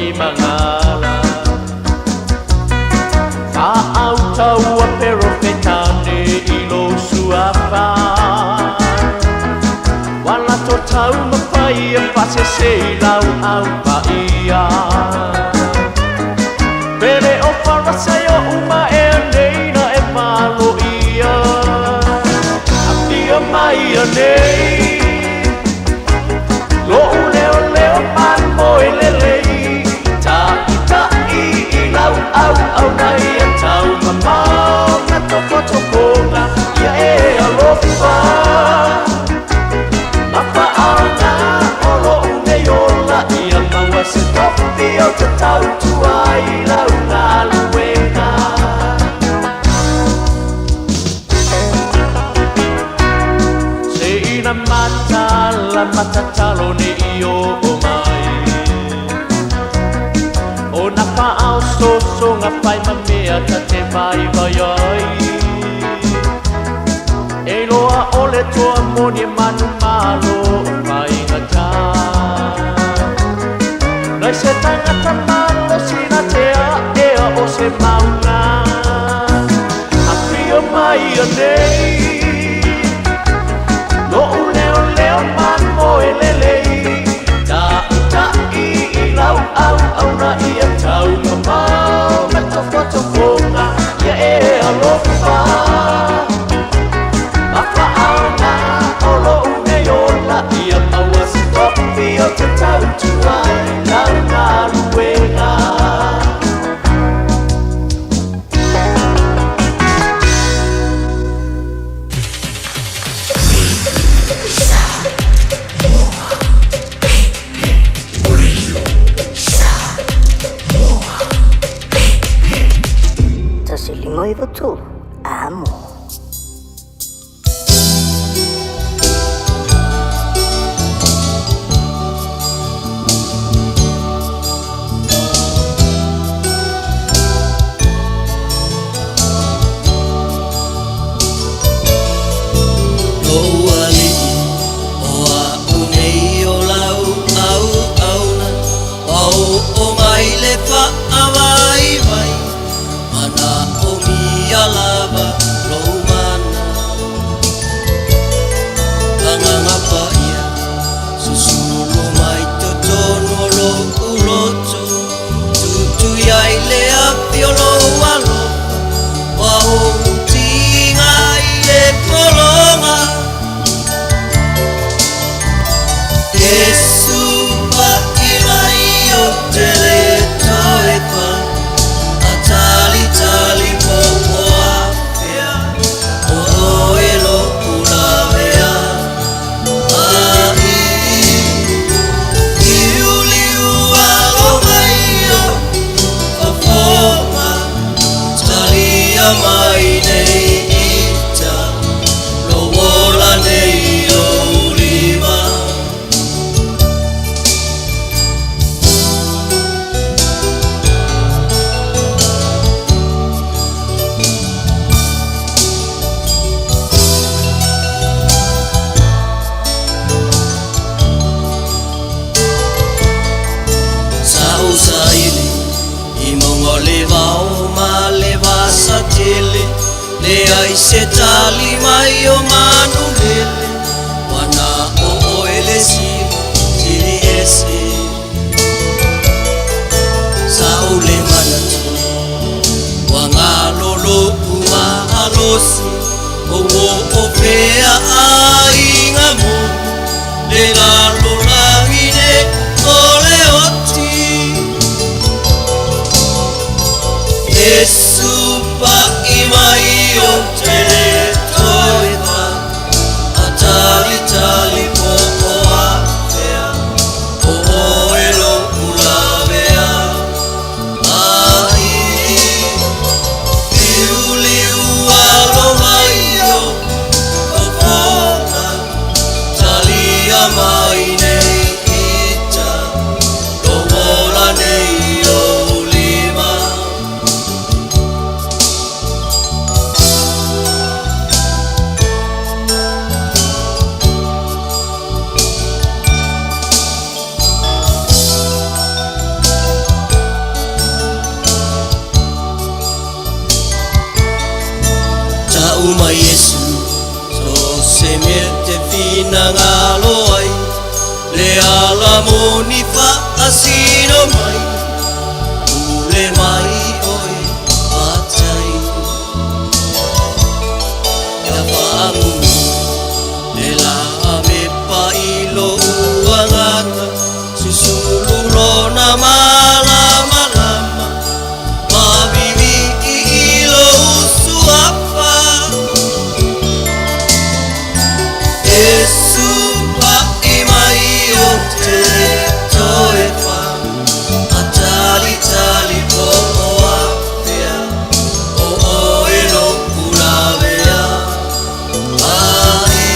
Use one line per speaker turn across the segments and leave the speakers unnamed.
i magala. Fa'autaua perofetane i lou suafa. Ua lato taumafai e fa'asese i lau au pa'ia. Pele o Farasaio uma ea nei na e fa'alo'ia. Afio mai anei Lo'u leoleo mamoe lelei. Ta'ita'i i lau auauna ia taumamao na tokotokoga ia e alofa. Ma fa'aoga o lo'u nei ola ia maua se tofi o te tautua i lau galuega. Se'ina matala matatalo ne'i o'o mai. O na fa'aososoga fai ma mea ta te vaivai ai. E loa o le toa moni e manumalo o faigatā. Nai se tagata malosi na te a'ea o se mauga. Afio mai anei Lo'u leoleo mamoe lelei. Ta'ita'i i lau auauna ia taumamao ma tofotofoga ia e alofa. Ma fa'aoga o lo'u nei ola ia maua se tofi o te tautua i lau galuega.
1 5 9 3, amo.
Lou alii o a'u nei o lau auauna, ua oo mai le fa'avaivai, mana'omia lava lou mana. Agaga Pa'ia, susulu mai totonu o lo'u loto, tutui ai le afi o lou alofa, ua ou tiga i le pologa. Iesu pa'i mai o te lē toe pa, a talitali po o afea, o oe lo'u lavea ai. Liuliu alo mai o fofoga, talia mai nei ita, lou ola nei ou lima. Sa ou saili i mauga o le vao ma le vasa tele, leai se tali mai o manu lele, ua na o oe le sili sili ese. Sa ou le manatu ua galo lo'u malosi, ou oo fea aiga mo le lalolagi nei o le oti. Iesu pa'i mai o te lē toe pa, a talitali po o afea, o oe lo'u lavea ai. Liuliu alo mai o fofoga, talia mai. mai Iesu so se mea te finagalo ai le ala moni faasino mai pule mai oe fatai ia faamumu le la me pailo uagaga susulu lona malamalama mavivii i lou suafa Iesu pa'i mai ou te le toe faatalitali po o afea o oe lo'u lavea ai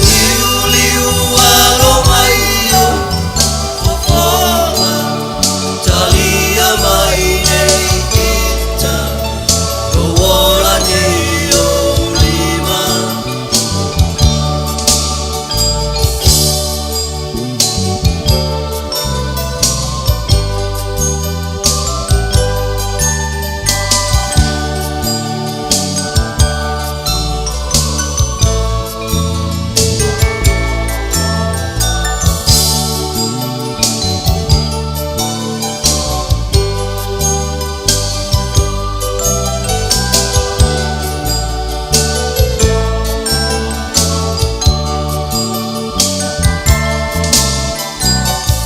liuliu alo mai ou fofoga talia mai nei ita lou ola nei i ou lima.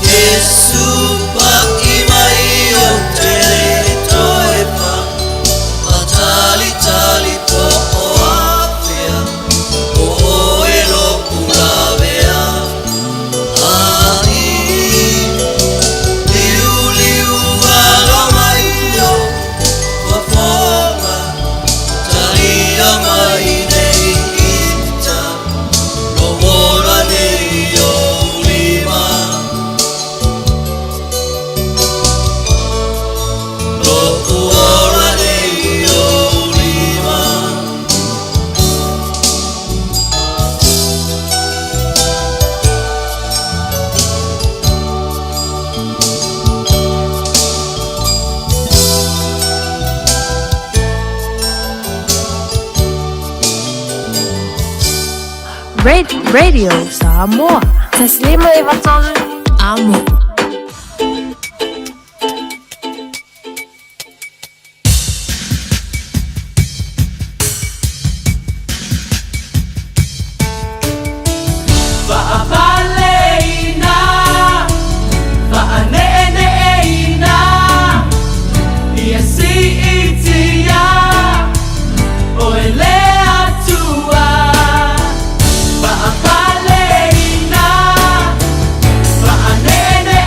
Iesu pa'i mai ou te le toe faatalitali po o afea o oe lo'u lavea ai liuliu alo mai ou fofoga talia mai nei ita lou ola nei i ou lima lo'u ola nei i ou lima.
Radio Samoa.
Taslima Ivatolu.
Amo.
Faapaleina, faaneeneeina, ia siitia, o e le Atua. Faapaleina, faaneeneeina.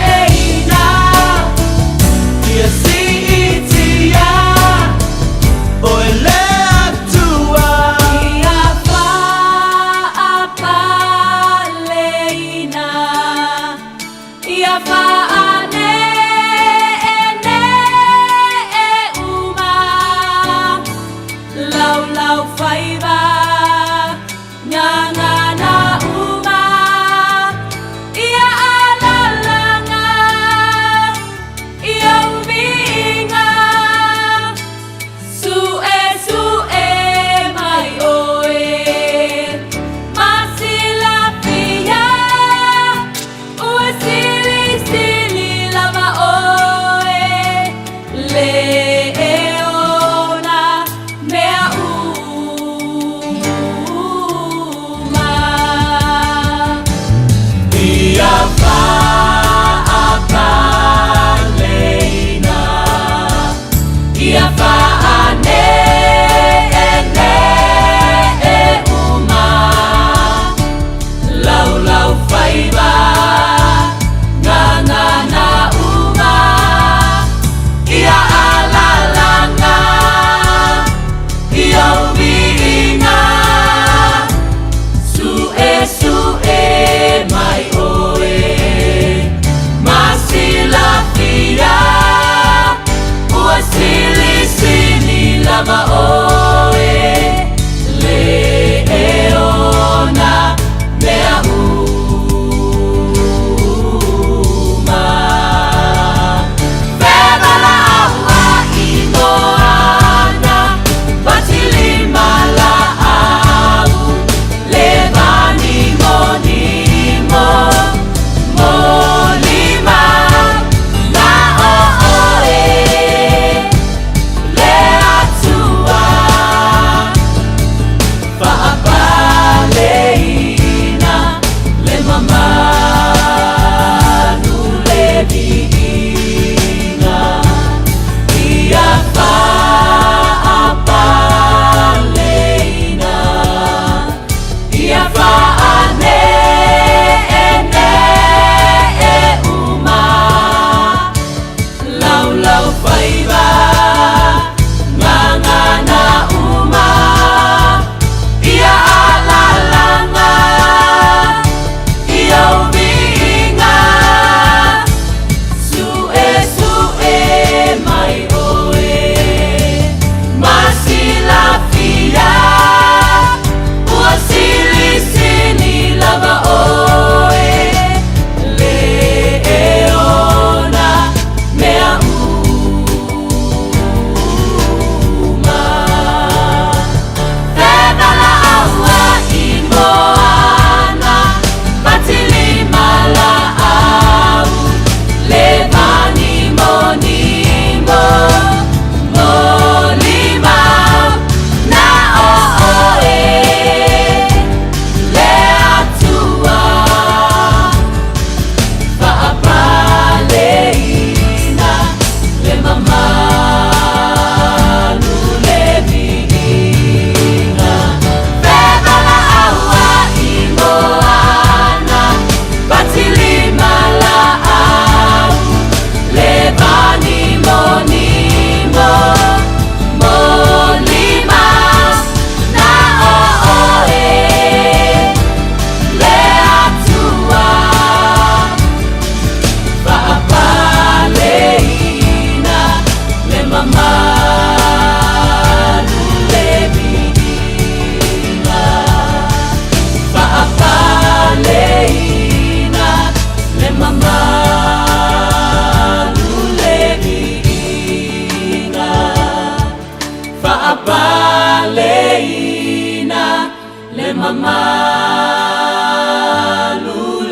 mamalu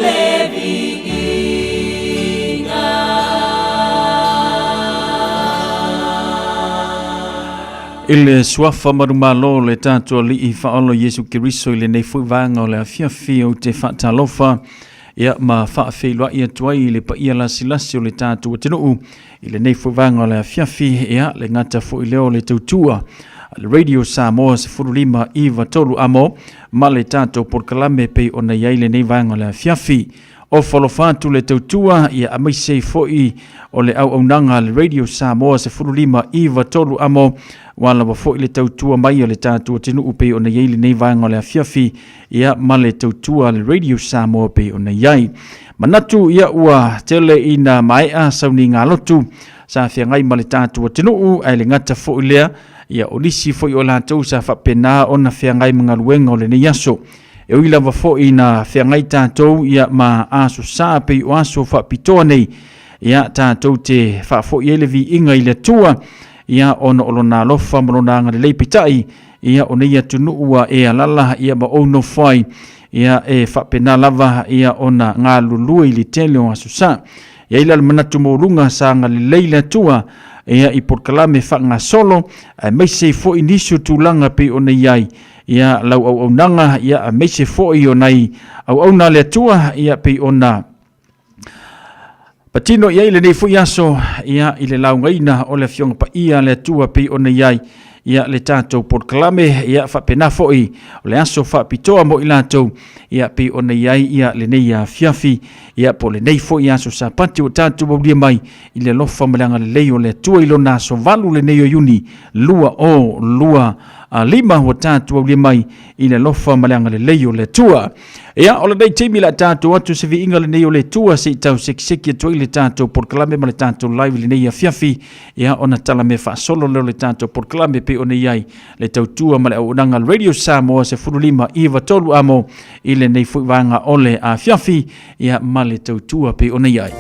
le viiga.
I le suafa manumalo o le tatou Alii Faaola Iesu Keriso i lenei foi vaega o le afiafi ou te faatalofa ia ma faafeiloai atu ai i le paia lasilasi o le tatou atunuu i lenei foi vaega o le afiafi ia le gata foi lea o le tautua a le Radio Samoa 15 9 3 amo ma le tatou polokalame pei ona i ai lenei vaega o le afiafi. Ofo alofa atu le tautua ia aemaise ai foi o le auaunaga a le Radio Samoa 15 9 3 amo ua lava foi le tautua mai a le tatou atunuu pei ona i ai lenei vaega o le afiafi ia ma le tautua a le Radio Samoa pei ona i ai. Manatu ia ua tele ina maea sauniga lotu sa feagai ma le tatou atunuu ae le gata foi lea ia o nisi foi o latou sa faapena ona feagai ma galuega o lenei aso. E ui lava foi ina feagai tatou ia ma aso sa pei o aso faapitoa nei, ia tatou te faafoi ai le viiga i le Atua, ia ona o lona alofa ma lona agalelei peitai, ia o nei atunuu ua e alala ia ma ou nofo ai, ia e faapena lava ia ona galulue i le tele o aso sa. E i ai la le manatu maualuga sa agalelei le Atua ia i polokalame faagasolo, aemaise ai foi nisi o tulaga pei ona i ai ia lau auaunaga ia aemaise foi o nai auauna a le Atua ia pei ona patino i ai lenei foi aso ia i le laugaina o le Afioga Paia a le Atua pei ona i ai ia le tatou polokalame ia faapena foi o le aso faapitoa mo i latou ia pei ona i ai ia lenei afiafi ia po o lenei foi aso Sapati ua tatou aulia mai i le alofa ma le agalelei o le Atua i lona aso 8 lenei o Iuni 2025 ua tatou aulia mai i le alofa ma le agalelei o le Atua. Ia, o lenei taimi la tatou atu se viiga lenei o le Atua se i tau sekiseki atu ai le tatou polokalame ma le tatou live i lenei afiafi. Ia, ona tala mea faasolo lea o le tatou polokalame pei ona i ai le tautua ma le auaunaga Radio Samoa 15 9 3 amo i lenei foi vaega o le afiafi ia ma le tautua pei ona i ai.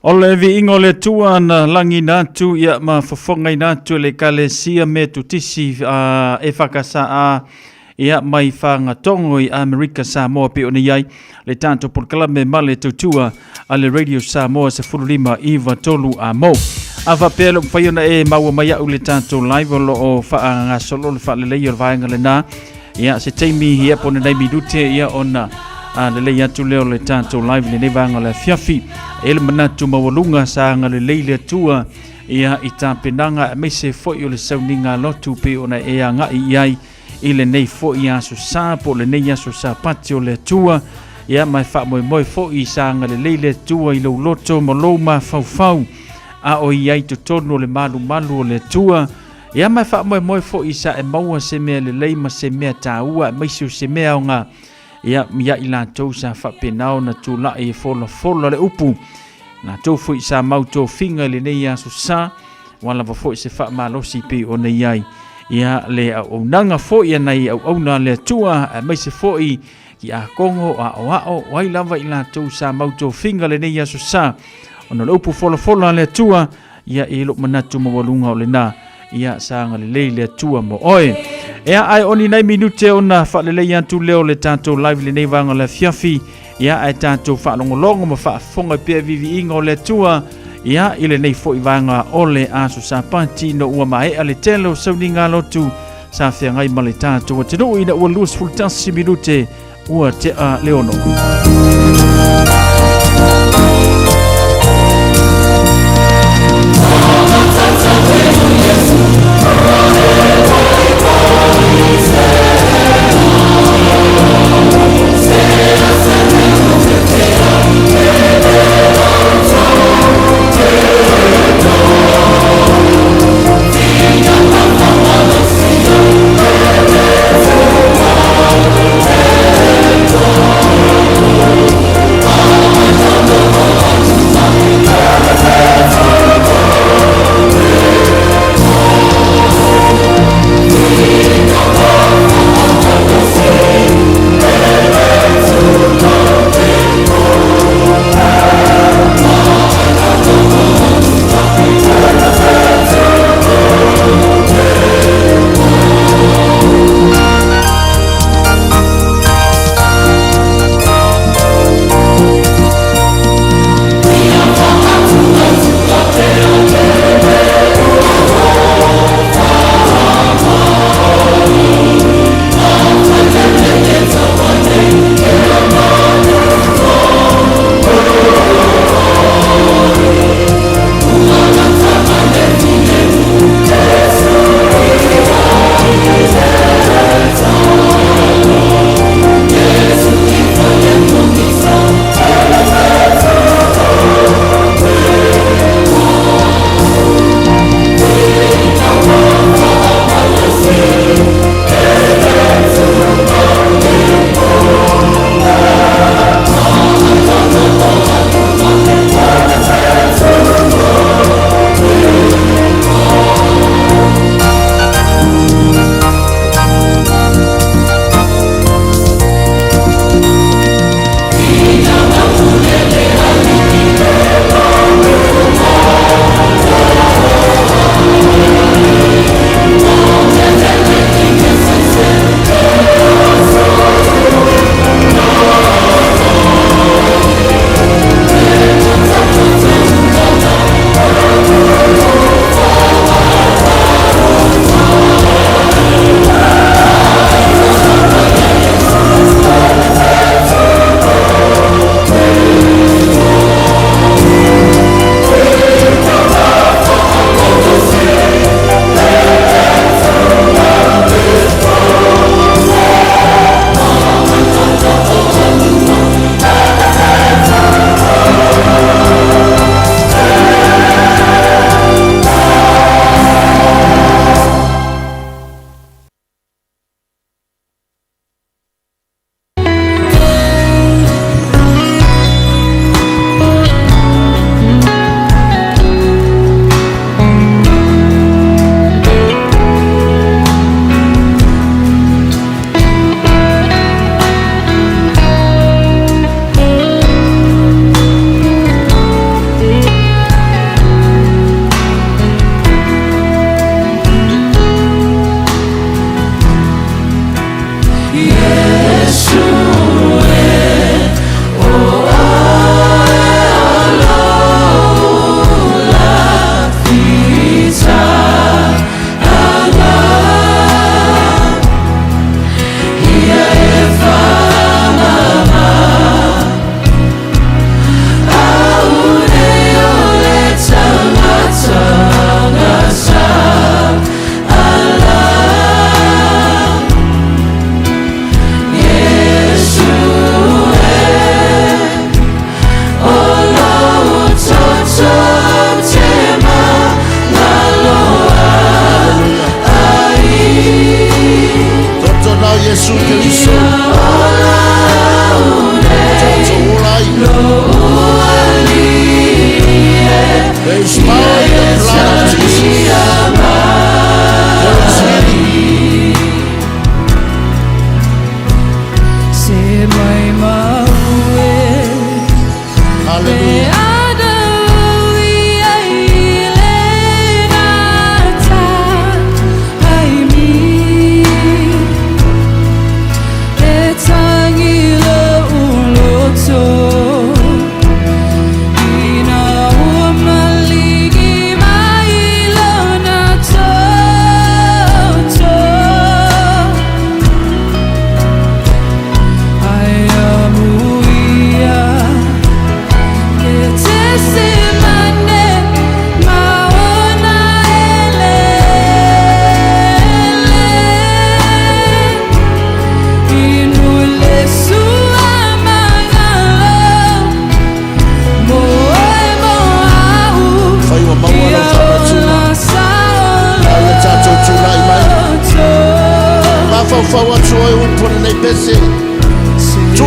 O le viiga o le Atua na lagiina atu ia ma fofogaina atu e le Ekalesia Metotisi EFKSA ia mai Fagatogo i Amerika Samoa pei ona i ai le tatou polokalame ma le tautua a le Radio Samoa 15 93 amo. A faapea le mafai ona e maua mai au le tatou live o lo o faagasolo le faalelei o le vaega lena ia se taimi ia po o ni nai minute ia ona a lelei atu lea o le tatou live lenei vaega o le afiafi. E le manatu maualuga sa agalelei le Atua ia i tapenaga aemaise foi o le sauniga lotu pei ona e agai i ai i lenei foi aso sa po o lenei aso Sapati o le Atua. Ia ma e faamoemoe foi sa agalelei le Atua i lou loto ma lou mafaufau a o i ai totonu o le malumalu o le Atua. Ia ma e faamoemoe foi sa e maua se mea lelei ma se mea taua aemaise o se mea aoga ia ia i latou sa faapena ona tulai e folafola le upu latou foi sa mau tofiga i lenei aso sa ua lava foi se faamalosi pei ona i ai ia le auaunaga foi a nai auauna a le Atua aemaise foi i akogo aoao o ai lava i latou sa mau tofiga lenei aso sa ona o le upu folafola a le Atua ia e lou manatu maualuga o lena ia sa agalelei le Atua mo oe. Ea ae o ni nai minute ona faalelei atu lea o le tatou live lenei vaega o le afiafi ia ae tatou faalogologo ma faafofoga pea viviiga o le Atua ia i lenei foi vaega o le aso Sapati ina ua maea le tele o sauniga lotu sa feagai ma le tatou atunuu ina ua 21 minute ua tea le ono.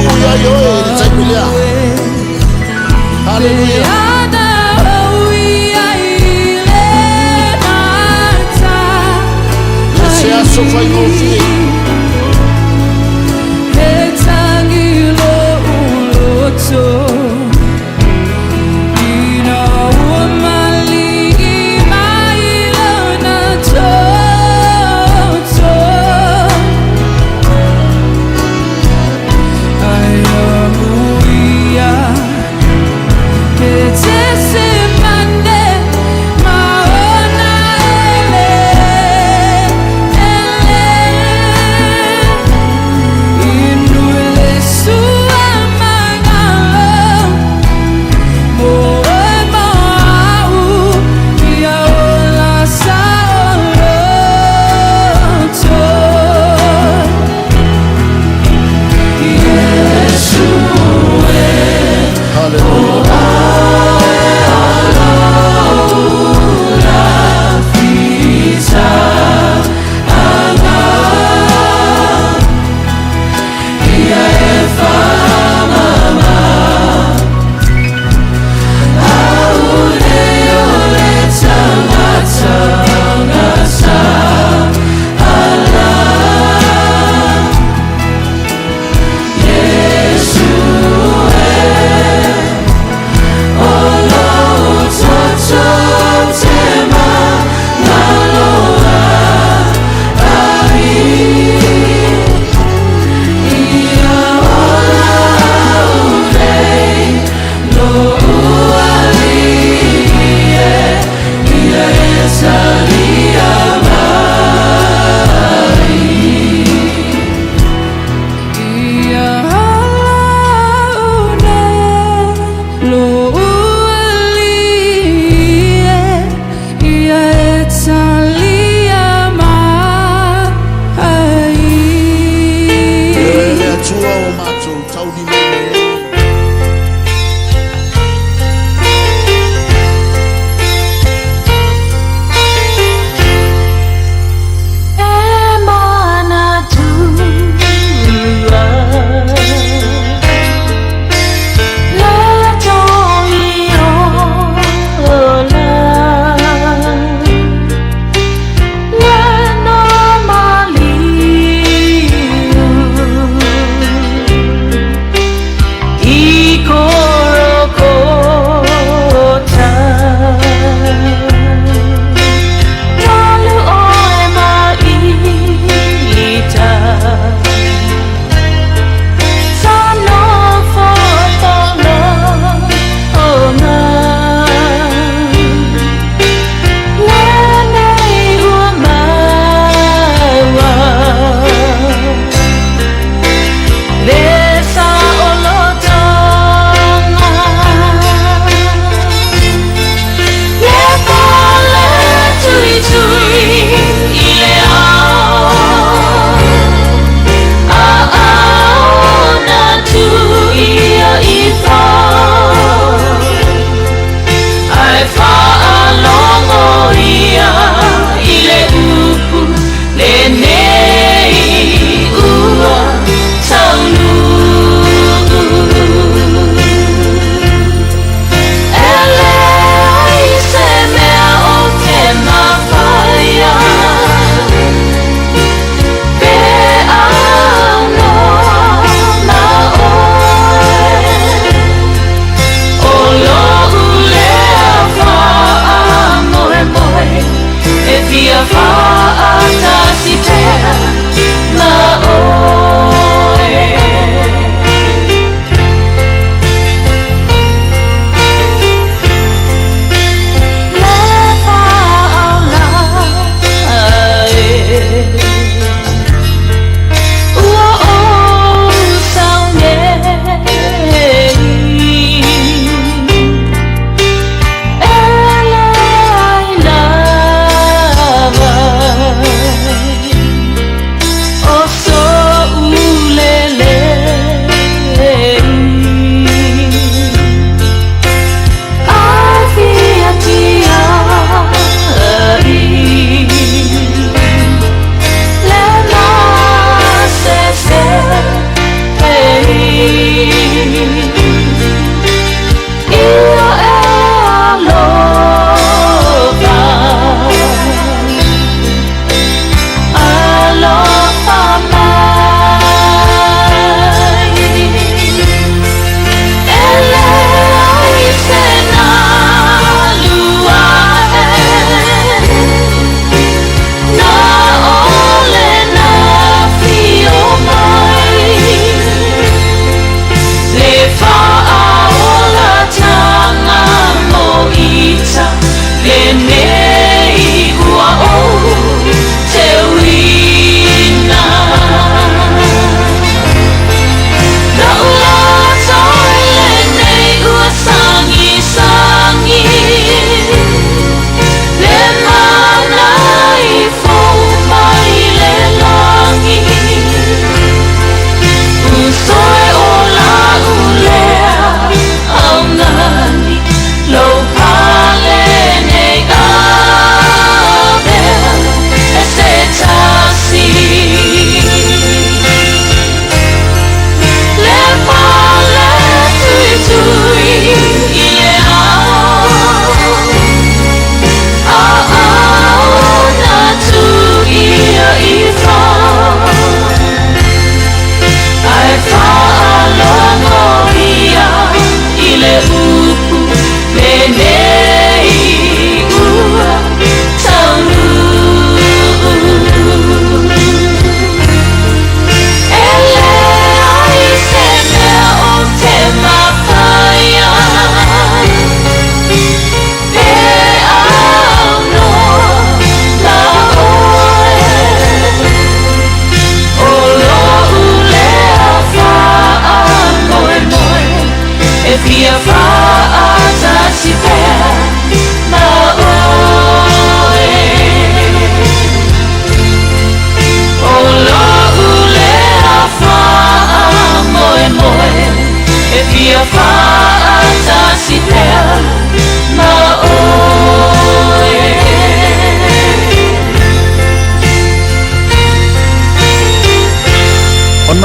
taunuu ia i oe i le taimi lea. Haleluia. Le se aso faigofie. Haleluia. E le Atua o matou taulimaina ai.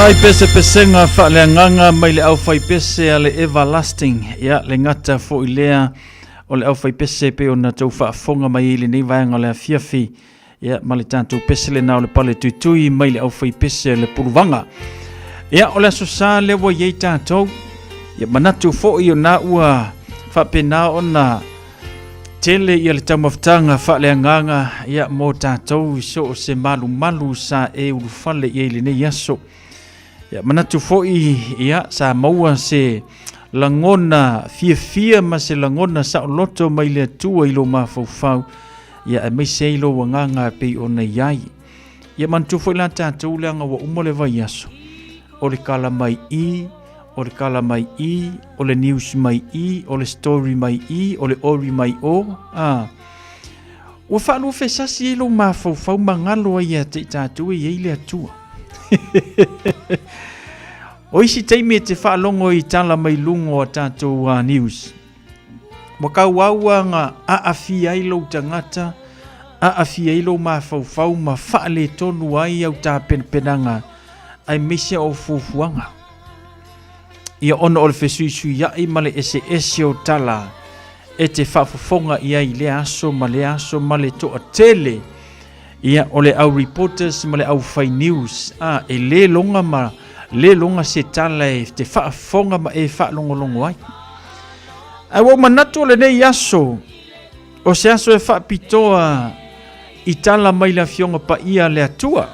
Nai pesepesega faaleagaga mai le aufaipese a le Everlasting, ia le gata foi lea o le aufaipese pei ona tou faafofoga mai ai i lenei vaega o le afiafi, ia ma le tatou pese lena o le pale tuitui mai le aufaipese a le Puluvaga. Ia o le aso sa lea ua i ai tatou, ia manatu foi o na ua faapena ona tele ia le taumafataga faaleagaga ia mo tatou i so o se malumalu sa e ulufale i ai i lenei aso. Ia manatu foi ia sa maua se lagona fiafia ma se lagona saoloto mai le Atua i lou mafaufau ia aemaise ai lou agaga e pei ona i ai. Ia manatua foi la tatou leaga ua uma le vaiaso, o le kala mai i, o le kala mai i, o le news mai i, o le story mai i, o le ori mai o, a. Ua faaluafesasi ai lou mafaufau ma galo ai ia te i tatou e i ai le Atua. O isi taimi e te faalogo i tala mai luga o a tatou news, Ua kauaua na aafia ai lou tagata, aafia ai lou mafaufau ma faaletonu ai au tapenapenaga aemaise o fuafuaga. Ia ona o le fesuisuiai ma le eseese o tala e te faafofoga i ai i lea aso ma lea aso ma le toatele ia o le au reporters ma le au fai news a e le loga ma le loga se tala e te faafofoga ma e faalogologo ai. Ae ua ou manatu o lenei aso, o se aso e faapitoa i tala mai le Afioga Paia a le Atua.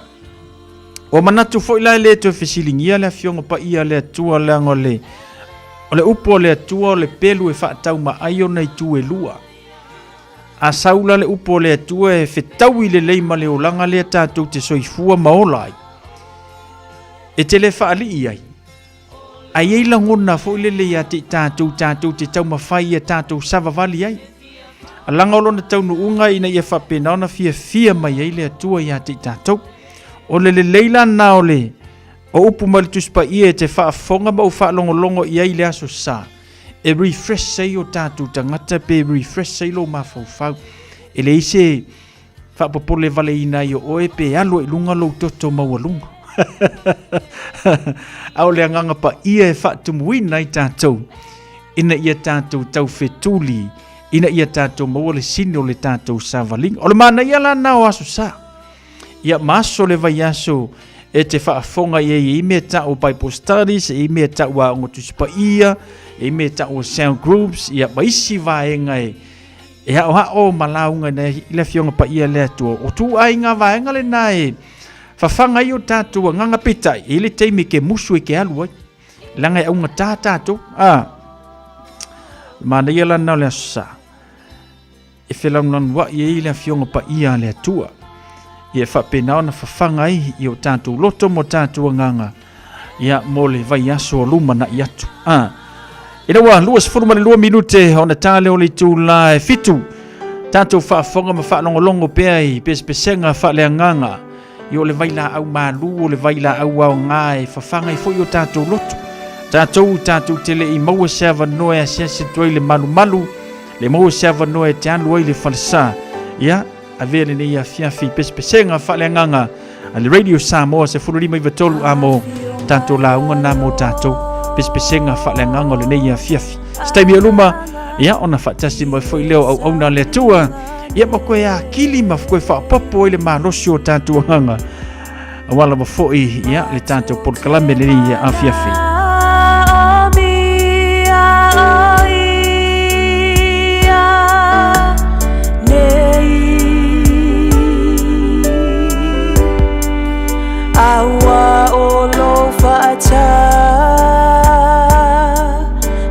Ua manatu foi la e le toe fesiligia le Afioga Paia a le Atua leaga o le, o le upu a le Atua o le pelu e faataumaai ona itu e lua. A sau la le upu a le Atua e fetaui lelei ma le olaga lea tatou te soifua ma ola ai, e te le faalii ai, Ae i ai lagona foi lele ia te i tatou, tatou te taumafai ia tatou savavali ai. Alaga o lona taunuuga ina ia faapena ona fiafia mai ai le Atua ia te i tatou. O le lelei la na o le o upu mai le Tusi Paia e te faafofoga ma ou faalogologo i ai i le aso sa, e refresh ai o tatou tagata pe refresh ai lou mafaufau. E leai se Faapopole valeina ai o oe pe alu ai i luga lou toto maualuga. A o le agaga paia e faatumuina ai tatou, ina ia tatou taufetuli, ina ia tatou maua le sini o le tatou savaliga. O le manaia la na o aso sa. Ia ma aso le vaiaso e te faafofoga i ai i mea tau Bible studies, i mea tau aoga Tusi Paia, i mea tau sound groups, ia ma isi vaega e E aoao ma lauga i le Afioga Paia le Atua. O ituaiga vaega lena e fafaga ai o tatou agaga peitai, e i le taimi ke musu e ke alu ai. Leaga e augata tatou. A, manaia la na o le aso sa. E felanulanuai ai le Afioga Paia a le Atua. Ia e faapena ona fafaga ai i o tatou loto ma o tatou agaga ia mo le vaiaso o lumanai atu. A, ina ua 22 minute ona ta lea o le itula e 7, tatou faafofoga ma faalogologo pea i pesepesega faaleagaga i o le vailaau malu o le vailaau aoga e fafaga ai foi o tatou loto. Tatou tatou te le i maua se avanoa e asiasi atu ai le malumalu, le maua se avanoa e te alu ai le falesa. Ia, Avea lenei afiafi pesepesega faaleagaga a le Radio Samoa 1593 a mo tatou lauga na mo tatou pesepesega faaleagaga o lenei afiafi. Se taimi o luma, ia ona faatasi mai foi lea o auauna a le Atua, ia ma koe akili ma koe faapopo ai le malosi o tatou agaga. Aua lava foi ia le tatou polokalame lenei afiafi.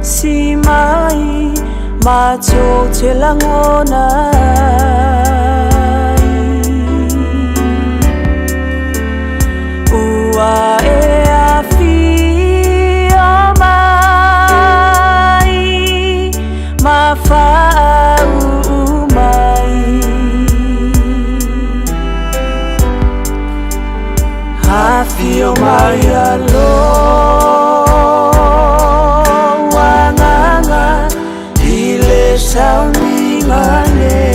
Si mai ma te langona Ua e afio mai ma whaau mai Afio mai alo Wanganga I le sauniga nei.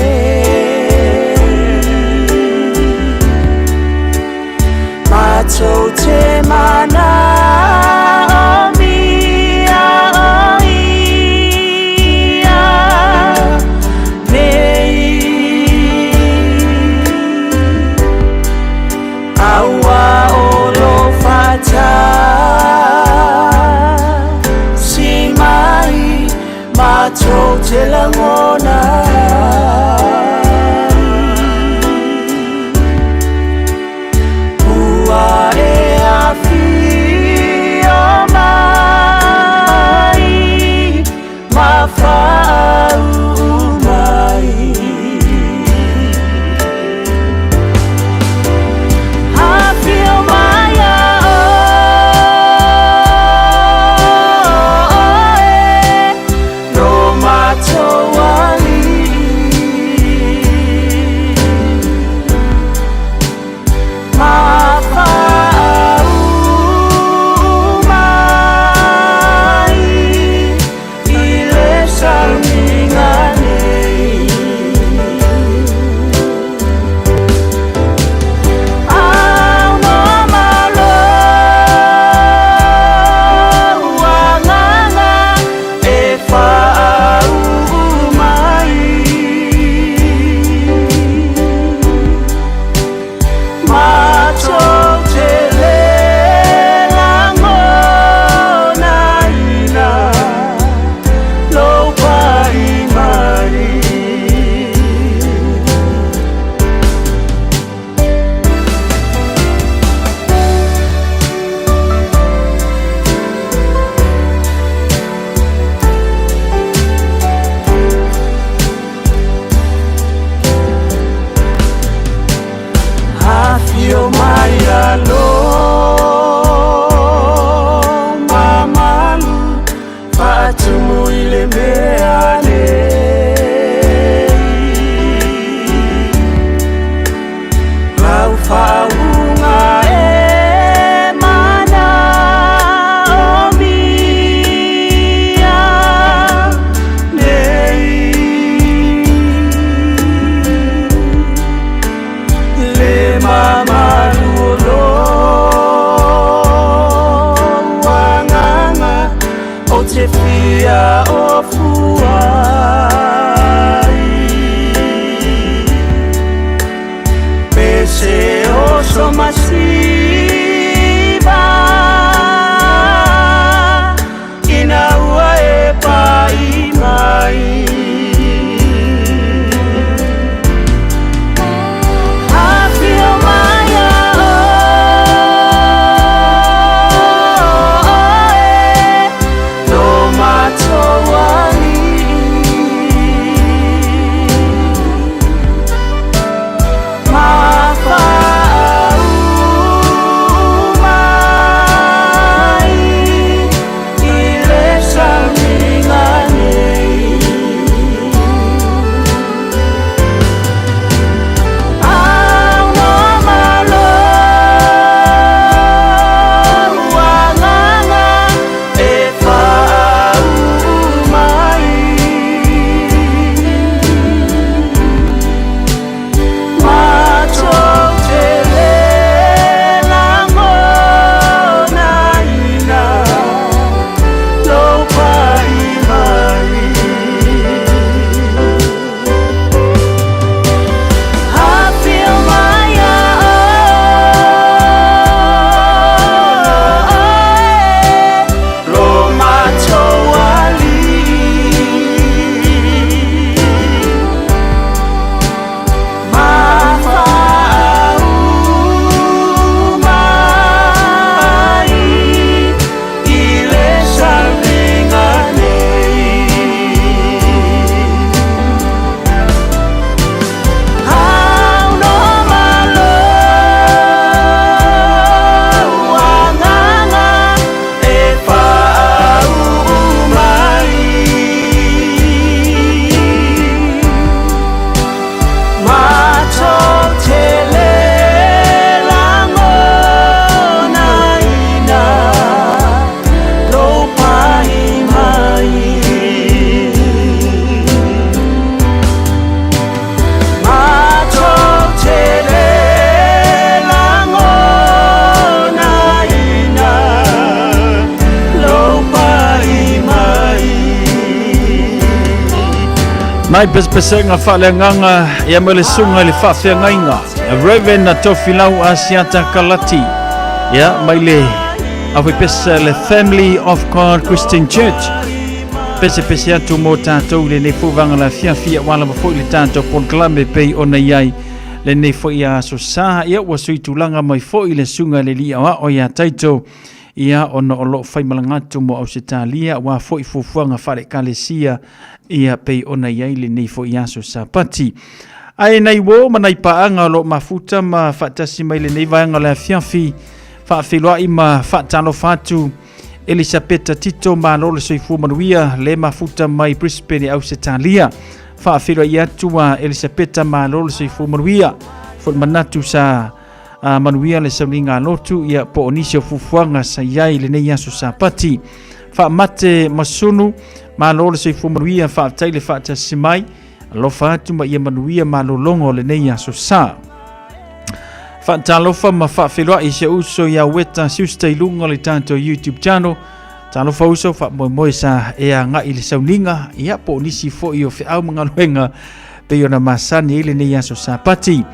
te fia ofu ai. Pese oso masiva Ina ua e pai mai. Afio mai a oe, lo matou alii. Ma faauu mai i le sauniga nei. Auno ma lou agaga e faauu mai. Matou te le lagonaina lou pai mai. Afio mai a oe, lo matou alii. Ma faauu mai i le sauniga nei. Auno ma lou agaga e faauu mai. Matou te le lagonaina lou pai mai. Matou te le lagonaina lou pai mai.
Nai pesepesega faaleagaga ia ma le susuga i le faafeagaiga Reverend Tofilau Asiata Kalati ia mai le aufaipese le Family of God Christian Church. Pesepese atu mo tatou i lenei foi vaega o le afiafi aua lava foi le tatou polokalame pei ona i ai lenei foi aso sa. Ia ua sui tulaga mai foi le susuga i le alii aoao ia Taito ia ona o lo o faimalaga atu mo Ausetalia aua foi fuafuaga faale-ekalesia ia pei ona i ai lenei foi aso Sapati. Ae nai uo ma nai paaga o lo o mafuta ma faatasi mai lenei vaega o le afiafi, faafeiloai ma faatalofa atu Elisapeta Tito, malo le soifua manuia, le mafuta mai Brisbane, Ausetalia. Faafeiloai atu a Elisapeta, malo le soifua manuia. Foi manatu sa a manuia le sauniga lotu ia po o nisi o fuafuaga sa i ai lenei aso Sapati. Faamate Masunu, malo le soifua manuia, faafetai le faatasi mai. Alofa atu ma ia manuia malologa o lenei aso sa. Faatalofa ma faafeiloai si ou uso ia Weta Siusta i luga o le tatou YouTube channel. Talofa uso, faamoemoe sa e agai i le sauniga, ia po o nisi foi o feau ma galuega pei ona masani ai lenei aso Sapati.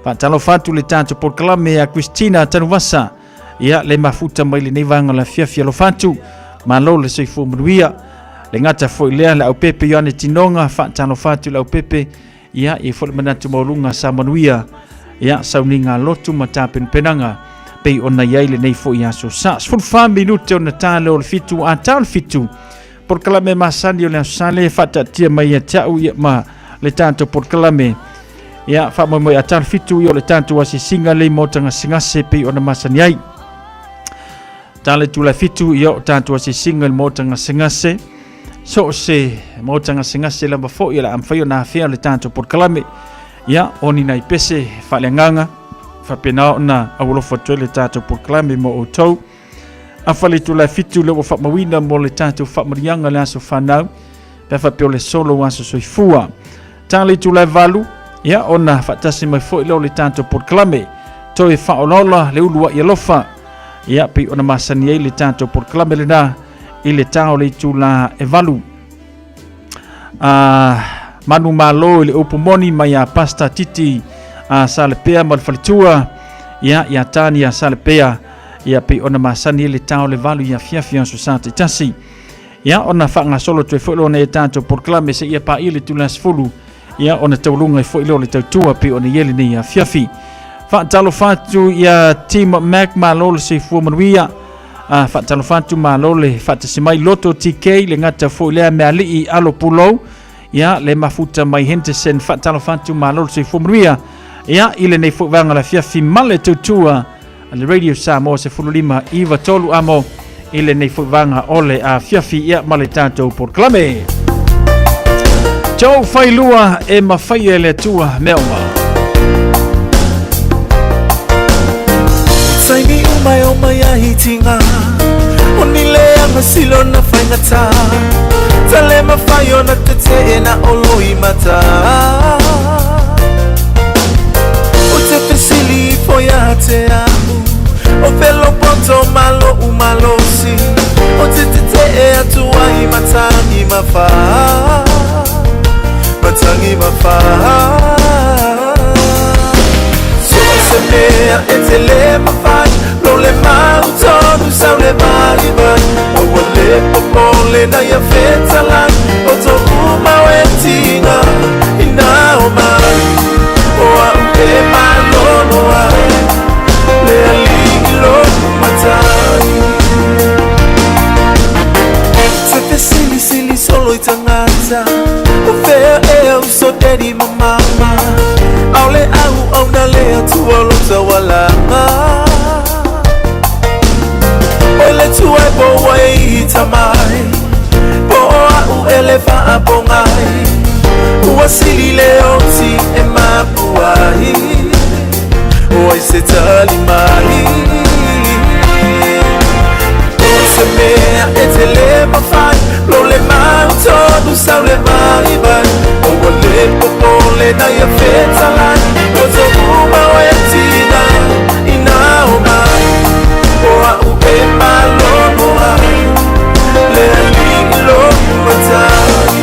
Faatalofa atu le tatou polokalame a Christina Tanuvasa, ia le mafuta mai lenei vaega o le afiafi. Alofa atu, malo le soifua manuia. Le gata foi lea le aupepe Ioane Tinoga, faatalofa atu le aupepe, ia e foi le manatu maualuga sa manuia, ia sauniga lotu ma tapenapenaga pei ona i ai lenei foi aso sa. 14 minute ona ta lea o le 7, a ta o le 7, polokalame masani o le aso Sale faataatia mai ia te au ia ma le tatou polokalame. Ia faamoemoe a ta le 7 ia o le tatou asiasiga lei maota gasegase pei ona masani ai. Ta le tula 7 ia o tatou asiasiga i le maota gasegase. So o se maota gasegase lava foi o le a mafai ona afea le tatou polokalame. Ia, o ni nai pese faaleagaga faapena ona aualofa atu ai le tatou polokalame mo outou. Afa le itula e 7 lea ua faamauina mo le tatou faamanuiaga le aso fanau, pe a faapea o le solo aso soifua. Ta le itula e 8, ia ona faatasi mai foi lea o le tatou polokalame. Toe faaolaola le uluai alofa, ia pei ona masani ai le tatou polokalame lena i le ta o le itulā e 8. A manumalo i le upu moni mai a Pastor Titi a Salepea ma le faletua ia ia Tani a Salepea ia pei ona masani i le ta o le 8 i afiafi aso Sa taitasi. Ia ona faagasolo atu ai foi lea o nai a tatou polokalame seia paia le itula 10 ia ona taualuga ai foi lea o le tautua pei ona i ai lenei afiafi. Faatalofa atu ia Tim Mac, malo le soifua manuia. A faatalofa atu malo le faatasi mai Loto TK le gata foi lea mealii alo pulou ia le mafuta mai Henderson. Faatalofa atu malo le soifua manuia ia i lenei foi vaega o le afiafi ma le tautua a le Radio Samoa 15 9 3 amo i lenei foi vaega o le afiafi ia ma le tatou polokalame. Joe Failua e mafai e le Atua mea uma.
Taimi uma e o mai ai tinga O ni leaga silo na faigata Ta le mafai ona tete'e na olo i mata O te fesili ifo ia te au O felo poto malo u malosi O te tete'e atu ai matangi mawhā Matangi mawhā So se mea e te le mawhai Lo le mau tonu sau le mali mai O ua le popole na ia fetalai O tō umau e tinga ina o mai O au e malolo ai Le alii loku matai Te fesilisili solo i tagata O fea ea uso daddy ma mama Aole au au na le Atua lo taualaga O le tuai po ua e ita mai Po o a'u e le faapogai Ua sili le oti e mapu ai O ai se tali mai O se mea e te le mafai Lo le mau tonu sau le vaivai O ua le popole na ia fetalai O tō umau e tina ina o mai O a'u e malolo ai Le alii loku matai.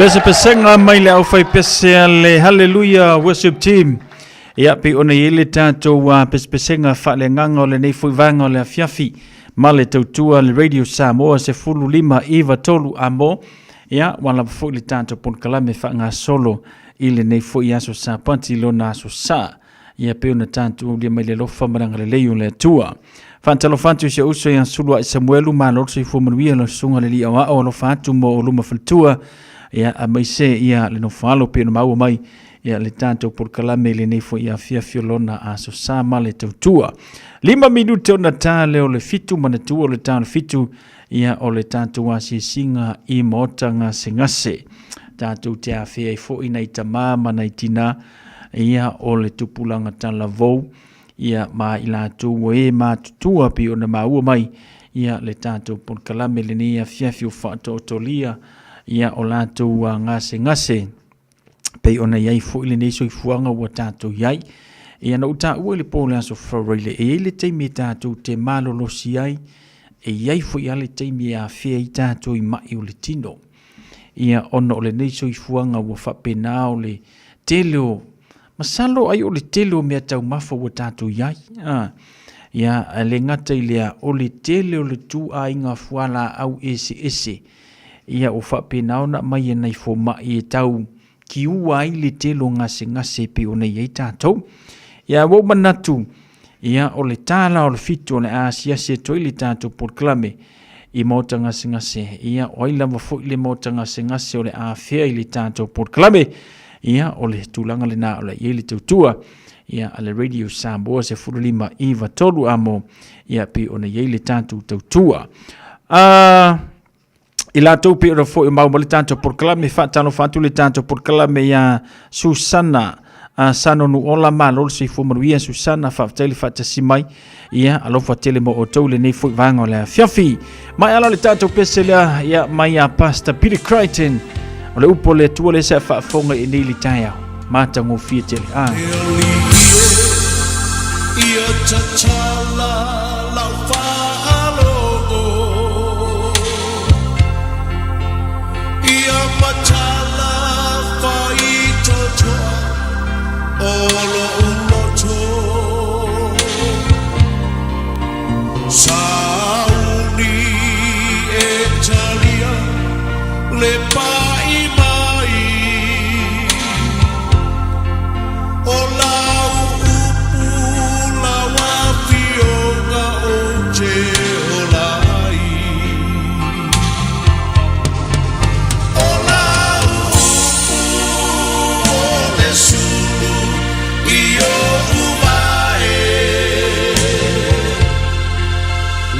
Pesepesega mai le aufaipese a le Hallelujah Worship Team. Ia, pei ona i ai le tatou pesepesega faaleagaga o lenei foi vaega o le afiafi ma le tautua le Radio Samoa 15 9 3 amo. Ia, ua lava foi le tatou polokalame faagasolo i lenei foi aso Sapati lona aso Sa. Ia pei ona tatou aulia mai le alofa ma le agalelei o le Atua. Faatalofa atu i si ou uso ia Suluai Samuelu, malo le soifua manuia lau susuga le alii aoao, alofa atu mo luma faletua, ia aemaise ia le nofo-alo pei ona maua mai ia le tatou polokalame i lenei foi afiafi o lona aso sa ma le tautua. 5 minute ona ta lea o le 7, manatua o le ta o le 7, ia o le tatou asiasiga i maota gasegase. Tatou te afea ai foi nai tama ma nai tina ia o le tupulaga talavou ia ma i latou ua e matutua pei ona maua mai ia le tatou polokalame lenei afiafi o faataotolia ia o latou gasegase pei ona i ai foi lenei soifuaga ua tatou i ai. Ia na ou taua i le po o le aso Faraile, e i ai le taimi e tatou te malolosi ai, e i ai foi lava le taimi e afea ai tatou i mai o le tino. Ia ona o lenei soifuaga ua faapena o le tele o, masalo ai o le tele o mea taumafa ua tatou i ai. Ia, e le gata i lea, o le tele o le tuaiga fualaau eseese, ia ua faapena ona aumai e nai fomai e tau kiua ai le tele o gasegase e pei ona i ai tatou. Ia ua ou manatu, ia o le tala o le 7 o le a asiasi atu ai le tatou polokalame i maota gasegase. Ia o ai lava foi le maota gasegase o le a afea i le tatou polokalame. Ia o le tulaga lena o le a i ai le tautua ia a le Radio Samoa 15 9 3 amo ia pei ona i ai le tatou tautua. I latou pei ona foi mau ma le tatou polokalame, faatalofa atu le tatou polokalame ia Susana Sanonuola, malo le soifua manuia Susana, faafetai le faatasi mai, ia alofa tele mo outou lenei foi vaega o le afiafi. Mai ala le tatou pese lea, ia mai a Pastor Peter Crichton, o le upu o le Atua lea sa faafofoga i nei le taeao, matagofie tele.
Ia tatala lau faalogo, Ia matala faitotoa o lou loto. Sauni e talia le pai mai, O lau upu lau afioga ou te ola ai. O lau upu o le sulu i oʻu vae,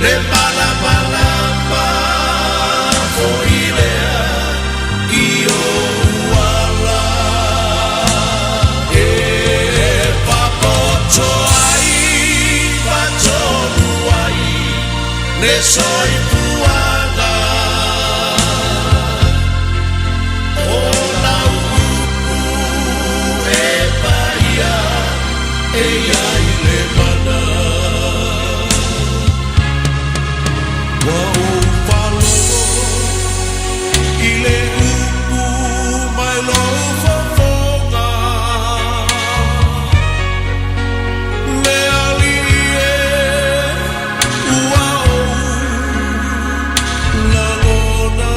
Le malamalama foi lea i ou ala. E papoto ai, patonu ai le soifuaga. O lau upu e paia, e i ai le mana. Ua ou faalogo i le upu mai lou fofoga, Le Alii e, ua ou lagona.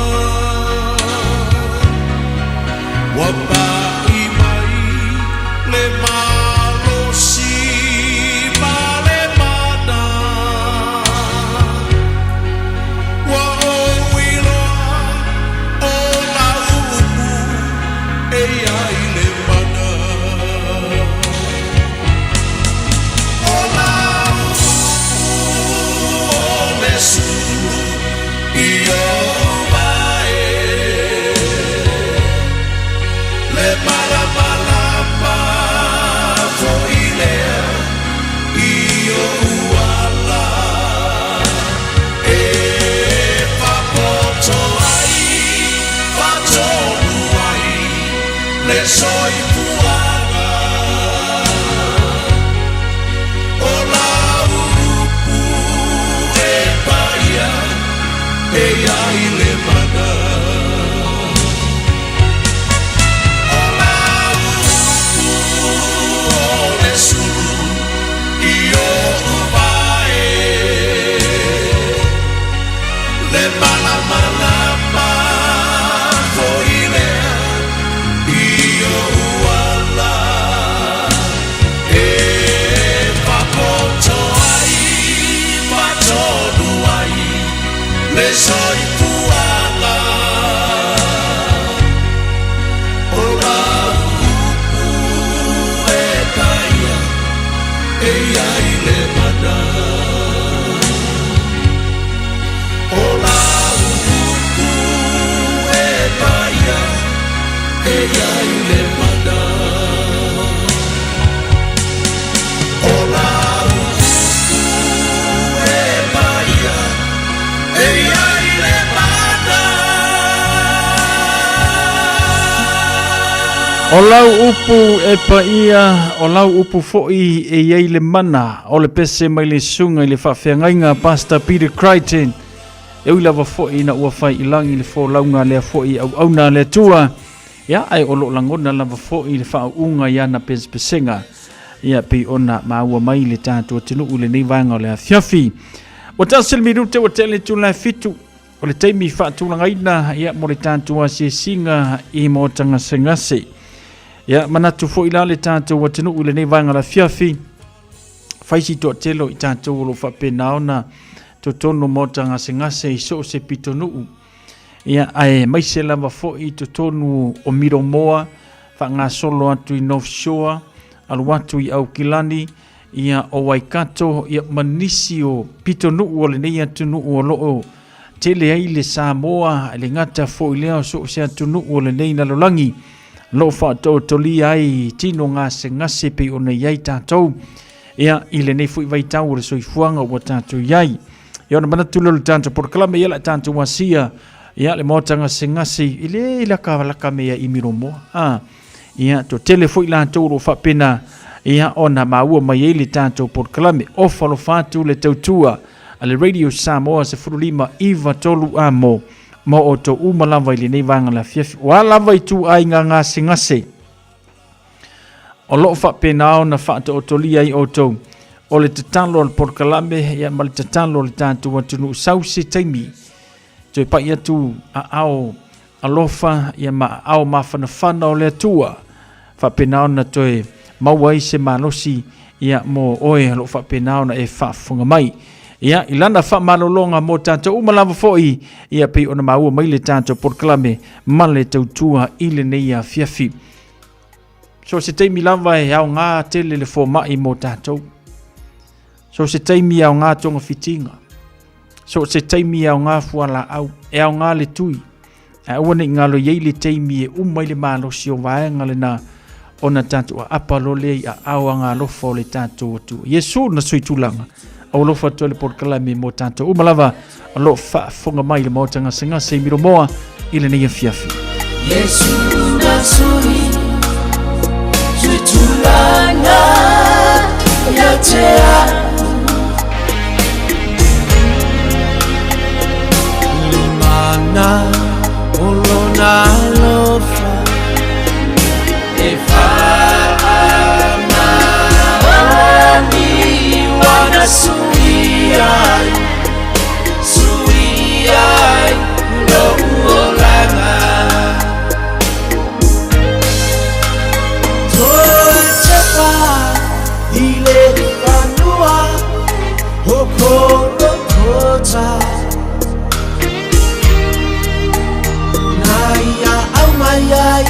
Ua pai mai le malosi ma le mana, Ua ou iloa o lau upu e i ai le mana. O lau upu o le sulu i ou vae, Le malamalama foi lea i ou ala. E fapoto ai, faatonu ai le soifuaga. O lau upu e paia, e i ai le mana. le mana. O lau upu e paia e iai le mana. O lau upu e paia e iai le mana.
O lau upu e paia, o lau upu foi e iai le mana, o le pese mai le susuga i le faafeagaiga Pastor Peter Crichton. E ui lava foi ina ua fai i lagi le folauga a lea foi auauna a le Atua, ia ae o lo o lagona lava foi le faauuga i ana pesepesega, ia pei ona maua mai le tatou atunuu i lenei vaega o le afiafi. Ua tasi le minute ua tea le itula e fitu. O le taimi faatulagaina ia mo le tatou asiasiga i Maota Gasegase. Ia manatu foi la le tatou atunuu i lenei vaega o le afiafi, fai si toatele o i tatou o lo o faapena ona totonu o Maota Gasegase i so o se pitonuu. Ia aemaise lava foi i totonu o Miromoa, faagasolo atu i North Shore, alu atu i Aukilani, ia o Waikato, ia ma nisi o pitonuu o lenei atunuu o lo o tele ai le Samoa, e le gata foi lea o so o se atunuu o lenei lalolagi, o lo o faataotolia ai tino gasegase pei ona i ai tatou, ia i lenei foi vaitau o le soifuaga ua tatou i ai. Ia ona manatu lea o le tatou polokalame, ia o le a tatou asia ia le maota gasegase i le laka laka mea i Miromoa. Ah, ia toatele foi latou o lo o faapena ia ona maua mai ai le tatou polokalame. Ofa alofa atu le tautua a le Radio Samoa 15 9 3 amo ma outou uma lava i lenei vaega o le afiafi. O a lava ituaiga gasegase o lo o faapena ona faataotolia ai outou, o le tatalo a le polokalame ia ma le tatalo a le tatou atunuu, sau se taimi toe pai atu aao alofa ia ma aao mafanafana o le Atua, faapena ona toe maua ai se malosi ia mo oe o lo o faapena ona e faafofoga mai. Ia, i lana faamalologa mo tatou uma lava foi, ia pei ona maua mai le tatou polokalame ma le tautua i lenei afiafi. So se taimi lava e aoga tele le fomai mo tatou. So se taimi e aoga togafitiga. So se taimi e aoga fualaau, e aoga le tui. Ae aua ne i galo i ai le taimi e uma ai le malosi o vaega lena ona tatou aapa loa lea i aao agalofa o le tatou Atua. Iesu na suitulaga, aualofa atu ai le polokalame mo tatou uma lava o lo o faafofoga mai i le Maota Gasegase i Milomoa i lenei afiafi.
Yesu na sui suitulaga ia te au. Le mana o lona alofa e faamaoni ua sui ai, sui ai lou olaga. Toe tepa i le fanua o Kolokota, na ia au mai ai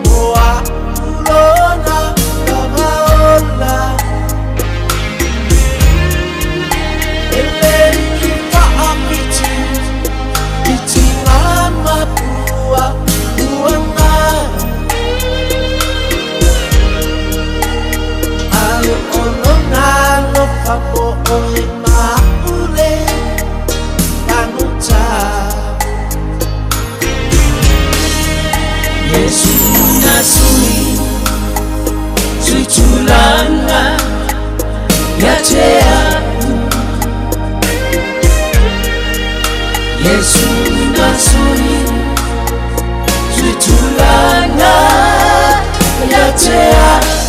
mo a'u lona lava ola. E le i faapiti i tina mapua uaga, ae o lona alofa mo oe ma'u le pagota. Yesu na sui suitulaga ia te a'u. Yesu na sui suitulaga ia te a'u.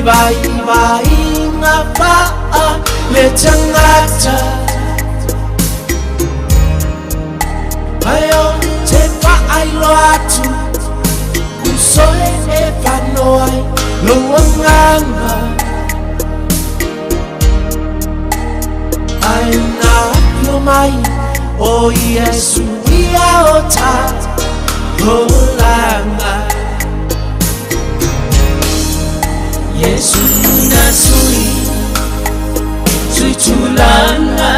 Vaivaiga fa'a le tagata Ae o te faailoa atu uso e e fano ai lou agaga Ae na afio mai o Iesu ia o taulaga Iesu na sui sui tulaga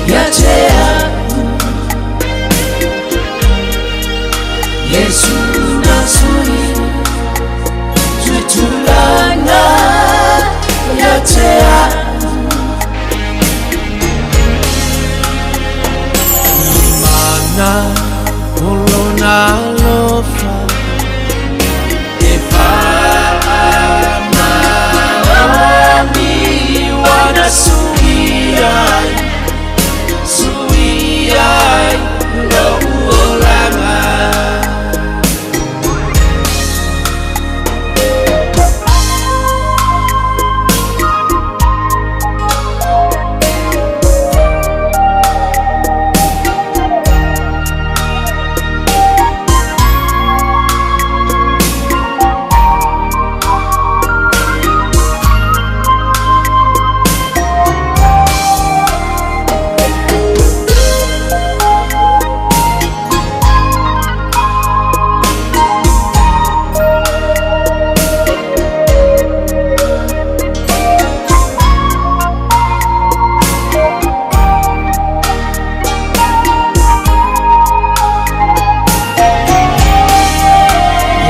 ia te a'u Iesu na sui sui tulaga ia te a'u Mana o lona alofa e faamaoni ua na sui ai sui ai lou olaga.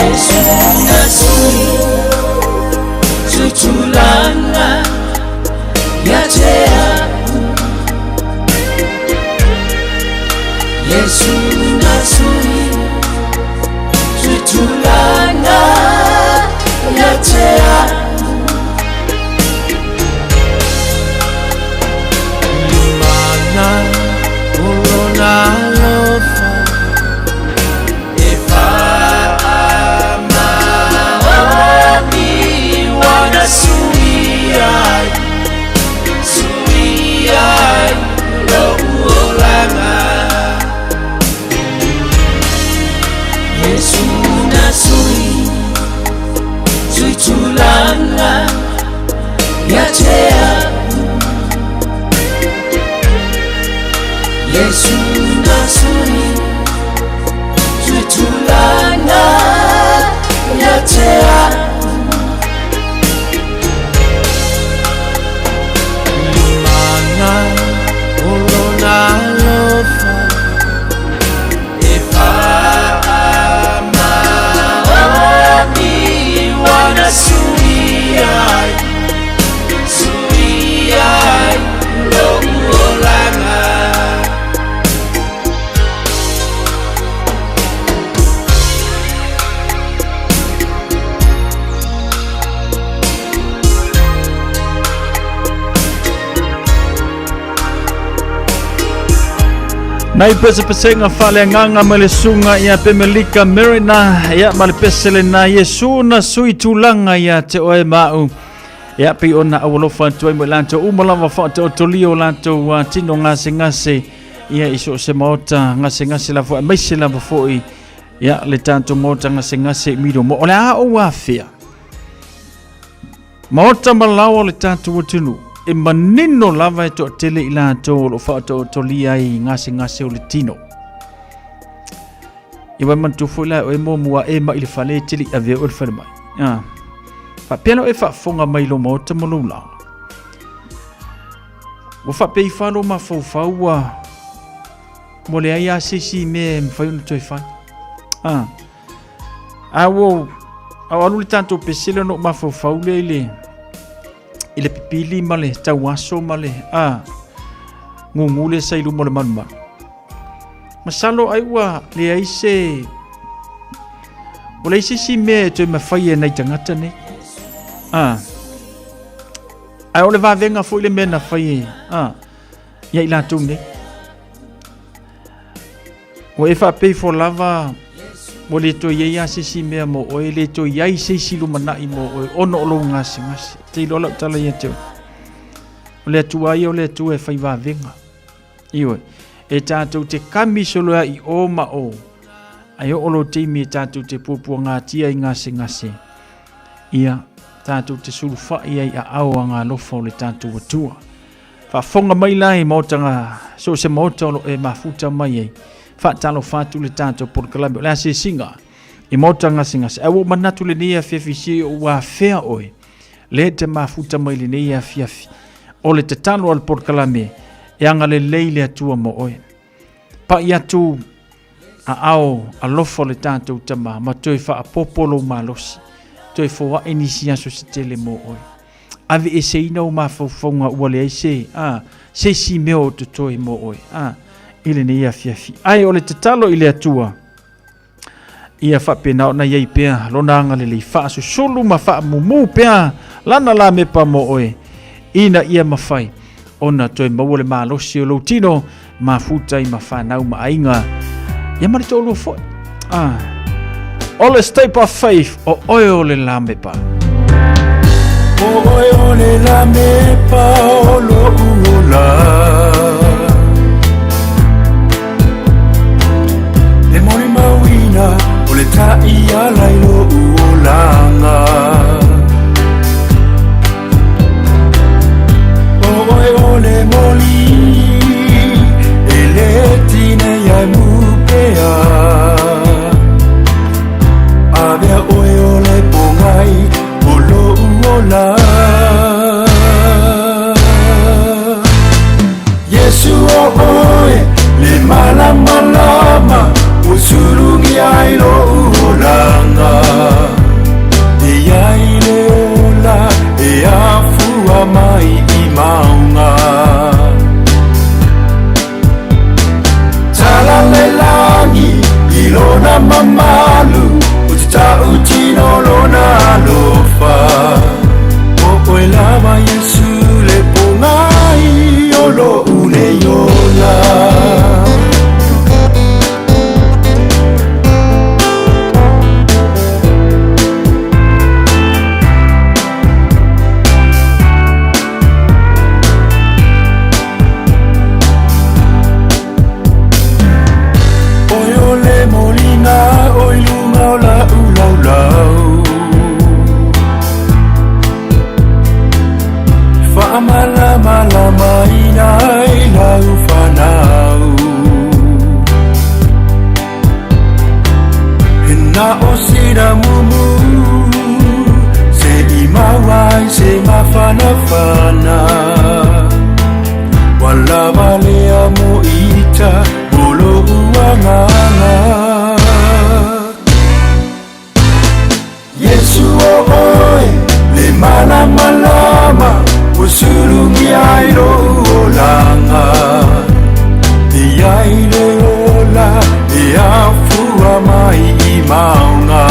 Iesu na sui sui tulaga ia te a'u Iesu na sui sui tulaga ia te a'u Mana o lona alofa e faamaoni ua na sui ai sui ai lou olaga Iesu na sui sui tulaga ia te a'u Iesu na sui sui tulaga ia te a'u Mana o lona alofa e faamaoni ua na sui ai sui ai lou olaga.
Nai pesepesega faaleagaga mai le susuga ia Pemelika Mariner ia ma le pese lena Iesu na sui tulaga ia te oe ma a'u ia pei ona aualofa atu ai mo i latou uma lava faataotolia o latou tino gasegase ia i so o se maota gasegase lava foi aemaise lava foi ia le tatou maota gasegase i Midomo. O le a ou afea Maota ma laoa o le tatou atunuu, e manino lava e toatele i latou o lo o faataotolia ai i gasegase o le tino. Ia uae manatua foi la e oe muamua e mai le fale e te le i avea oe le falemai. Ah. Faapea la oe faafofoga mai i lou maota ma lou laoa. Ua faapea ifo lou mafaufau ua ua leai lava se isi mea e mafai ona toe fai. Ah. A ua au alu le tatou pesele ona ou mafaufau lea i le i le pipili ma le tauaso ma le a gugu lea sa i luma o le malumalu. Masalo ai ua leai se ua leai se isi mea e toe mafai e nai tagata nei. A ae o le vavega foi le mea na fai e a ia i latou nei. Ua e faapea ifo lava Ua le toe i ai lava se isi mea mo oe, e le toe i ai se isi lumanai mo oe ona o lou gasegase. Te iloa lau tala ia te oe. O le Atua ia o le Atua e fai vavega. Ioe, e tātou te kami solo ai i o ma o, ai oo lo taimi e tātou te puapuagatia i gasegase, ia, tātou te sulufai ai a ao a ngā lofa o le tātou Atua. Faafofoga mai la i maota nga, so o se maota o lo e mafuta mai ai. Faatalofa atu le tātou polokalame o le asiasiga i maota gasegase. Ae ua ou manatu lenei afiafi se o ua afea oe le te mafuta mai lenei afiafi. O le tatalo a le polokalame e agalelei le Atua mo oe. Pai atu aao alofa o le tātou tama ma toe faapopo lou malosi. Toe foai nisi aso se tele mo oe. Aveeseina ou mafaufauga ua leai se, a, se isi mea o totoe mo oe, a, i lenei afiafi. Ae o le tatalo i le Atua, ia faapena ona i ai pea lona agalelei faasusulu ma faamumu pea lana lamepa mo oe, ina ia mafai ona toe maua le malosi o lou tino, mafuta i ma fanau ma aiga, ia ma le toalua foi. Ah. O le Step of Faith, o oe o le lamepa.
O oe o le lamepa o lo'u ola. Le molimauina o le ta'iala i lo'u olaga. O oe o le moli e le tinei ai mupea. Avea oe o le pogai o lo'u ola. Iesu o oe le malamalama ua sulugia ai lo'u olaga. E iai le ola e afua mai i mauga. Tala le lagi i lona mamalu, o te ta'utino lona alofa. O oe lava Iesu le pogai o lo'u nei ola. Oe o le moliga o i luga o la'u laulau. Faamalamalamaina ai lau fanau. He na o sina mumu se i mau ai se mafanafana. Ua lava lea mo ita mo lo'u agaga. Iesu o oe le malamalama ua sulugia ai lo'u olaga. E iai le ola e afua mai i mauga.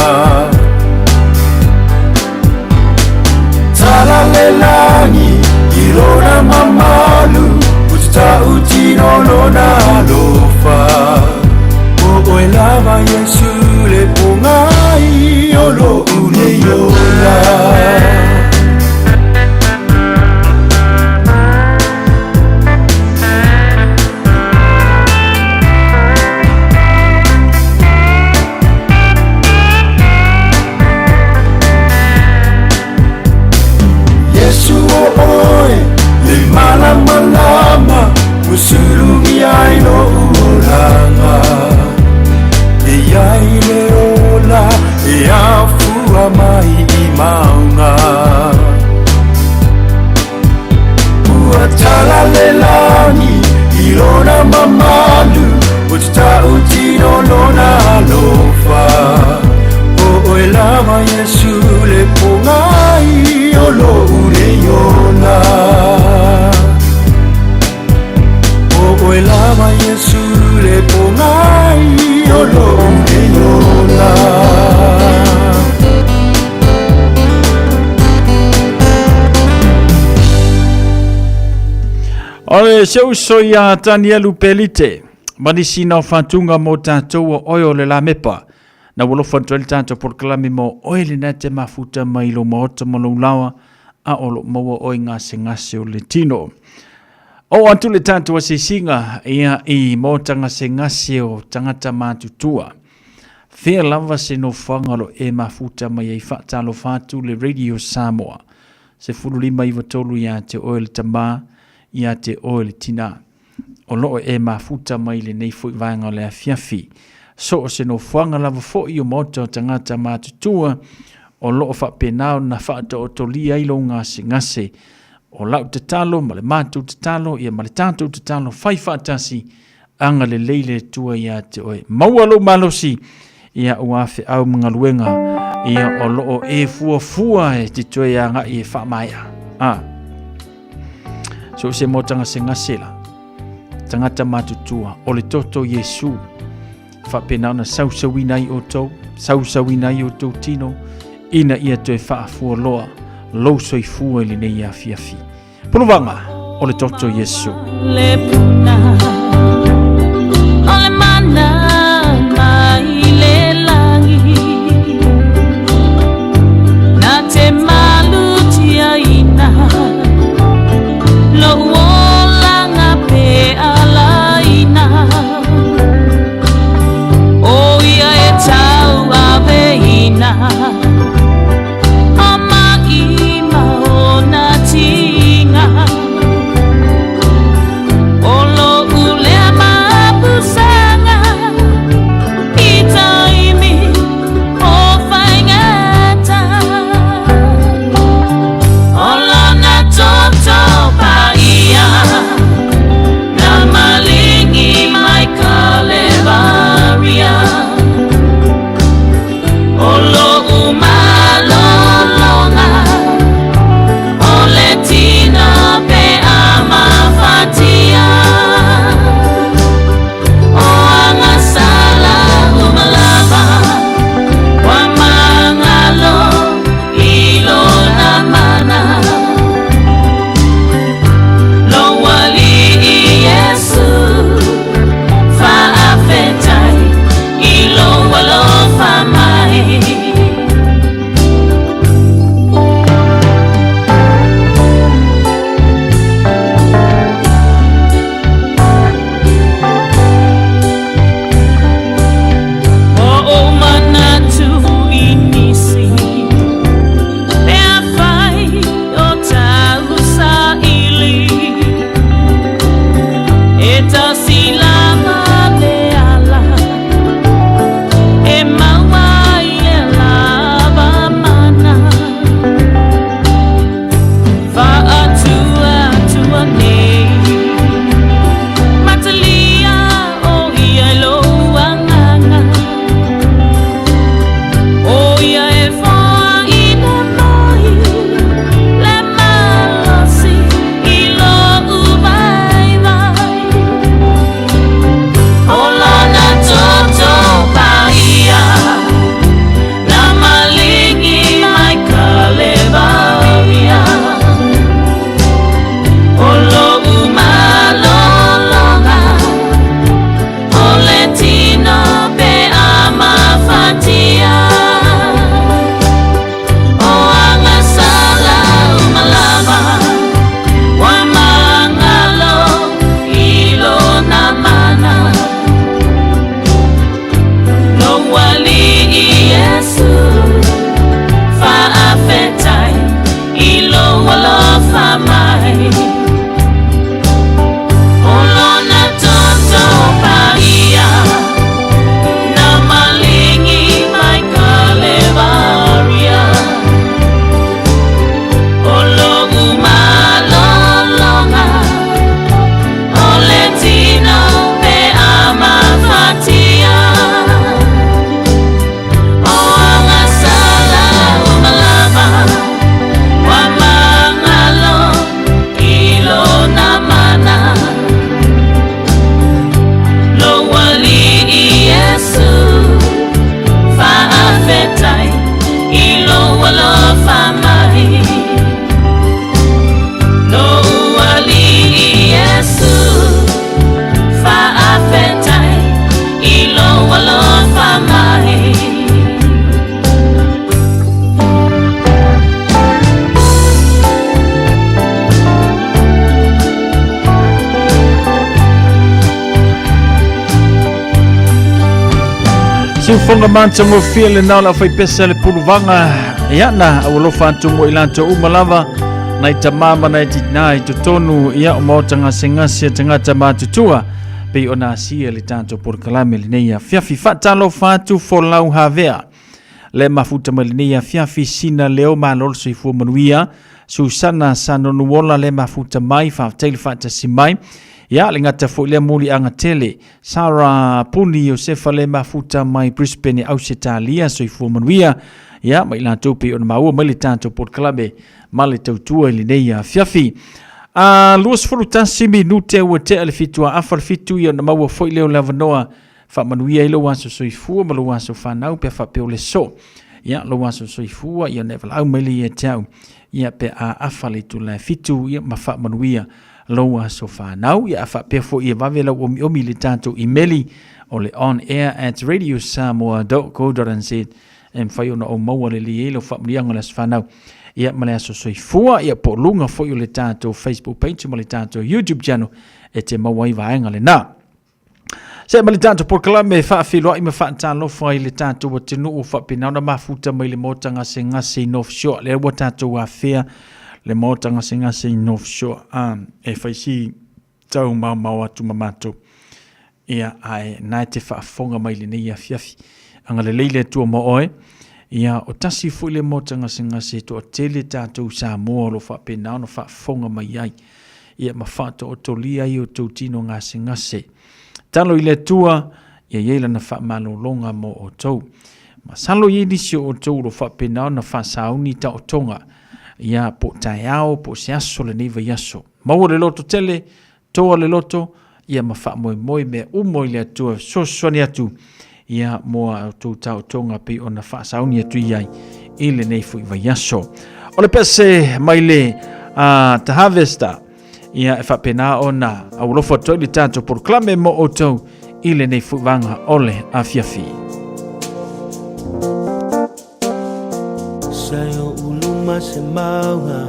Tala le lagi i lona mamalu, ua tatautino lona alofa. O oe lava Iesu le pogai o lo'u nei ola. Iesu o oe le malamalama ua sulugia ai lo'u olaga. E iai le ola e afua mai i mauga. Ua tala le lagi i lona mamalu, ua tatautino lona alofa. O oe lava Iesu le pogai o lo'u nei ola. O oe lava Iesu le pogai o lo'u nei ola.
O le se uso ia Tanielu Pelite, ma nisi nao faatuga mo tatou o oe o le lamepa. Na ua alofa atu ai le tatou polokalame mo oe lena e te mafuta mai i lou maota ma lou laoa, a o lo o maua oe i gasegase o le tino. Oo atu le tatou asiasiga ia i maota gasegase o tagata matutua. Fea lava se nofoaga o lo o e mafuta mai ai faatalofa atu le Radio Samoa. 1593 ia te oe le tama, ia te oe le tina. O lo o e mafuta mai i lenei foi vaega o le afiafi. So o se nofoaga lava foi o maota o tagata matutua, o lo o faapena ona faataotolia ai lou gasegase. O lau tatalo ma le matou tatalo ia ma le tatou tatalo fai faatasi agalelei le Atua ia te oe. Maua lou malosi ia ua feau ma galuega ia o lo o e fuafua e te toe agai e faamaea. A. So se maota gasegase la. Tagata matutua o le toto Iesu faapena ona sausauina ai outou, sausauina ai outou tino, ina ia toe faafualoa lou soifua i lenei afiafi. Puluvaga o le toto Iesu. Le puna
o le mana mai le lagi Na te malutiaina Lou olaga pe alaina O ia e tauaveina O ma'i ma ona tiga O lo'u
Siufoga matagofie lena o le aufaipese a le puluvaga ia na aualofa atu mo i latou uma lava nai tamā ma nai tinā i totonu ia o maota gasegase a tagata matutua pei ona asia le tatou polokalame lenei afiafi. Faatalofa atu folau havea le mafuta mai lenei afiafi sina leo malo le soifua manuia Susana Sanonuola le mafuta mai faafetai le faatasi mai ia le gata foi lea muliaga tele Sarah Puni Iosefa le mafuta mai Brisbane Ausetalia soifua manuia ia ma i latou pei ona maua mai le tatou polokalame ma le tautua i lenei afiafi. A 21 minute ua tea le 6:45 ia ona maua foi lea o le avanoa faamanuia ai lou aso soifua ma lou aso fanau pe a faapea o le so. Ia lou aso soifua ia ona e valaau mai lea ia te au ia pe a afa le itula e 7 ia ma faamanuia lou aso fanau. Ia a faapea foi e vave lau omiomi i le tatou imeli o le onair@radiosamoa.co.nz e mafai ona ou maua lelei ai lau faamanuiaga o le aso fanau ia ma le aso soifua ia po o luga foi o le tatou Facebook page ma le tatou YouTube channel e te maua ai vaega lena. Se ma le tatou polokalame e faafeiloai ma faatalofa i le tatou atunuu o faapena ona mafuta mai le maota gasegase i North Shore. Lea ua tatou afea le maota gasegase i North Shore. E fai si tau maomao atu ma matou. Ia, ae na e te faafofoga mai lenei afiafi. Agalelei le Atua ma oe. Ia, o tasi foi le maota gasegase e toatele tatou Samoa o lo o faapena ona faafofoga mai ai. Ia, ma faataotolia ai o outou tino gasegase. Talo i le Atua, ia i ai lana faamalologa mo outou. Masalo i ai nisi o outou o lo o faapena ona faasauni taotoga, ia, po o taeao, po o se aso lenei vaiaso. Maua le loto tele, toa le loto, ia ma faamoemoe mea uma i le Atua e fesoasoani atu ia mo a outou taotoga pei ona faasauni atu i ai i lenei foi vaiaso. O le pese mai le The Harvester, ia e faapena ona aualofa atu ai le tatou polokalame mo outou i lenei foi vaega o le afiafi.
Sa i uluma se mauga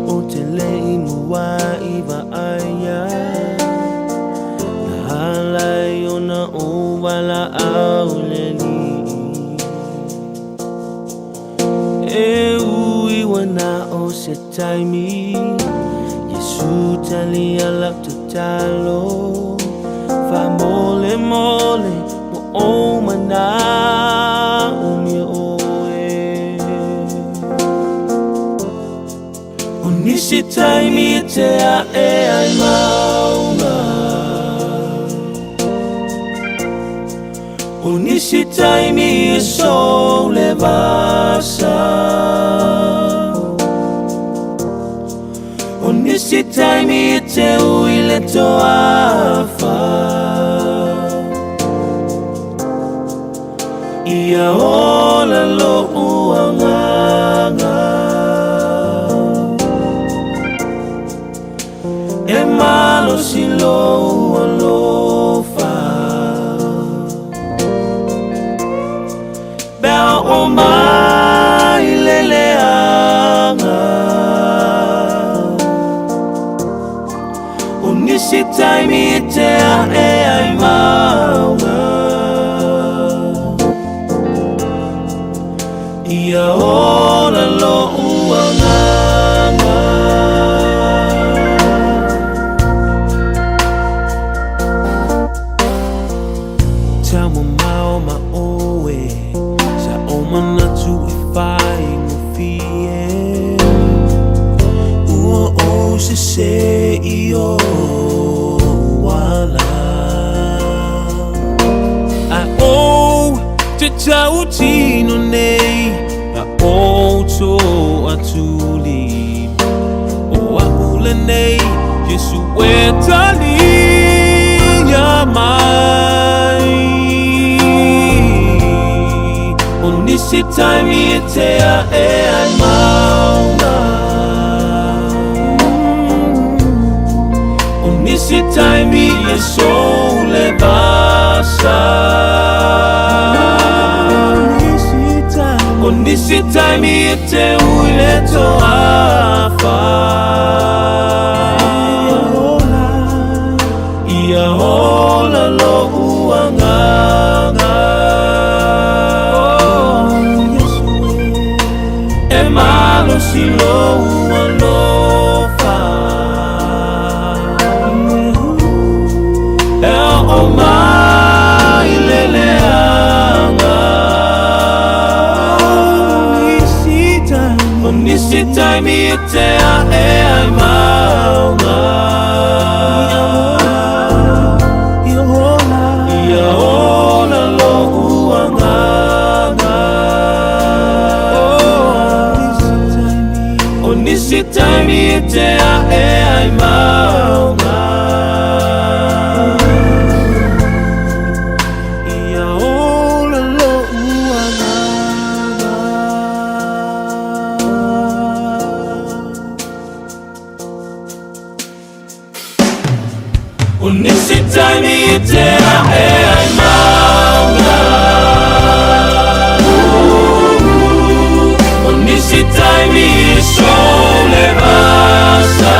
o te le i mua i vaaia Na alai ona o wala au le lii E ui wana o se taimi Yesu tali ala tatalo Fa mole mole mo o mana umia oe O nisi taimi e te a e ai maunga O nisi taimi e sou le vasa O nisi taimi e te ui le toafa Ia ola lo uangaga E malosi lou alofa Pe a oo mai le leaga O nisi taimi e te ae ai mauga Ia ola lou agaga Taumamao ma oe Sa o manatu e faigofie Ua ou sese i ou ala Ae ou te tautino nei Na ou toatuli O a'u lenei Iesu e talia mai O nisi taimi e te ae ai mauga O nisi taimi e sou le vasa O nisi taimi e te ui le toafa Ia ola lou agaga. nisi taimi e te ae ai mauga. Ia ola lo'u agaga. O nisi taimi e te ae ai mauga. Ia ola lo'u agaga. O nisi taimi e te ae ai mauga. O nisi taimi e sole vasa.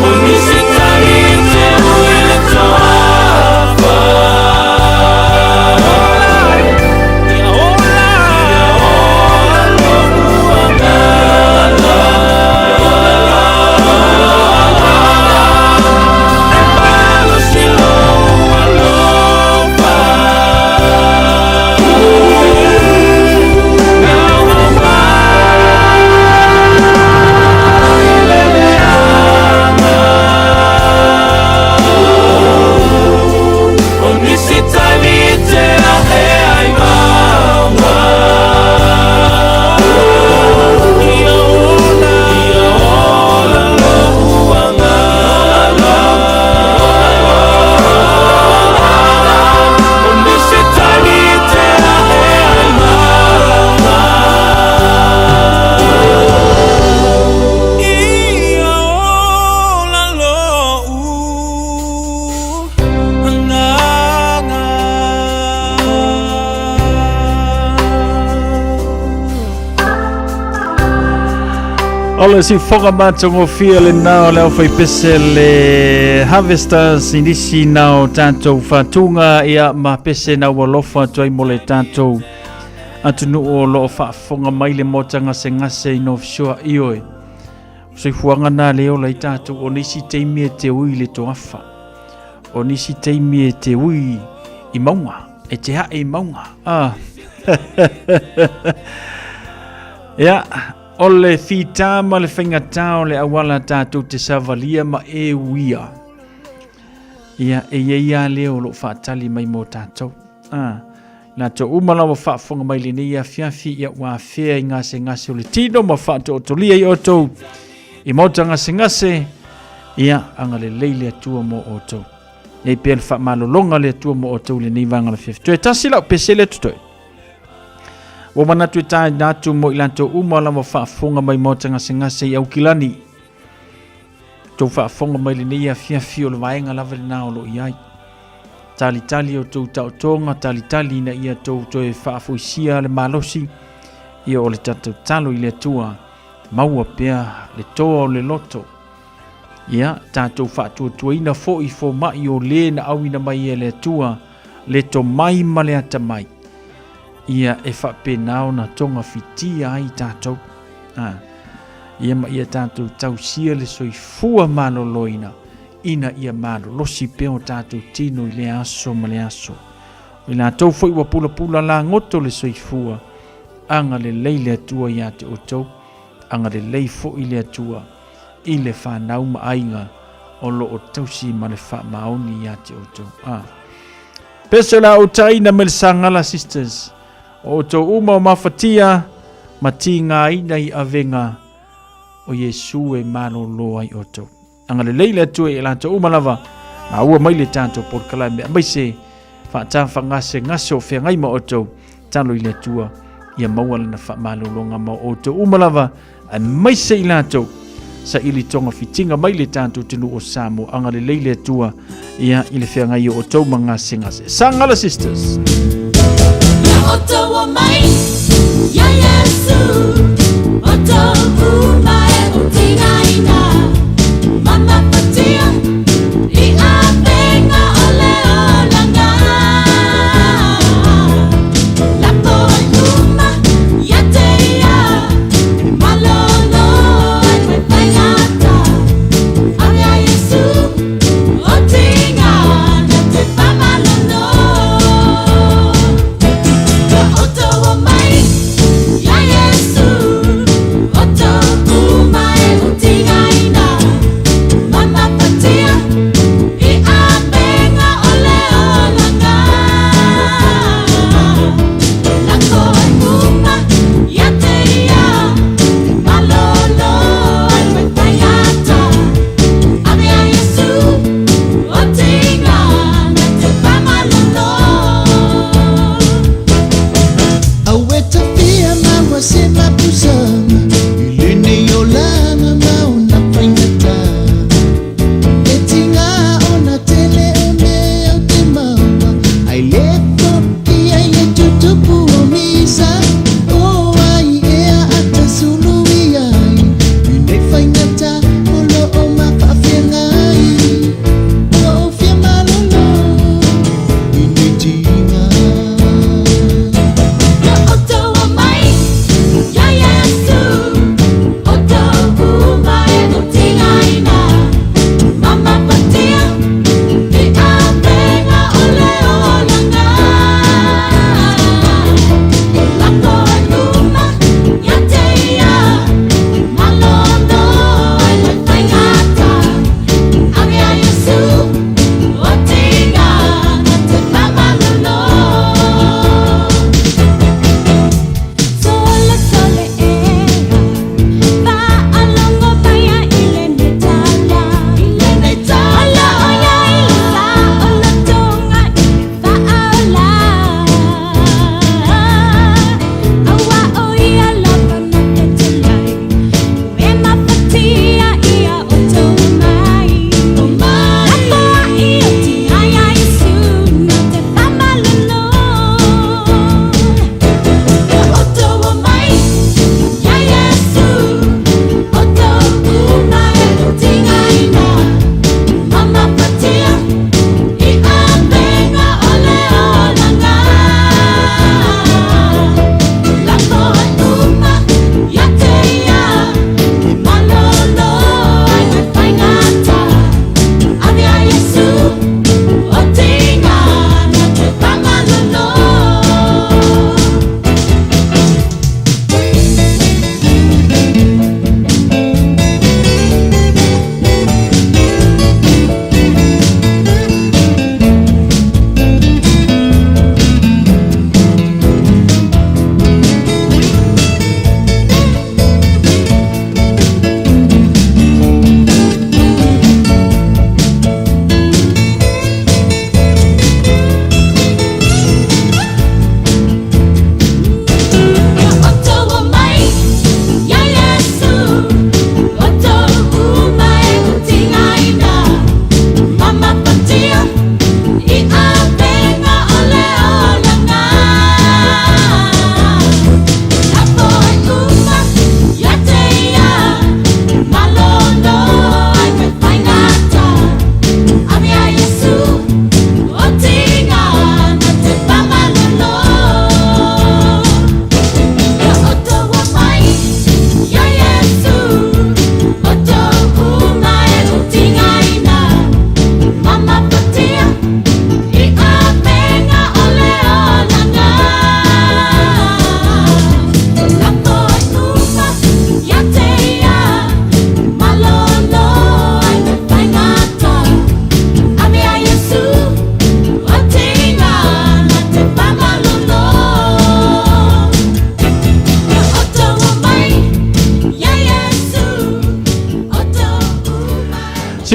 O nisi taimi e te ui le toafa. Ia ola lo'u agaga. E malosi lou alofa. Gaugau mai le leaga. O nisi taimi e te ae ai mauga. Ia ola lo'u agaga. O nisi taimi e te ae ai mauga. Ia ola lo'u agaga.
O le siufoga matagofie lenā o le aufaipese le Harvesters i nisi na o tatou faatuga ia ma pese na ua alofa atu ai mo le tatou atunuu o lo o faafofoga mai le maota gasegase i North Shore. Ioe, o soifuaga na le ola i tatou, o nisi taimi e te ui i le toafa, o nisi taimi e te ui i mauga, e te ae i mauga. Ah. Ia, o le fita ma le faigata o le auala tatou te savalia ma e uia. Ia, e i ai lava le o lo o faatali mai mo tatou. Ah, latou uma lava faafofoga mai lenei afiafi, ia ua afea i gasegase o le tino ma faatootolia i outou i maota gasegase, ia, agalelei le Atua mo outou. Nei pea le faamalologa le Atua mo outou i lenei vaega o le afiafi. Toe tasi lau pese lea totoe. Ua manatu e taina atu mo i latou uma lava faafofoga mai maota gasegase i Aukilani. Tou faafofoga mai lenei afiafi o le vaega lava lena o lo o i ai. Talitali o tou taotoga, talitali ina ia tou toe faafoisia le malosi, ia o le tatou talo i le Atua, maua pea le toa o le loto. Ia, tatou faatuatuaina foi fomai o le na auina mai e le Atua, le tomai ma le atamai, ia e faapena ona togafitia ai tatou. A, ia ma ia tatou tausia le soifua maloloina, ina ia malolosi pea o tatou tino i lea aso ma le aso. O i latou foi ua pulapula lagoto le soifua, agalelei le Atua ia te outou, agalelei foi le Atua i le fanau ma aiga o lo o tausi ma le faamaoni ia te outou. A. Pese o le a ou taina mai le Sagala Sisters, o outou uma o mafatia ma tigaina i avega o Iesu e malolo ai outou. Agalelei le Atua i latou uma lava, maua mai le tatou polokalame aemaise faatafagasegase o feagai ma outou, talo i le Atua ia maua lana faamalologa ma outou uma lava, aemaise i latou saili togafitiga mai le tatou atunuu o Samoa. Agalelei le Atua ia i le feagai o outou ma gasegase. Sagala Sisters.
Ia outou o mai, ia Iesu, outou uma e o tigaina, ma mafatia i avega o le olaga. Lako ai uma ia te ia, e malolo ai mai faigata. Ave a Iesu, o tiga na te faamalolo. Ia outou o mai.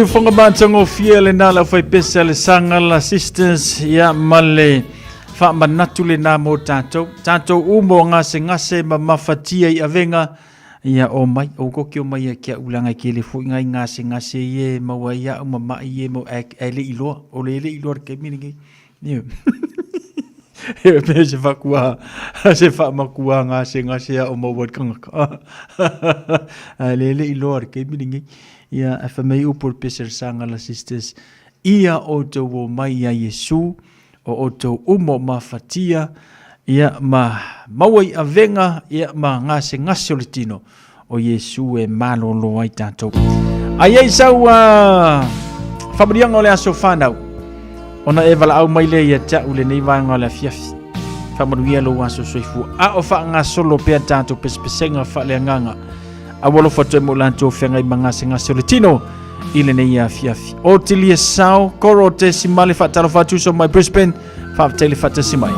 siufoga matagofie lenā le aufaipese a le Sagala Sisters, ia ma le faamanatu lenā mo tatou. Tatou uma o gasegase ma mafatia i avega, ia o mai, o koke o mai ia ki a'u leaga e tele foi nai gasegase ia e maua ai a'u ma ma'i ia e maua ae, ae le i iloa, o le le i iloa i le taimi lenei. Ioe. E pei se faakua, se faamakua gasegase a o maua i le tagata. Ae le le i iloa i le taimi lenei. Ia, ae fai mai upu o le pese a le Sagala Sisters, ia outou o mai ia Iesu, o outou uma o mafatia, ia, ma maua i avega, ia, ma gasegase o le tino, o Iesu e malolo ai tatou. A i ai sau faamanuiaga o le aso fanau, ona e valaau mai lea ia te au lenei vaega o le afiafi. Faamanuia lou aso soifua. A o faagasolo pea tatou pesepesega faaleagaga. Aua alofa atu ai mo latou feagai ma gasegase o le tino i lenei afiafi. Otilia Sao, Koro te Simale faatalofa atu so mai Brisbane. Faafetai le faatasi mai.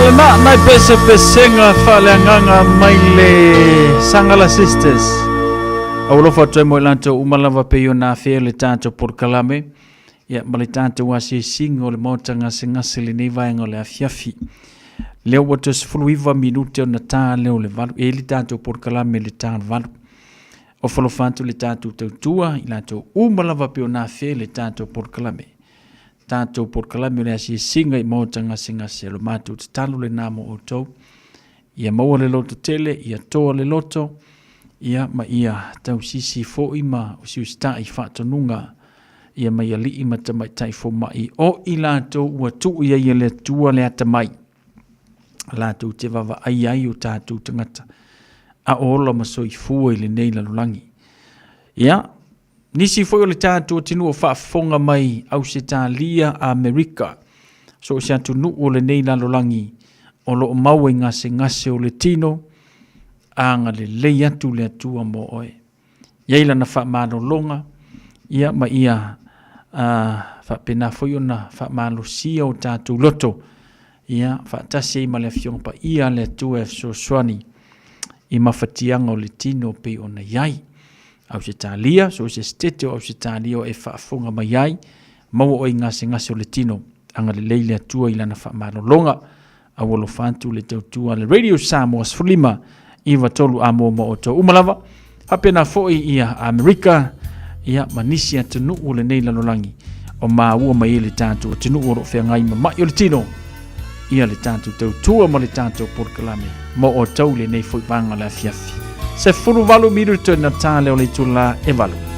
lena nai pesepesega faaleagaga mai le Sangala Sisters. Aualofa atu ai mo i latou uma lava pei ona afea le tatou polokalame ia ma le tatou asiasiga o le maota gasegase i lenei vaega o le afiafi. Lea ua toe 19 minute ona ta lea o le 8, e i ai le tatou polokalame i le ta o le 8. Ofo alofa atu le tatou tautua i latou uma lava pei ona afea le tatou polokalame. Tatou polokalame o le asiasiga i maota gasegase, o le matou tatalo lena mo outou. Ia maua le loto tele, ia toa le loto, ia ma ia tausisi foi ma usiusita'i i faatonuga ia mai alii ma tamaitai foma'i o i latou ua tuu i ai e le Atua le atamai latou te vaavaaia ai o tatou tagata a o ola ma soifua i lenei lalolagi. Ia, nisi foi o le tatou atunuu o faafofoga mai Ausetalia, Amerika, so o se atunuu o lenei lalolagi o lo o maua i gasegase o le tino, agalelei atu le Atua mo oe. I ai lana faamalologa, ia ma ia faapena foi ona faamalosia o tatou loto, ia faatasi ai ma le Afioga Paia a le Atua e fesoasoani i mafatiaga o le tino pei ona i ai. Ausetalia, so o se setete o Ausetalia o e faafofoga mai ai, maua oe i gasegase o le tino, agalelei le Atua i lana faamalologa. Aualofa atu le tautua a le Radio Samoa 15 93 a mua ma outou uma lava. Faapena foi ia Amerika, ia ma nisi atunuu o lenei lalolagi o maua mai ai le tatou atunuu o lo o feagai ma mai o le tino, ia le tatou tautua ma le tatou polokalame mo outou lenei foi vaega o le afiafi. 18 minute na tā leo le itula e 8.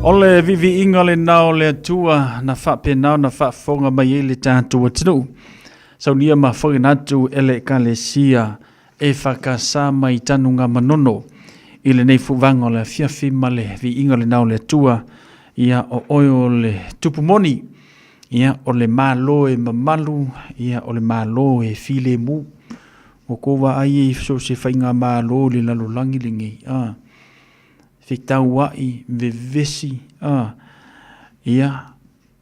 O le viviiga lena o le Atua na faapena ona faafofoga mai ai le tatou atunuu. Saunia ma faugina atu e le Ekalesia EFKS mai Tanugamanono i lenei fuvaga o le afiafi ma le viiga lena o le Atua. Ia o oe o le tupu moni, ia o le Malo e mamalu, ia o le Malo e filemu. Ua kou vaai i so o se faigamalo i le lalolagi lenei, a fetauai, vevesi, a ia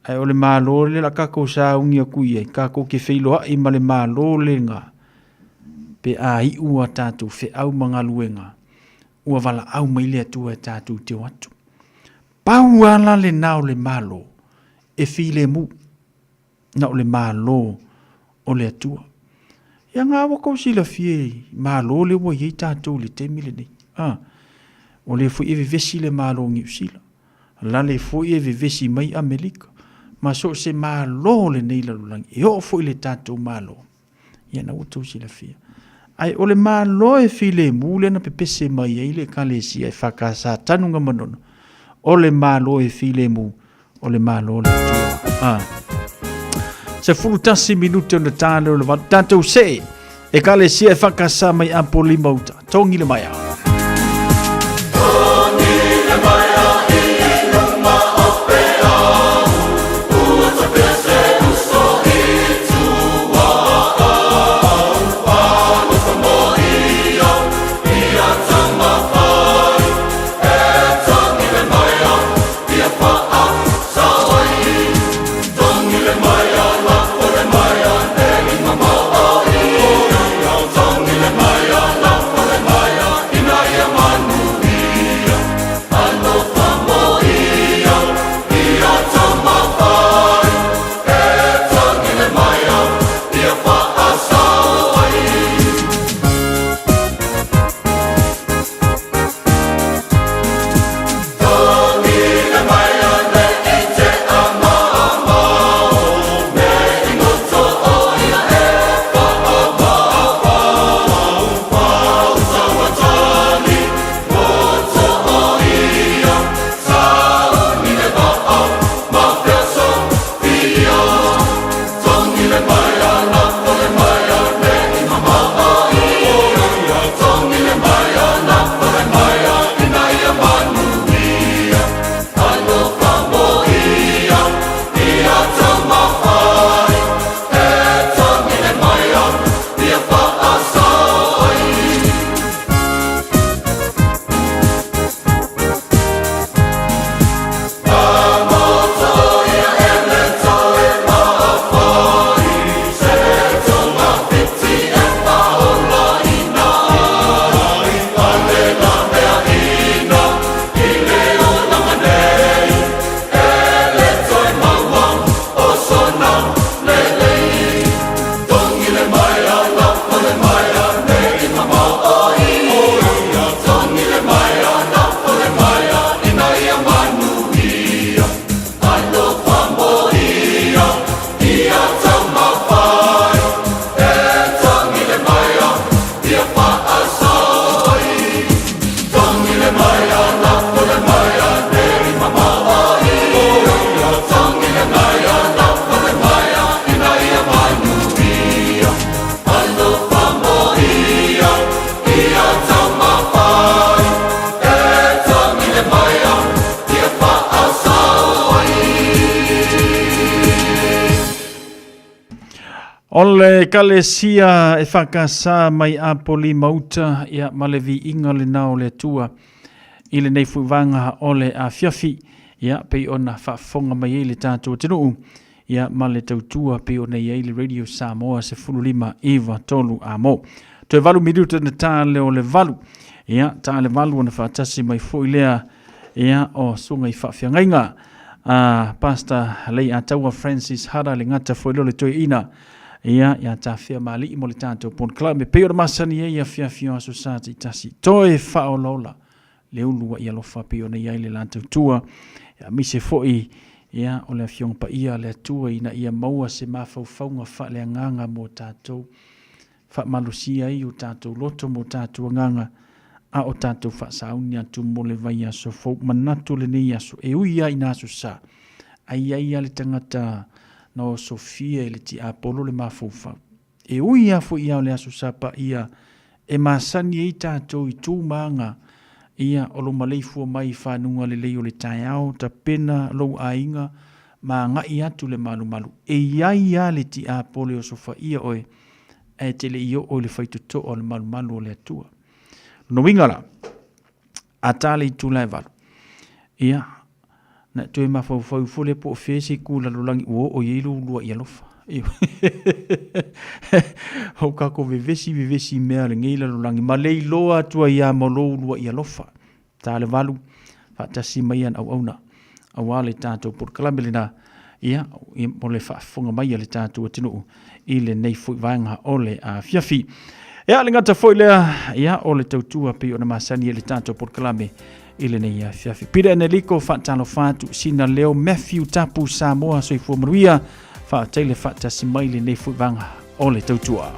ae o le Malo lea la tatou sauni atu i ai, tatou te feiloai ma le Malo lena pe a iu a tatou feau ma galuega ua valaau mai le Atua e tatou te o atu. Pau lava la lena o le Malo e filemu, na o le Malo o le Atua. Ia na ua tou silafia i Malo lea ua i ai tatou i le taimi lenei. A, o lea foi e vevesi le Malo o Niu Sila, lale foi e vevesi mai Amerika, ma so o se Malo o lenei lalolagi, e oo foi i le tatou Malo. Ia na ua tou silafia. Ae o le Malo e filemu lea na pepese mai ai le Ekalesia EFKS Tanugamanono, o le Malo e filemu, o le Malo o le Atua. Ah. 11 minute ona tā leo le valu. Tātou see, Ekalesia EFKS mai Apolima uta. Tongi le maea. O le Ekalesia EFKS mai Apolima Uta, ia, ma le viiga lena o le Atua i lenei fuivaga o le afiafi, ia, pei ona faafofoga mai ai le tatou atunuu, ia, ma le tautua pei ona i ai le Radio Samoa 15 9 3 amo. Toe 8 minuta na tā leo le valu, ia, tā le valu ona faatasi mai foi lea, ia, o susuga i faafeagaiga a Pastor Leiataua Francis Hara le gata foi lea o le toeaina, ia, ia Tafea Mali'i mo le tatou Pond Club e pei ona masani ai afiafi o Aso Sa taitasi. Toe faaolaola le ulu ai alofa pei ona i ai le latou tua, ia, aemaise foi, ia, o le Afioga Paia a le Atua ina ia maua se mafaufauga faaleagaga mo tatou, faamalosia ai o tatou loto ma o tatou agaga. a o tatou faasauni atu mo le vaiaso fou. Manatu lenei aso, e ui lava ina aso Sa, ae i ai lava le tagata na osofia e le tiapolo le mafaufau. E ui lava foi ia o le Aso Sa Paia e masani ai tatou i tu ma aga, ia, o lou maleifua mai i fanuga lelei o le taeao, tapena lou aiga ma agai atu le malumalu. E i ai lava le tiapolo e osofaia oe ae e te le i oo i le faitotoa o le malumalu o le Atua. Lona uiga la, a ta le itula e 8, ia, na e toe mafaufau ifo lea po o fea se itu lalolagi ua oo i ai lou uluai alofa. O kako vevesi vevesi mea o lenei lalolagi ma le iloa atu ai lava ma lou uluai alofa. Ta le 8, faatasi mai ana auauna aua le tatou polokalame lena, ia, mo le faafofoga mai a le tatou atunuu i lenei foi vaega o le afiafi. Ia, le gata foi lea, ia, o le tautua pei ona masani ai le tatou polokalame i lenei afiafi. Peter Eneliko, faatalofa atu, sina leo Matthew Tapu Samoa, soifua manuia, faafetai le faatasi mai lenei foi vaega o le tautua.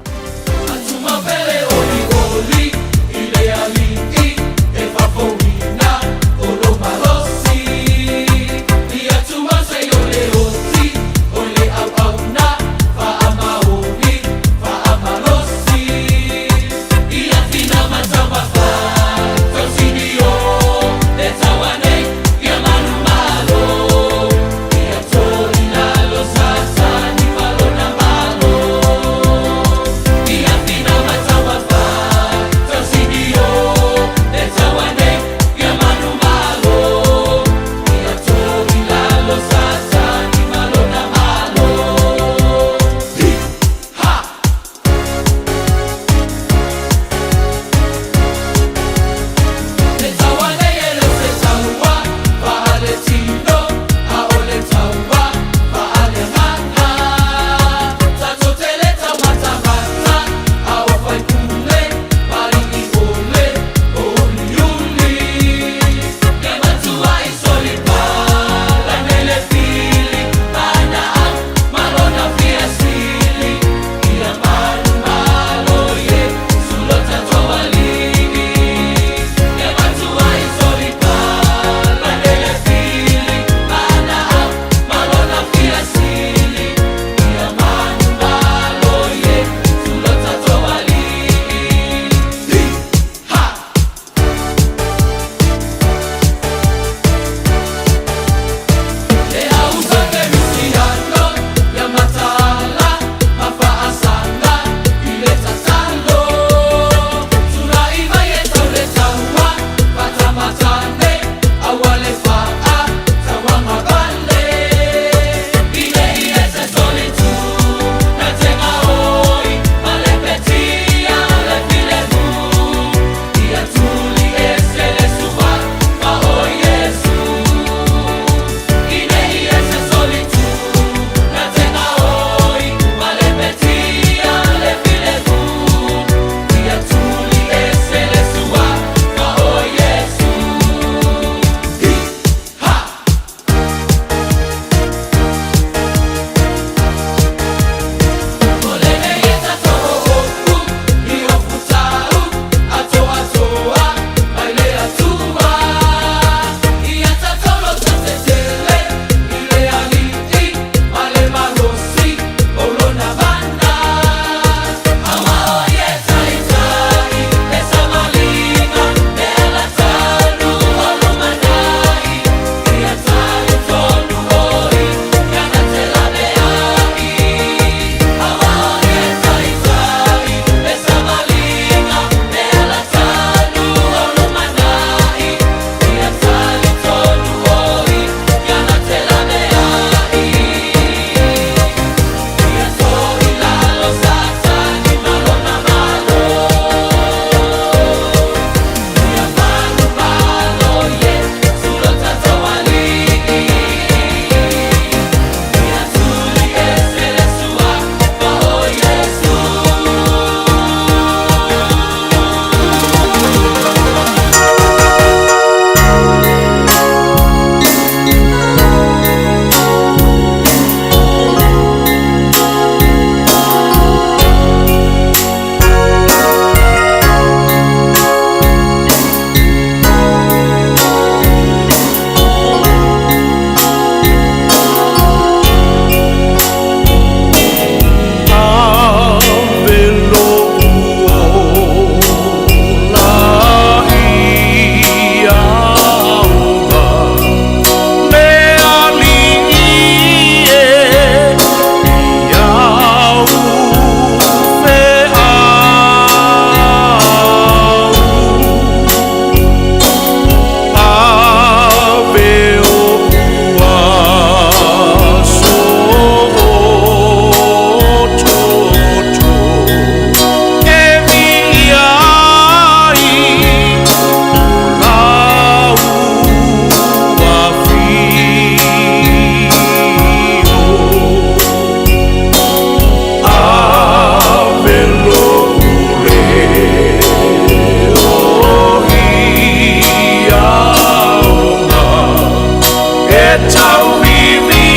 tauvivi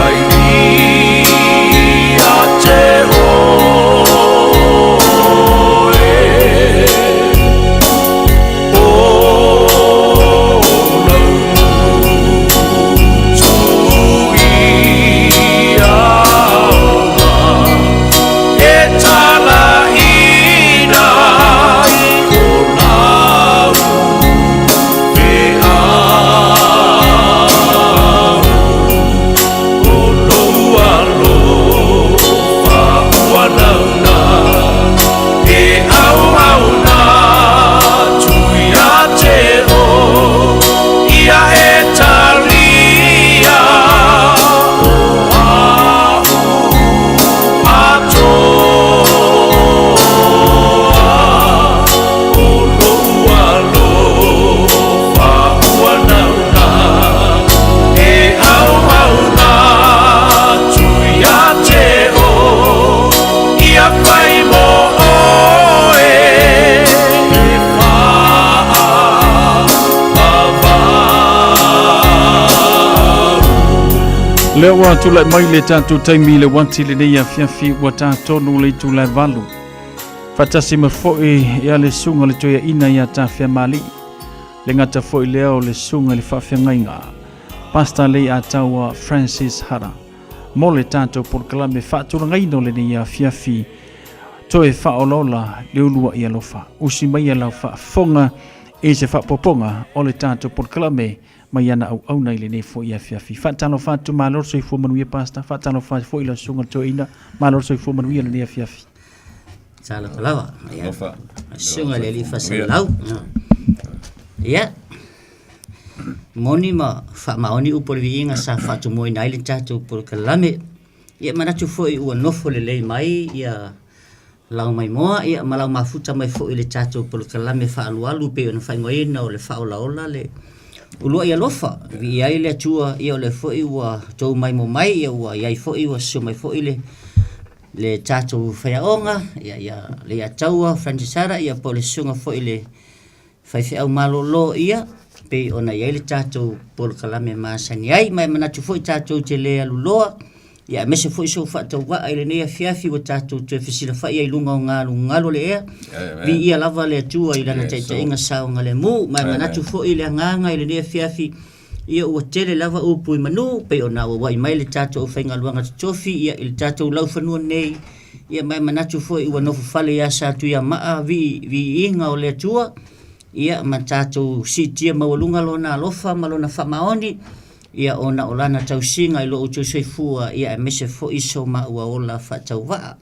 ai ia te oe. O lau Tuiaoga e talaina i ko lau feau. O lou alofa ua launa e auauna atu ia te oe, ia e talia o a'u atoa. O lou alofa ua nauna e auauna atu ia te oe, ia fai mo oe e fa'avavau.
Lea ua tulai mai le tatou taimi i le uati lenei afiafi ua tatonu le itula e 8. Faatasi ma foi ia le susuga le toeaina ia Tafeamalii. Le gata foi lea o le susuga i le faafeagaiga Pastor Leiataua Francis Hara mo le tatou polokalame faatulagaina o lenei afiafi toe faaolaola le uluai alofa. Usi maia lau faafofoga i se faaopoopoga o le tatou polokalame mai ana auauna i lenei foi afiafi. Faatalofa atu, malo le soifua manuia Pastor, faatalofa atu foi i lau susuga le toeaina, malo le soifua manuia lenei afiafi.
Talofa lava. Ia. Susuga i le Alii Faasalalau. Ia. Moni ma faamaoni upu o le viiga sa faatumuina ai le tatou polokalame. Ia manatu foi ua nofo lelei mai ia lau maimoa ia ma lau mafuta mai foi i le tatou polokalame faaalualu pei ona faaigoaina o le faaolaola le uluai alofa. Viia ai le Atua ia o lea foi ua tou maimoa mai ia ua i ai foi ua susu mai foi le le tatou faiaoga ia ia Leiataua Francis Hara ia po o le susuga foi i le faifeau malolo ia pei ona i ai le tatou polokalame masani ai. Ma e manatu foi tatou te le aluloa ia aemaise foi sou faatauvaa i lenei afiafi ua tatou toe fesilafai ai i luga o galugalu o le ea. Viia lava le Atua i lana taitaiga saogalemu. Ma e manatu foi le agaga i lenei afiafi ia ua tele lava upu i manu pei ona auauai mai le tatou aufaigaluega totofi ia i le tatou laufanua nei ia ma e manatu foi ua nofofale ia Satuiamaa viiga o le Atua ia ma tatou siitia maualuga lona alofa ma lona faamaoni ia ona o lana tausiga i lo outou soifua ia aemaise foi so maua ola faatauvaa.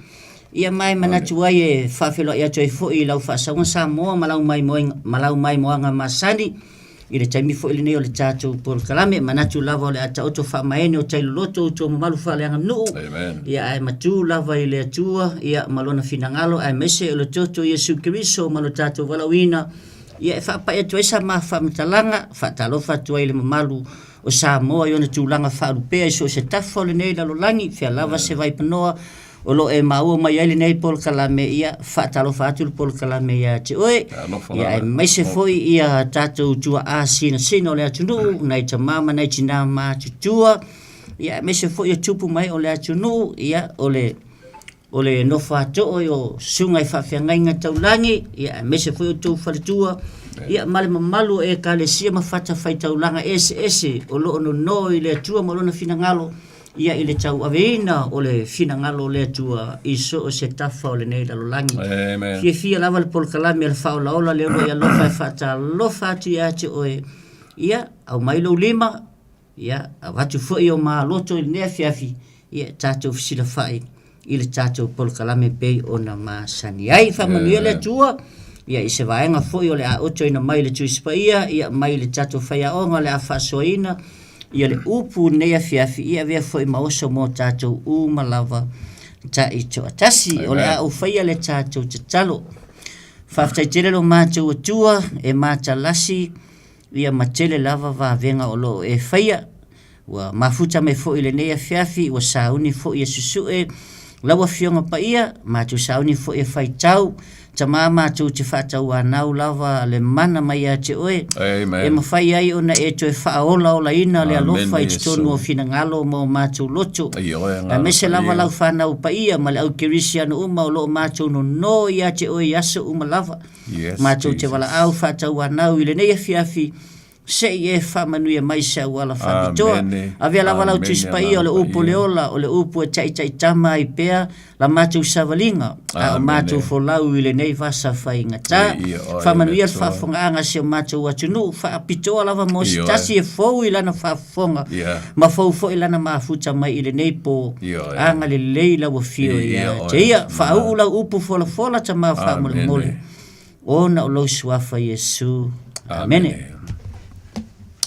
Ia ma e manatu ai e faafeiloai atu ai foi i lau faasauga Samoa ma lau maimoaga masani I le taimi foi lenei o le tatou polokalame, manatu lava o le a taoto faamaene o tai loloto outou mamalu faaleaganuu, ia ae matu lava i le Atua ia ma Lona finagalo aemaise o le Toto Iesu Keriso ma lo tatou valaauina, ia e faapai atu ai sa ma faamatalaga, faatalofa atu ai i le mamalu o Samoa i ona tulaga faalupea i so o se tafa o lenei lalolagi, fea lava se vaipanoa O lo o e maua mai ai lenei polokalame, ia faatalofa atu le polokalame ia te oe, ia aemaise foi ia tatou tuaa sinasina o le atunuu, nai tama ma nai tina matutua, ia aemaise foi o tupu mai o le atunuu, ia o le o le nofo a too o susuga i faafeagaiga taulagi, ia aemaise foi o outou faletua, ia ma le mamalu o ekalesia ma fatafaitaulaga eseese o lo o nono i le Atua ma lona finagalo, ia i le tauaveina o le finagalo o le Atua i so o se tafa o lenei lalolagi.
Amen.
Fiafia lava le polokalame a le Faaolaola le Uluai Alofa e faatalofa atu ia te oe. Ia, aumai lou lima, ia, avatu foi o maloto i lenei afiafi, ia, tatou fesilafai i le tatou polokalame pei ona masani ai. Faamanuia le Atua ia i se vaega foi o le a otoina mai le Tusi Paia, ia mai le tatou faiaoga o le a faasoaina ia le upu i lenei afiafi, ia avea foi ma oso mo tatou uma lava taitoatasi. O le a ou faia le tatou tatalo. Faafetai tele lo matou Atua e matalasi ia ma tele lava vavega o lo o e faia. Ua mafuta mai foi i lenei afiafi, ua sauni foi e susue Lau Afioga Paia, matou sauni foi e faitau, Tama matou te faatauanau lava le mana mai ia te Oe,
Amen.
e mafai ai ona e toe faaolaolaina le alofa
Amene
i totonu
Iesu.
o finagalo ma o matou loto.
Ioe, agaga
Aemaise lava
paia.
lau fanau paia ma le au kerisiano uma o lo o matou nonō ia te Oe i aso uma lava.
Yes,
Matou te
Jesus.
valaau faatauanau i lenei afiafi, Se i e faamanuia mai se auala faapitoa.
Amene.
Avea lava lau
Amene,
Tusi Paia o le
agaga
upu o le
paia.
ola, o le upu e taitaitama ai pea la matou savaliga, a o
Amene.
matou folau i lenei vasa faigata.
Viia oe, le
Faamanuia le
Atua.
faafofogaaga a si o matou atunuu, faapitoa lava mo se
Ioe.
tasi e fou i lana faafofoga,
Ia.
ma fou foi lana mafuta mai i lenei po.
Ioe.
Agalelei lau afio
Viia
ia
oe,
te ia.
ma.
Faauu lau upu folafola tama faamolemole.
Amene.
Ona o lou suafa Iesu. Amene.
Amene.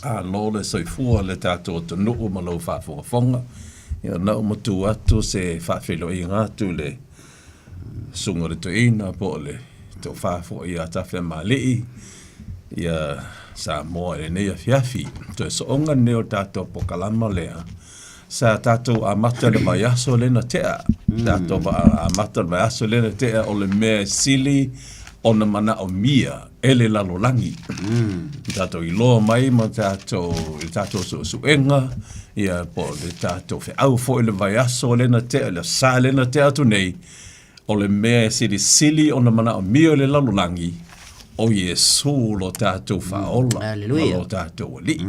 Alo le soifua le tatou atunuu ma lou faafogafoga. Ia na ou matu atu se faafeiloaiga atu i le susuga o le toeaina po o le tofa foi ia Tafeamalii ia Samoa i lenei afiafi. Toe sooga lenei o le tatou pokalama lea sa tatou amata i le vaiaso lea na tea. Tatou amata i le vaiaso lea na tea o le mea e sili ona manaomia e le lalolagi. Tatou iloa mai ma tatou i le tatou suesuega, ia po o le tatou feau foi i le vaiaso lea na tea, le sa lea na tea atu nei, o le mea e silisili ona manaomia e le lalolagi, o Iesu lo tatou Faaola ma lo tatou Alii.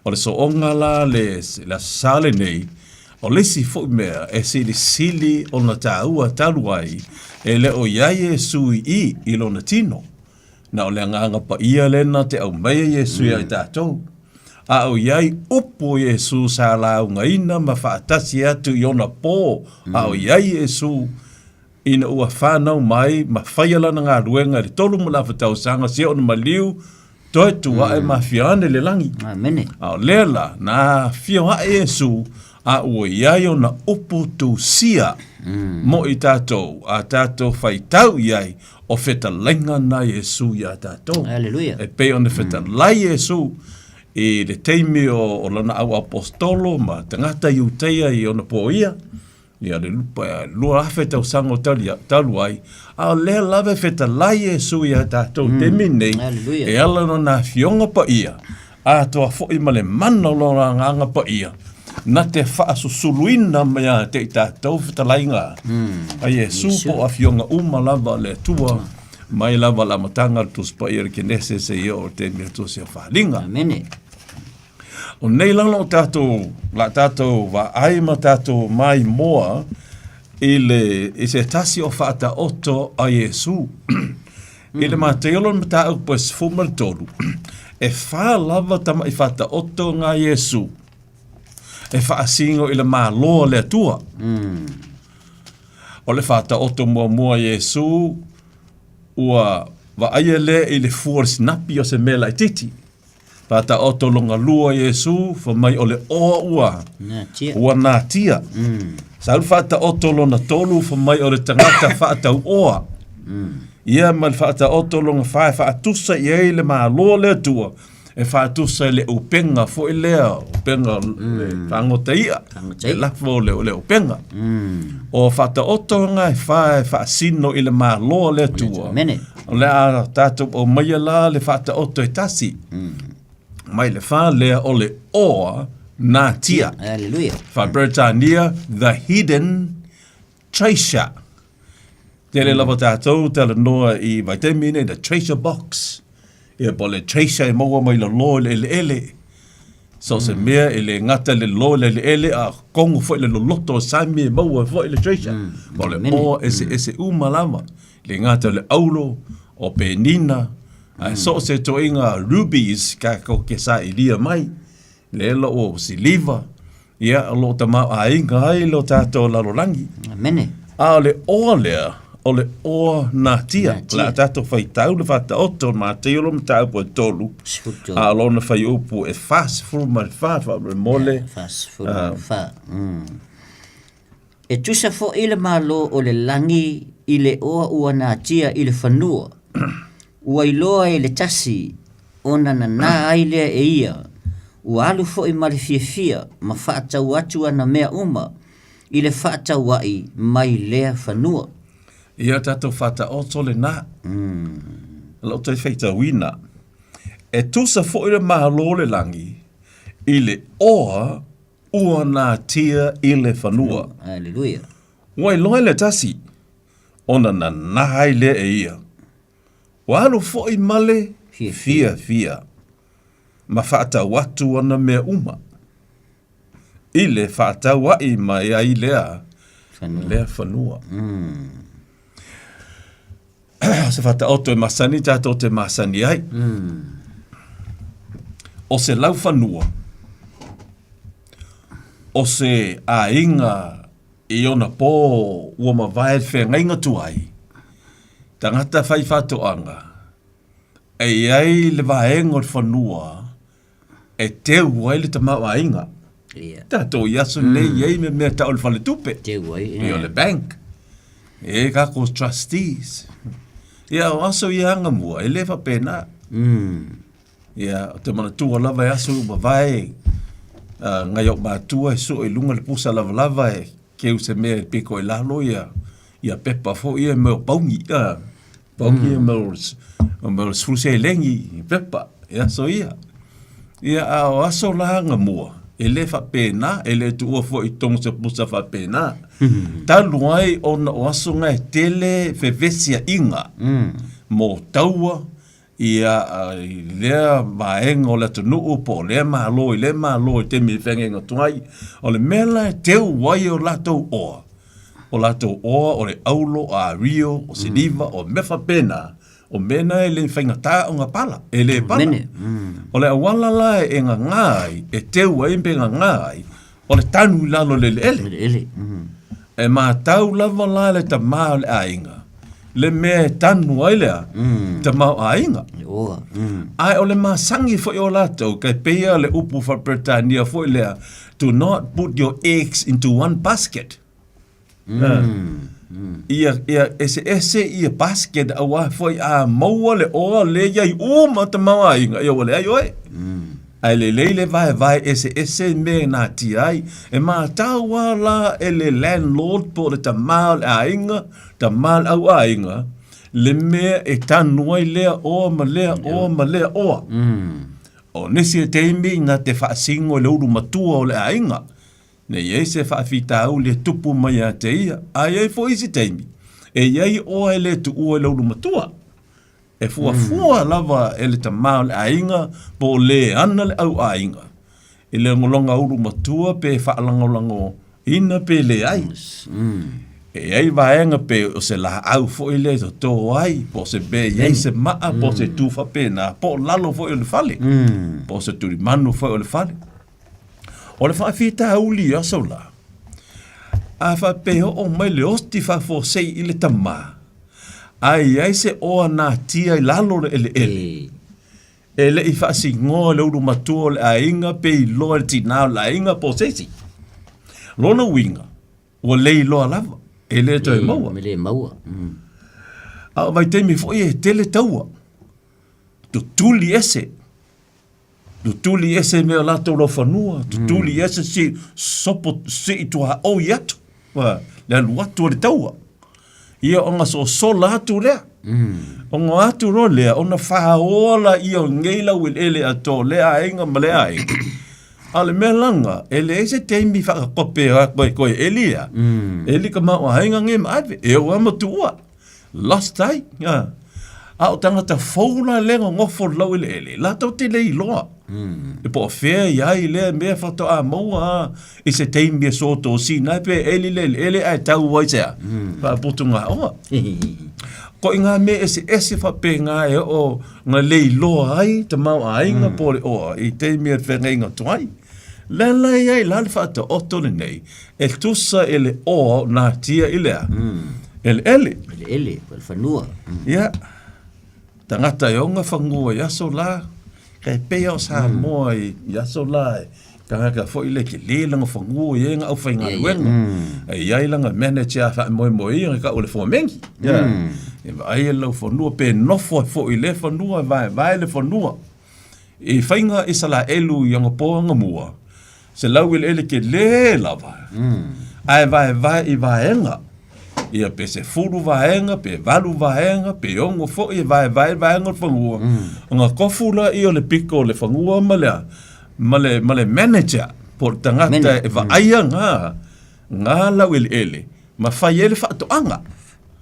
O le sooga la le le Aso Sa lenei, o le isi foi mea e silisili ona taua talu ai e le o i ai Iesu i i i lona tino. Na o le Agaga Paia lea na te aumaia Iesu ia i tatou. A o i ai upu o Iesu sa laugaina ma faatasi atu i ona po a o i ai Iesu ina ua fanau mai ma faia lana galuega i le 30 tausaga seia ona maliu toe tu ae ma afio ane i le lagi.
Amene.
A o lea la, na afio ae Iesu a ua i ai ona upu tusia mo i tatou, a tatou faitau i ai, o fetalaiga na Iesu iā tatou.
Haleluia.
E pei ona fetalai Iesu i le taimi o lana au aposetolo ma tagata Iutaia i ona poia, ia le 2000 tausaga o talu ai, a o lea lava e fetalai Iesu iā tatou i le taimi lenei, e ala i lona Afioga Paia, atoa foi ma le mana o lona Agaga Paia, na te faasusuluina mai ia te i tatou fetalaiga a Iesu po o afioga uma lava a le Atua, mai lava i le amataga o le Tusi Paia o le Kenese seia oo i le taimi o le Tusi o Faaaliga.
Amene.
O nei lalo o tatou, la tatou vaai ma tatou maimoa i le, i se tasi o faataoto a Iesu. I le Mataio lona mataupu e 13, e fa lava tama'i faataoto nga Iesu e faasino i le Malo a le Atua. O le faataoto muamua a Iesu, ua vaaia lea i le fua o le sinapi o se mea laitiiti. Faataoto lona lua Iesu, fai mai o le oa ua
Natia.
ua natia. Sau le faataoto lona tolu, fai mai o le tagata faatauoa. Ia ma le faataoto lona fa e faatusa i ai le Malo o le Atua, e faatusa i le upega foi lea, upega le fagota i'a,
Fagota
le
i'a.
lafo o le, o le upega. O faataotoga e fa e faasino i le Malo o le Atua.
Amene.
O le a tatou aumaia la le faataoto e tasi. Mai le fa lea o le oa natia.
Haleluia.
Faa-Peretania, the hidden treasure. Tele lava tatou talanoa i vaitaimi nei, the treasure box. Ia po o le treasure e maua mai lalo i le eleele. So o se mea e le gata i le lalo i le eleele a kogo foi le loloto o sami e maua ai foi le treasure. Po o le oa eseese uma lava. E le gata i le auro, o penina, ae so o se toaiga rubies tatou te sailia mai, lea la ua siliva, ia, o lo o tamaoaiga ai lo tatou lalolagi.
Amene.
A o le oa lea, o le oa natia.
Natia.
O le a tatou faitau le faataoto o Mataio lona mataupu e tolu, a o lona fuaiupu e 44 faamolemole.
Ia, 44. E tusa foi le Malo o le lagi i le oa ua natia i le fanua, ua iloa e le tasi ona nanā ai lea e ia, ua alu foi ma le fiafia ma faatau atu ana mea uma, i le faataua'i mai lea fanua.
Ia tatou faataoto lena. Lau toe faitauina, e tusa foi le Malo o le lagi i le oa ua natia i le fanua.
Aleluia.
Ua iloa e le tasi, ona nanā ai lea e ia. Ua alu foi ma le fiafia ma faatau atu ana mea uma i le faataua'i mai ai lea lea fanua. O se faataoto e masani tatou te masani ai. O se laufanua, o se aiga i ona pō ua mavae le feagaiga tuai, tagata faifaatoaga, e i ai le vaega o le fanua e teu ai le tamaoaiga.
Ia.
Tatou i aso nei i ai me mea tau o le faletupe.
Teu ai.
Pei o le bank. E i kākou trustees. Ia, o aso ia angamua, e le faapena. Ia, o te manatua lava e aso i mavae, ngai ou matua e sue i luga le pusa lavalava e keu se mea e piko i lalo ia, ia pepa foi ia mea o pauni, pauni ia mea o mea o le sefulu seleni i pepa, i aso ia. Ia, a o aso la angamua, e le faapena, e le tuua foi i totonu o se pusa faapena. Talu ai ona o aso na e tele fevesiaiga mo taua ia i lea vaega o le atunuu po o lea Malo i lea Malo i taimi e feagaiga atu ai. O le mea la e teu ai o latou oa, o latou oa o le aulo, o ario, o siliva, o mea faapena, o mea na e le faigata ona pala, e le pala. O le auala la e gagā ai, e teu ai pe gagā ai, o le tanu i lalo o le eleele.
Eleele.
E matau lava la le tamā o le aiga, le mea e tanu ai lea, tamaoaiga.
Oa.
Ae o le masani foi o latou, kai pei le upu faa-Peretania foi lea, do not put your eggs into one basket. Ia, ia eseese ia basket auā foi a maua le oa le i ai uma tamaoaiga, ia ua leai oe. Ae lelei le vaevae eseese mea e natia ai. E matau lava la e le landlord po o le tama o le aiga, tama o le auaiga, le mea e tanu ai lea oa ma lea oa ma lea oa. O nisi o taimi na te faasino i le ulu matua o le aiga, Ne i ai se faafitauli e tupu mai ia te ia, a i ai foi isi taimi, e i ai oa e le tuua i le ulu matua. E fuafua lava e le tama o le aiga po o le ana le au aiga i le logologa ulu matua pe faalagolagoina pe leai. E i ai vaega pe o se laau foi lea e toto ai, po o se mea e i ai se maa, po o se itu faapena, po o lalo foi o le fale, po o se tulimanu foi o le fale. O le faafitauli i aso la, a faapea oo mai le oti faafuasei i le tamā, a i ai se oa natia i lalo o le eleele, e le i faasinoa e le ulu matua o le aiga pe iloa e le tinā o le aiga po o se isi. Lona uiga, ua le iloa lava, e le toe maua.
E le maua.
A o vaitaimi foi e tele taua, tutuli ese Tutuli ese mea o latou laufanua, tutuli ese si sopo sii tuaoi atu, ua, le alu atu o le taua. Ia ona sosola atu lea. Ona atu loa lea, ona faoa laia o nei laueleele atoa o lea aiga ma lea aiga. A o le mea laga, e leai se taimi faakakope a koe koe eli ia. Eli ka maoaiga nei ma ave, e ou lava ma tuua. Lost ai. A o tagata fou la lea nonofo i le laueleele, latou te le iloa. E po o fea i ai lea mea faatoa maua a i se taimi e sotosina ai pe eli le eleele ae tau ai se a? Faaputugaoa. Ko i ngā mea eseese faapena e oo na le iloa ai tamaoaiga po o le oa i taimi e feagaiga atu ai. Lea la i ai la le faataoto lenei e tusa i le oa o natia i le a? Eleele.
Eleele, po o le fanua.
Ia, tagata e ona fanua i aso la, kai pei o Samoa i aso la e tagata foi le tele lana fanua i ai na aufaigaluega. E i ai lana manager a faamoemoe ia ka o le fomeni. Ia, e vaai e lau fanua pe nofo ai foi i lea fanua e vaevae le fanua. I faiga Isalaelu i ana po angamua, se laueleele kelē lava. Ae vaevae i vaega. Ia pe 10 vaega, pe 8 vaega, pe 6 foi e vaevae vaega o le fanua. Ona kofu laia o le piko o le fanua ma le, ma le, ma le manager po o le tagata e vaaia ngā, ngā laueleele ma fai ai le faatoaga.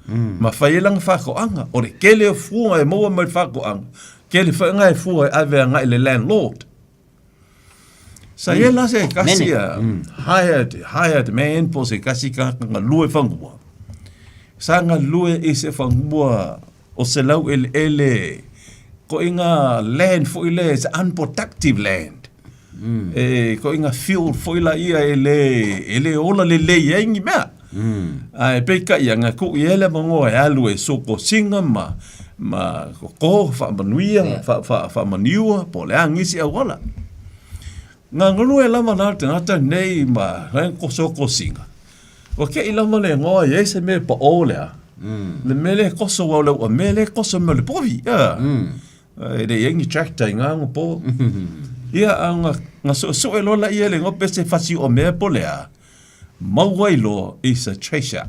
Ma fai ai lana faatoaga. O le tele o fua e maua mai le faatoaga, tele foi ngā e fua e ave agai i le landlord. Sa i ai la se kasi a hired, hired man po o se kasi tagata galue fanua. Sa galue i se fanua o se laueleele koʻiga land foi lea it's unproductive land. E koʻiga field foi laia e le, e le ola lelei ai ni mea. Ae peitai ana tuu i ai le avanoa e alu e sokosiga ma, ma koko faamanuia, faamaniua po o le a nisi auala. Na galue lava la le tagata lenei ma lana kosokosiga, ua te i lava le igoa e i ai se mea e pao lea, le mea lea e koso aua o le uamea lea e koso mai o le povi, a. E le i ai ni tractor i ngā po. Ia, a na suesue loa laia le igoa pe se fasi uamea po o le a, Maua ai loa is a treasure.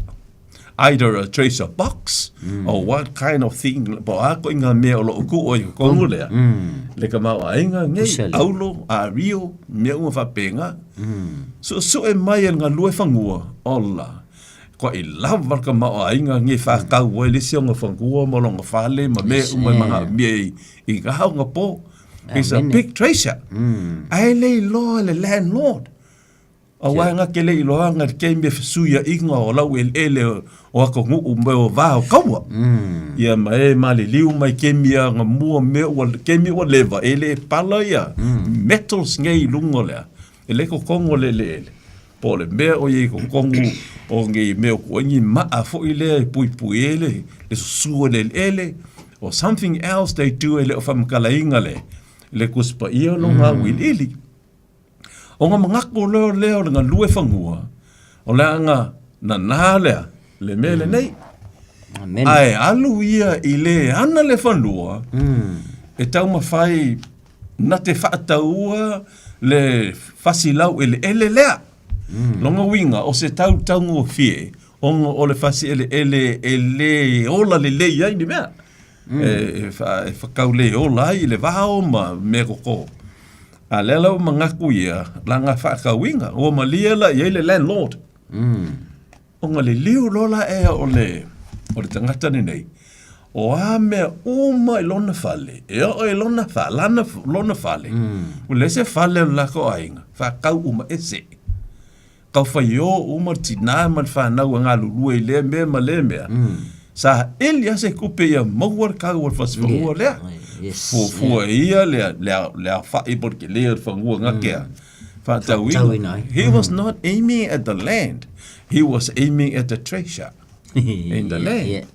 Either a treasure box or what kind of thing po o a koʻi ngā mea o lo o kū i totonu lea. Le tamaoaiga nei, aulo, ario, mea uma faapena. Suesue mai e le galue fanua, ola, koʻi lava le tamaoaiga nei e whakau ai le isi o ngā fanua ma lona fale ma mea uma e manaomia i ngā o ngā pō. It's a big treasure. Ae le iloa e le landlord. Aua e gake le iloaga le keimi e fesuiaiga o laueleele o atunuu me o va o kaua. Ia ma e maliliu mai kemi a nga mua mea ua kemi ua leva e le pala ia metals nei i luga o lea e le totogi o le eleele. Po o le mea o ia i totogi o nei mea o kuai ni maa foi lea e puipui ai le susu o le eleele or something else they do e le o faamatalaina le Tusi Paia o lona auiliili. O ngā mangako leo lea o le galue fanua, o le anga nanā lea, le mea lenei.
Amen.
Ae alu ia i le ana le fanua, e taumafai na te faataua le fasi laueleele lea. Lona uiga, o se tau taugofie, ona o le fasi eleele e le ola lelei ai ni mea. E, e whakau le ola ai i le vao ma mea koko. A lea la ua manatu ia, la ngā whaakauinga, ua malie la i ai le landlord. Ona liliu loa la ea o le, o le tagata lenei, o a mea uma i lona fale, e oo i lona fa, lana, lona fale, ua leai se fale o le latou aiga, whaakau uma ese. Tauwhaiō uma le tinā ma le whanau e galulue i lea mea ma lea mea. Sa eli lava se tupe ia maua le kau o le fasifanua lea. Fuafua e ia le aofai po o le tele o le fanua gakea. Faatauina. He was not aiming at the land. He was aiming at the treasure in the land.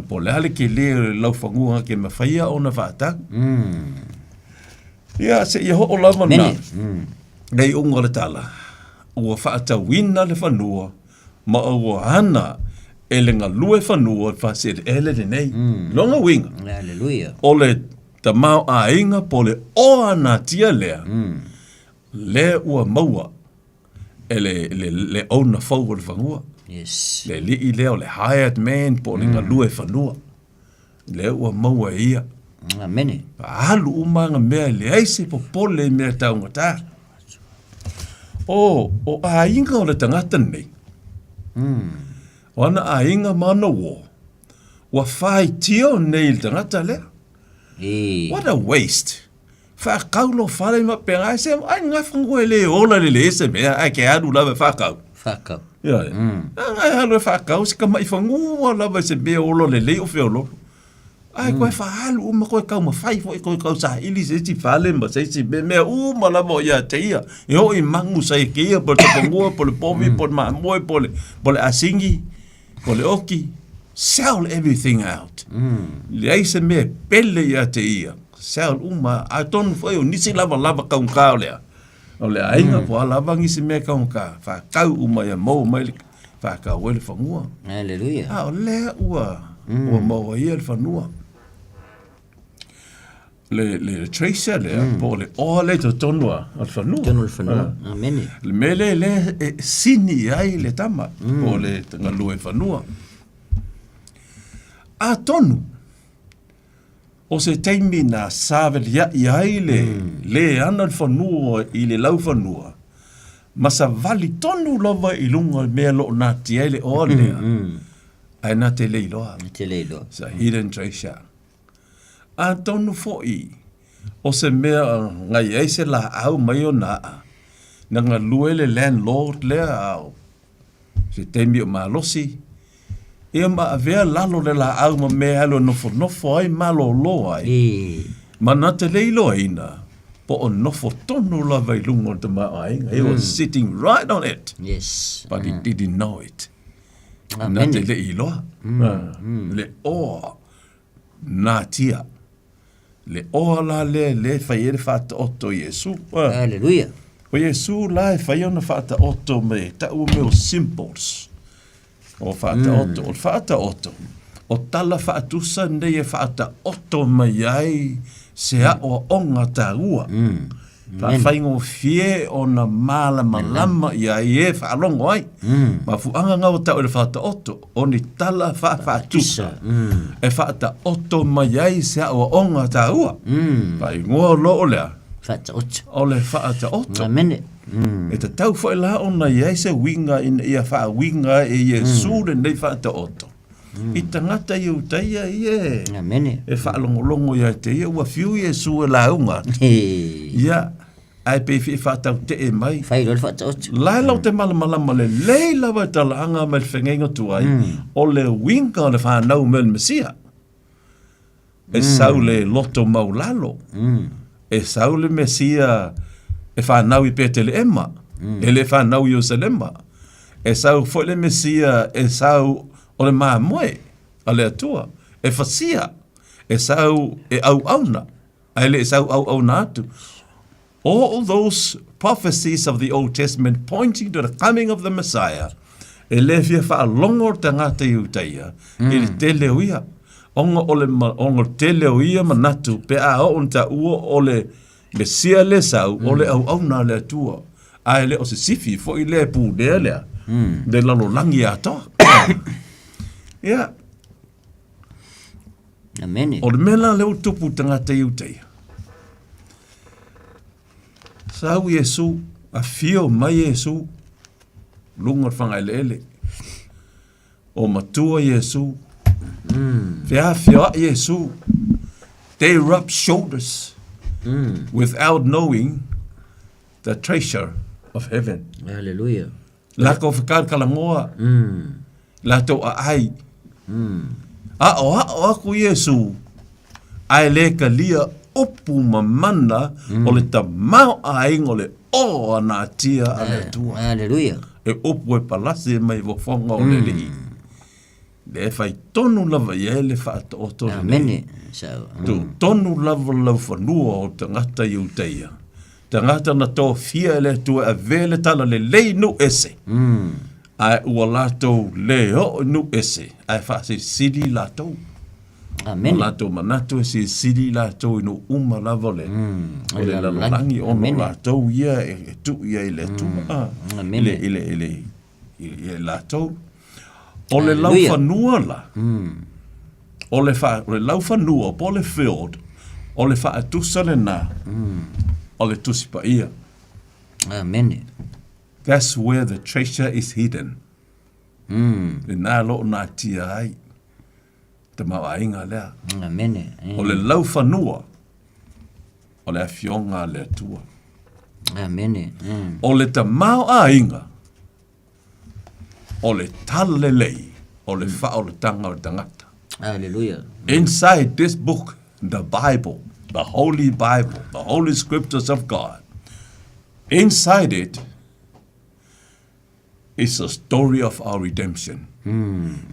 Po o le a le tele o le laufanua gake e mafai ona faatau. Ia, seia oo lava na. Nei uga o le tala, ua faatauina le fanua ma ua ana e le galue fanua le faaseleele lenei. Lona uiga, o le tamaoaiga po o le oanatia lea, lea ua maua e le, le, le owner fou o le fanua.
Yes.
Le alii lea o le hired man po o le galue fanua. Lea ua maua e ia.
Amene.
Alu uma ana mea e leai se popole i mea taugata. O, o aiga o le tagata lenei, o ana aiga ma ana uo, ua faitio nei i le tagata lea.
E.
What a waste. Whaakau lo fale ma penga, ai se, ai ngā whango e le ola le le se mea, ai ke alu lava e whaakau.
Whaakau.
Ia, mm. Ai alu e whaakau, se ka mai whangua lava i se mea ola le le o whiololo. Ai koe whaalu uma koe kau mawhai foi koe kau sahili se isi fale ma se isi mea mea uma lava o ia te ia. E o i mangu sa i ke ia po le tapangua, po le povi, po le maamoe, po le, po le asingi, po le oki. Sell everything out. Leai se mea e pele ia te ia. Sell uma, atonu foi o nisi lava lava kaugata o lea. O le aiga po o a lava nisi mea kaugata, whakau uma ia maua mai le whakau ai le fanua.
Hallelujah.
A o lea ua, ua maua ia le fanua. Le, le, le tracer lea, mm. po o le oa le totonu a o le fanua.
Totonu o le fanua, ah. amene.
Le mea lea lea e sini i ai le tama, mm. po o le galue fanua. Atonu, o se taimi na savelia'i ai le mm. le ana le fanua i le laufanua, ma savali tonu lava i luga o le mea lo o natia ai le oa lea, mm, mm. ae na te le iloa.
Na te le iloa.
It's a hidden treasure. Atonu foi, o se mea ngai ai se laau mai ona aa, na galue le landlord lea a o se taimi o malosi, ia ma avea lalo le laau ma mea e alu e nofonofo ai malōlō ai, ma na te le iloaina po o nofo tonu lava i luga o le tamaoaiga. He was sitting right on it.
Yes.
But he didn't know it. Na te le iloa. Le oa natia. Le oa la lea lea e fai ai le faataoto o Iesu.
Hallelujah.
O Iesu la e fai ona faataoto me tau mea o symbols. O faataoto, o le faataoto, o tala faatusa nei e faataoto mai ai se aoaoga taua. Faafaigofie ona malamalama ia i e faalogo ai. Mafuaaga na ua tau i le faataoto, o ni tala faafaatusa e faataoto mai ai se aoaoga taua. Faaigoa o loo lea,
Faataoto.
o le faataoto.
Amene.
E tatau foi la ona i ai se uiga ina ia faauiga e Iesu lenei faataoto. I tagata i Iutaia ia e,
Amene.
e faalogologo ia te ia, ua fiu Iesu e lauga atu. Ia, ae pei e faatautee mai.
Fai loa le faataoto.
La e lau te malamalama lelei lava i talaaga ma le feagaiga tuai, o le uiga o le fanau mai o le Mesia. E sau le loto maulalo. E sau le Mesia e fanau i Peteleema, e le fanau i Ierusalema. E sau foi le Mesia e sau o le mamoe a le Atua, e fasia, e sau e auauna, ae le i sau auauna atu. All those prophecies of the Old Testament pointing to the coming of the Messiah, e le fia faalogo le tagata Iutaia i le tele o ia, ona o le, ona o le tele o ia manatu pe a oo ina taua o le Mesia le sau, o le auauna a le Atua, ae le o se sifi foi lea e pulea lea, le lalolagi atoa. Ia.
Amene.
O le mea la lea ua tupu i tagata Iutaia, sau Iesu, afio mai Iesu, luga o le fagaeleele, o matua Iesu, feafioai Iesu, they rub shoulders without knowing the treasure of heaven.
Hallelujah.
Latou whakakalangōa, latou aai. Aʻoaʻo aku Iesu, ae le kalia upu ma mana o le tamaoaiga o le ō a natia a le Atua.
Hallelujah.
E upu e palasi mai fofoga o le Alii. Le fai tonu lava i ai le faataoto lenei.
Amene. Sau.
Tu tonu lava laufanua o tagata Iutaia. Tagata na tofia e le Atua e avea le tala lelei i nuu ese. Ae ua latou le oo i nuu ese, ae faasilisili latou.
Amene.
O latou manatu e silisili latou i nuu uma lava o le, o le lalolagi, ona o latou ia e tuu i ai e le Atua.
Amene.
I le, i le, i le, i latou. O le laufanua la, o le, fa, o le laufanua po o le field, o le faatusa lena o le Tusi Paia.
Amene.
That's where the treasure is hidden. Lena lo o natia ai tamaoaiga lea.
Amene.
O le laufanua, o le afioga a le Atua.
Amene.
O le tamaoaiga, o le talalelei, o le faaolataga o le tagata.
Hallelujah.
Inside this book, the Bible, the Holy Bible, the Holy Scriptures of God, inside it is the story of our redemption,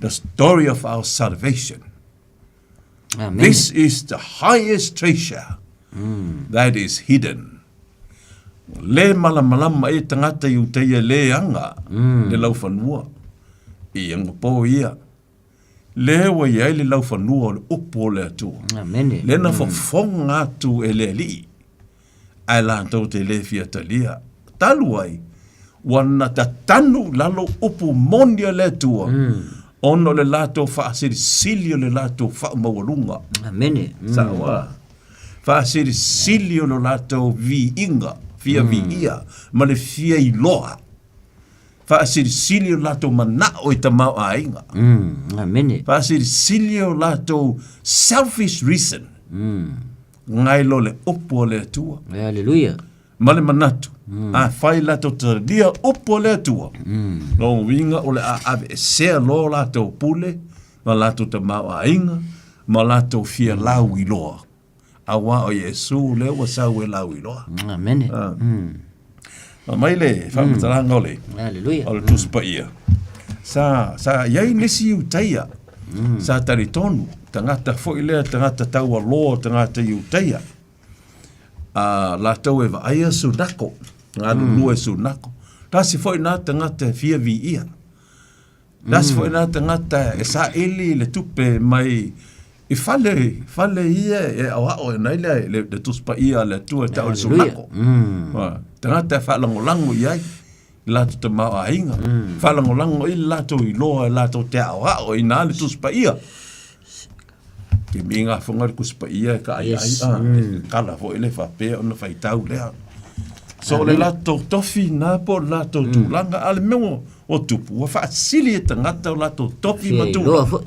the story of our salvation.
Amen.
This is the highest treasure that is hidden. Le malamalama e tagata i utaia le aga le laufanua i agapo ia. Lea ua i ai le laufanua o le upu o le Atua.
Amene.
Lea na fofoga atu e le Alii, ae latou te le fia talia. Talu ai, ua na tatanu i lalo upu moni a le Atua, ona o le latou faasilisili o le latou faamaualuga.
Amene.
Sao a? Faasilisili o lo latou viiga, fia viia, ma le fia iloa. Faasilisili o latou manao i tamaoaiga.
Amene.
Faasilisili o latou selfish reason. Ngai lo le upu o le Atua.
Hallelujah.
Ma le manatu, afai latou talia upu o le Atua, lona uiga o le a aveesea lo latou pule ma latou tamaoaiga ma latou fia lauiloa. Auā o Iesu lea ua sau e lauiloa.
Amene.
Aumai le faamatalaga o le,
Hallelujah.
o le Tusi Paia. Sa, sa i ai nisi Iutaia, sa talitonu, tagata foi lea, tagata taualoa, tagata Iutaia, a latou e vaaia sunako, galulue sunako. Tasi foi na tagata e fia viia. Tasi foi na tagata e saili le tupe mai i fale, fale ia e aoao ai le, le, le Tusi Paia a le Atua e tau le sunako. Tagata e faalagolago i ai le latou tamaoaiga, faalagolago i le latou iloa e latou te aoao i na le Tusi Paia. Ke mi ngā whanga le Tusi Paia e ka ai ai, a, e kala foi le faapea ona faitau lea. So o le latou tofi na po o le latou tulaga, a le mea ua, ua tupu, ua faasili e tagata o latou tofi ma
Fia iloa
tulaga.
foi.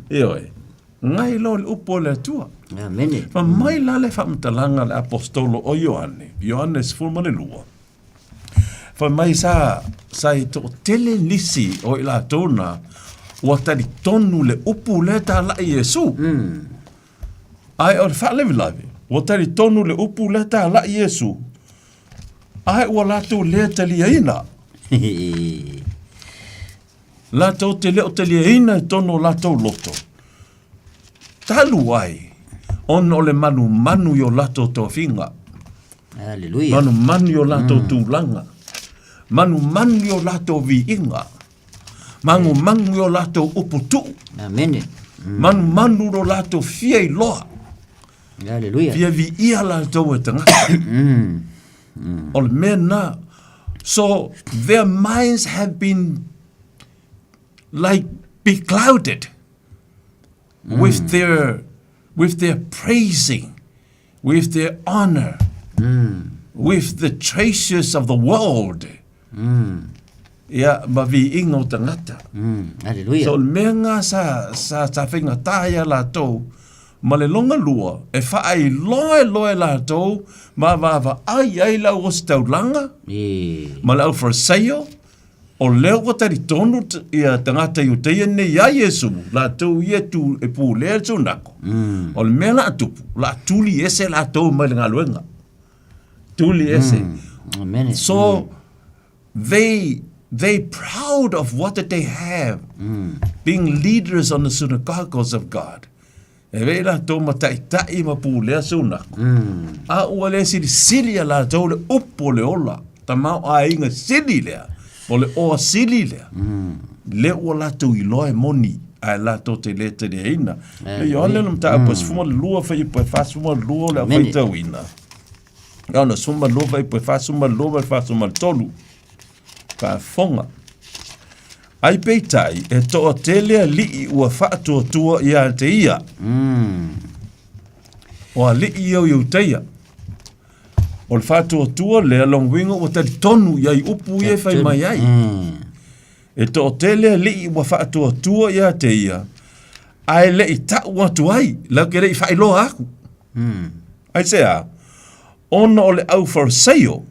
Ioe. Ngai loa le upu a le Atua.
Amene.
Fa mai la le faamatalaga a le Aposetolo o Ioane, Ioane 12. Fai mai sa, sa i toatele nisi o i latou na ua talitonu le upu lea talai Iesu. Ae o le faalavelave, ua talitonu le upu lea talai Iesu, ae ua latou le taliaina. Latou te le o taliaina i totonu o latou loto, talu ai ona o le manumanu i o latou tofiga.
Hallelujah.
Manumanu i o latou tulaga. Manumanu i o latou viiga. Manumanu i o latou upu tuu.
Amene.
Manumanu i lo latou fia iloa.
Hallelujah.
Fia viia latou e tagata. O le mea na. So their minds have been like beclouded with their with their praising, with their honor, with the traces of the world. Ia, ma viiga o tagata.
Hallelujah.
So o le mea ngā sa, sa, sa faigata ai a latou, ma le longa lua, e faailoa e loa e latou, ma vaavaai ai le au ositaulaga, ma le au Farisaio, o lea ua talitonu ia tagata Iutaia nei iā Iesu, latou ia e tu, e pulea le sunako, o le mea la a tupu, la a tuli ese latou mai le galuega. Tuli ese.
Amene.
So, they, they proud of what that they have, being leaders on the synagogues of God. E vei latou ma taitai ma pulea sunako. A ua le silisili a latou le upu o le ola, tamaoaiga sili lea, o le oa sili lea. Lea ua latou iloa e moni, ae latou te le taliaina. Le Ioane le mataupu e 12 fuaiupu e 42 o le a faitauina. Ioane 12 fuaiupu e 42 ma le 43. Faafofoga. Ai peitai, e toatele alii ua faatuatua ia te ia. O alii ia o Iutaia. O le faatuatua lea, lona uiga ua talitonu i ai upu ia e fai mai ai. E toatele alii ua faatuatua ia te ia, ae le i tau atu ai, latou te le i faailoa atu. Aisea? Ona o le au Farisaio,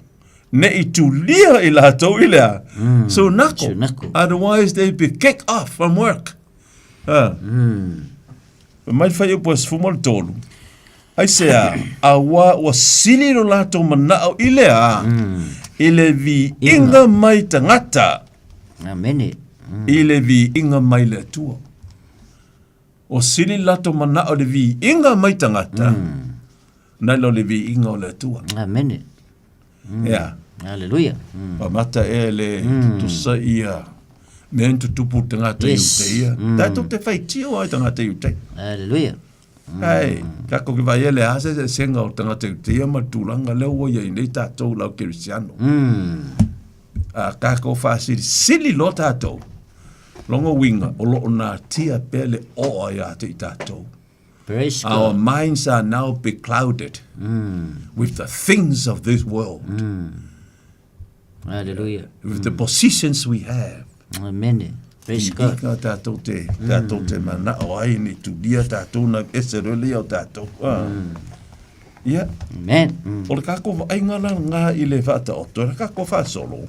ne i tulia i latou i le a? Sunako.
Sunako.
Otherwise they'd be kicked off from work. Ha. Fai mai le fuaiupu e 13. Aisea? Auā ua sili lo latou manao i le a? I le viiga mai tagata.
Amene.
I le viiga mai le Atua. Ua sili le latou manao i le viiga mai tagata, nai lo le viiga o le Atua.
Amene.
Ea.
Haleluia.
Pamata ea le tutusa ia. Mea na tutupu tagata i
Yes.
Iuteia. Tatou te faitio ai tagata i Iuteia.
Hallelujah.
Ai, tatou ke vaai le a se eseesega o tagata Iuteia ma le tulaga lea ua i ai nei tatou lau kerisiano. A tatou faasilisili loa tatou, lona uiga o lo o natia pea le oa ia te i tatou.
Praise
Our
God.
minds are now beclouded with the things of this world,
Hallelujah.
with the positions we have.
Amen. Praise God.
Iga tatou te, tatou te manao ai ni tulia tatou na ese rele o tatou. Ah. Ia,
Amen.
o le kako vaaiga la ngā i le whaataoto, le kako whaasolo,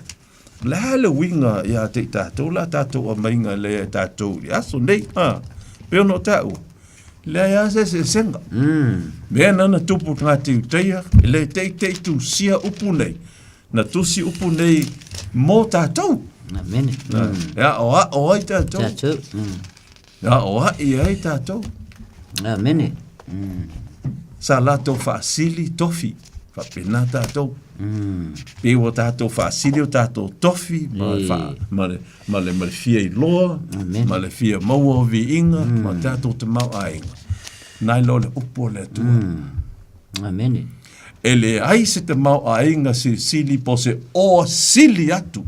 le ha le uiga ia te i tatou, la tatou amainga le e tatou i aso nei, ah, pe ono tāua. Le ai a se se senga. Mea nana tupu ngā te uteia, le te i te i tu sia upu nei. Na tusi upu nei mō tātou.
Amen.
E a o a o ai tātou.
Tatou.
E a o a i ai tātou.
Amen.
Sa latou faasili tofi, faapena tatou. Pe ua tatou faasili o tatou tofi ma le faa, ma le, ma le, ma le fia iloa,
Amen.
ma le fia maua o viiga, ma tatou tamaoaiga. Nai loa le upu a le Atua.
Amen.
E leai se tamaoaiga silisili po o se oa sili atu.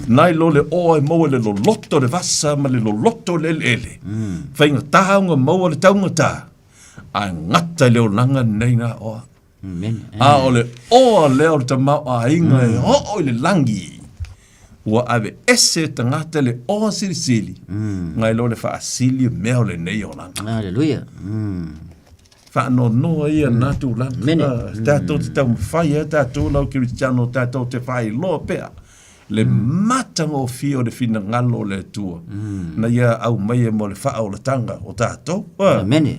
Nai lo le oa e maua i le loloto o le vasa ma le loloto o le eleele. Faigata ona maua le taugata, ae gata i le olaga lenei na oa.
Amen.
A o le oa lea o le tamaoaiga e oo i le lagi, ua ave ese e tagata le oa silisili, nai lo le faasili o mea o lenei olaga.
Hallelujah.
Faanoanoa ia na tulaga.
Mene.
Ah, tatou te taumafai ai tatou lau Kerisiano tatou te faailoa pea le matagofie o le finagalo o le Atua na ia aumaia mo le faaolataga o tatou. Ah,
Amene.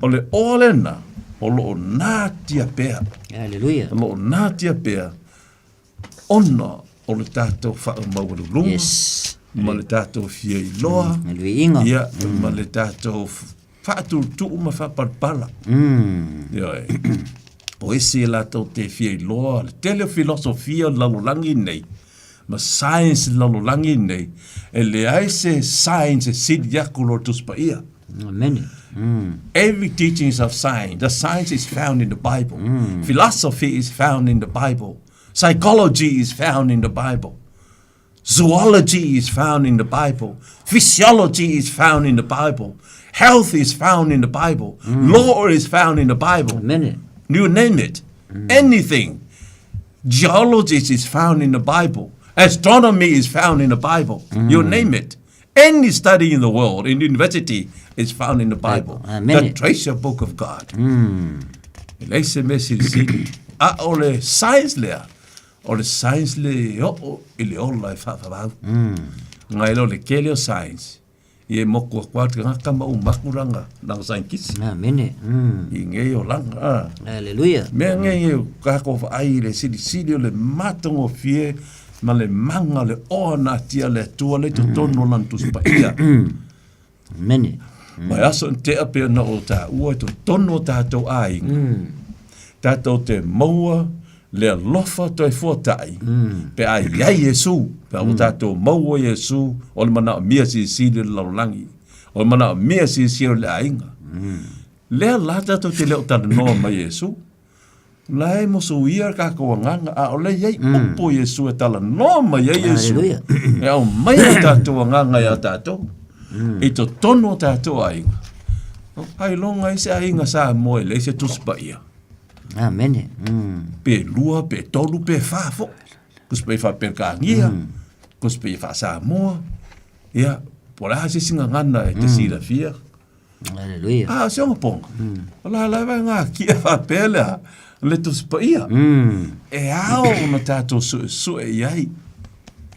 O le oa lena o lo o natia pea.
Hallelujah.
O lo o natia pea ona o le tatou faamaualuluga
Yes.
ma le tatou fia iloa
Le viiga.
ia, ma le tatou faatutu'u ma faapalapala. Ioe. O isi e latou te fia iloa le tele o filosofia o le lalolagi nei ma science o le lalolagi nei, e leai se science e sili atu lo le Tusi Paia.
Amene.
Every teachings of science, the science is found in the Bible. Philosophy is found in the Bible. Psychology is found in the Bible. Zoology is found in the Bible. Physiology is found in the Bible. Health is found in the Bible. Law is found in the Bible.
Amene.
You name it. Anything. Geology is found in the Bible. Astronomy is found in the Bible. You name it. Any study in the world, in university, is found in the Bible.
Amen.
The treasure book of God. E leai se mea silisili. A o le science lea, o le science le e oo i le ola e faavavau. Ngai loa le tele o science, ia e moku atu lava le tagata ma uma atu lana, lana scientist
Amene.
I nei olaga. A.
Hallelujah.
Mea nei e tatou vaai i le silisili o le matagofie ma le maga o le oa na atia le Atua lea i totonu o Lana Tusi Paia.
Amene.
Mai aso na tea pea na o taua i totonu o tatou aiga, tatou te maua le alofa toe fuatai pe a i ai Iesu, pe a ua tatou maua Iesu o le manaomia silisili o le lalolagi, o le manaomia silisili o le aiga. Lea la tatou te le o talanoa mai Iesu. La e mosoia le tatou agaga, a o lea e i ai upu o Iesu e talanoa mai ai Iesu.
Hallelujah.
E aumai o tatou agaga ia tatou, i totonu o tatou aiga. Ailoga ai se aiga Samoa e leai se Tusi Paia.
Amene.
Pe lua, pe tolu, pe fa foʻi. Tusi Paia faa-Perekania, Tusi Paia faa-Samoa. Ia, po o le a se isi gagana e te silafia.
Hallelujah.
A o se ogapoga, o la lava e gakia faapea le a, le Tusi Paia. E ao ona tatou suesue i ai.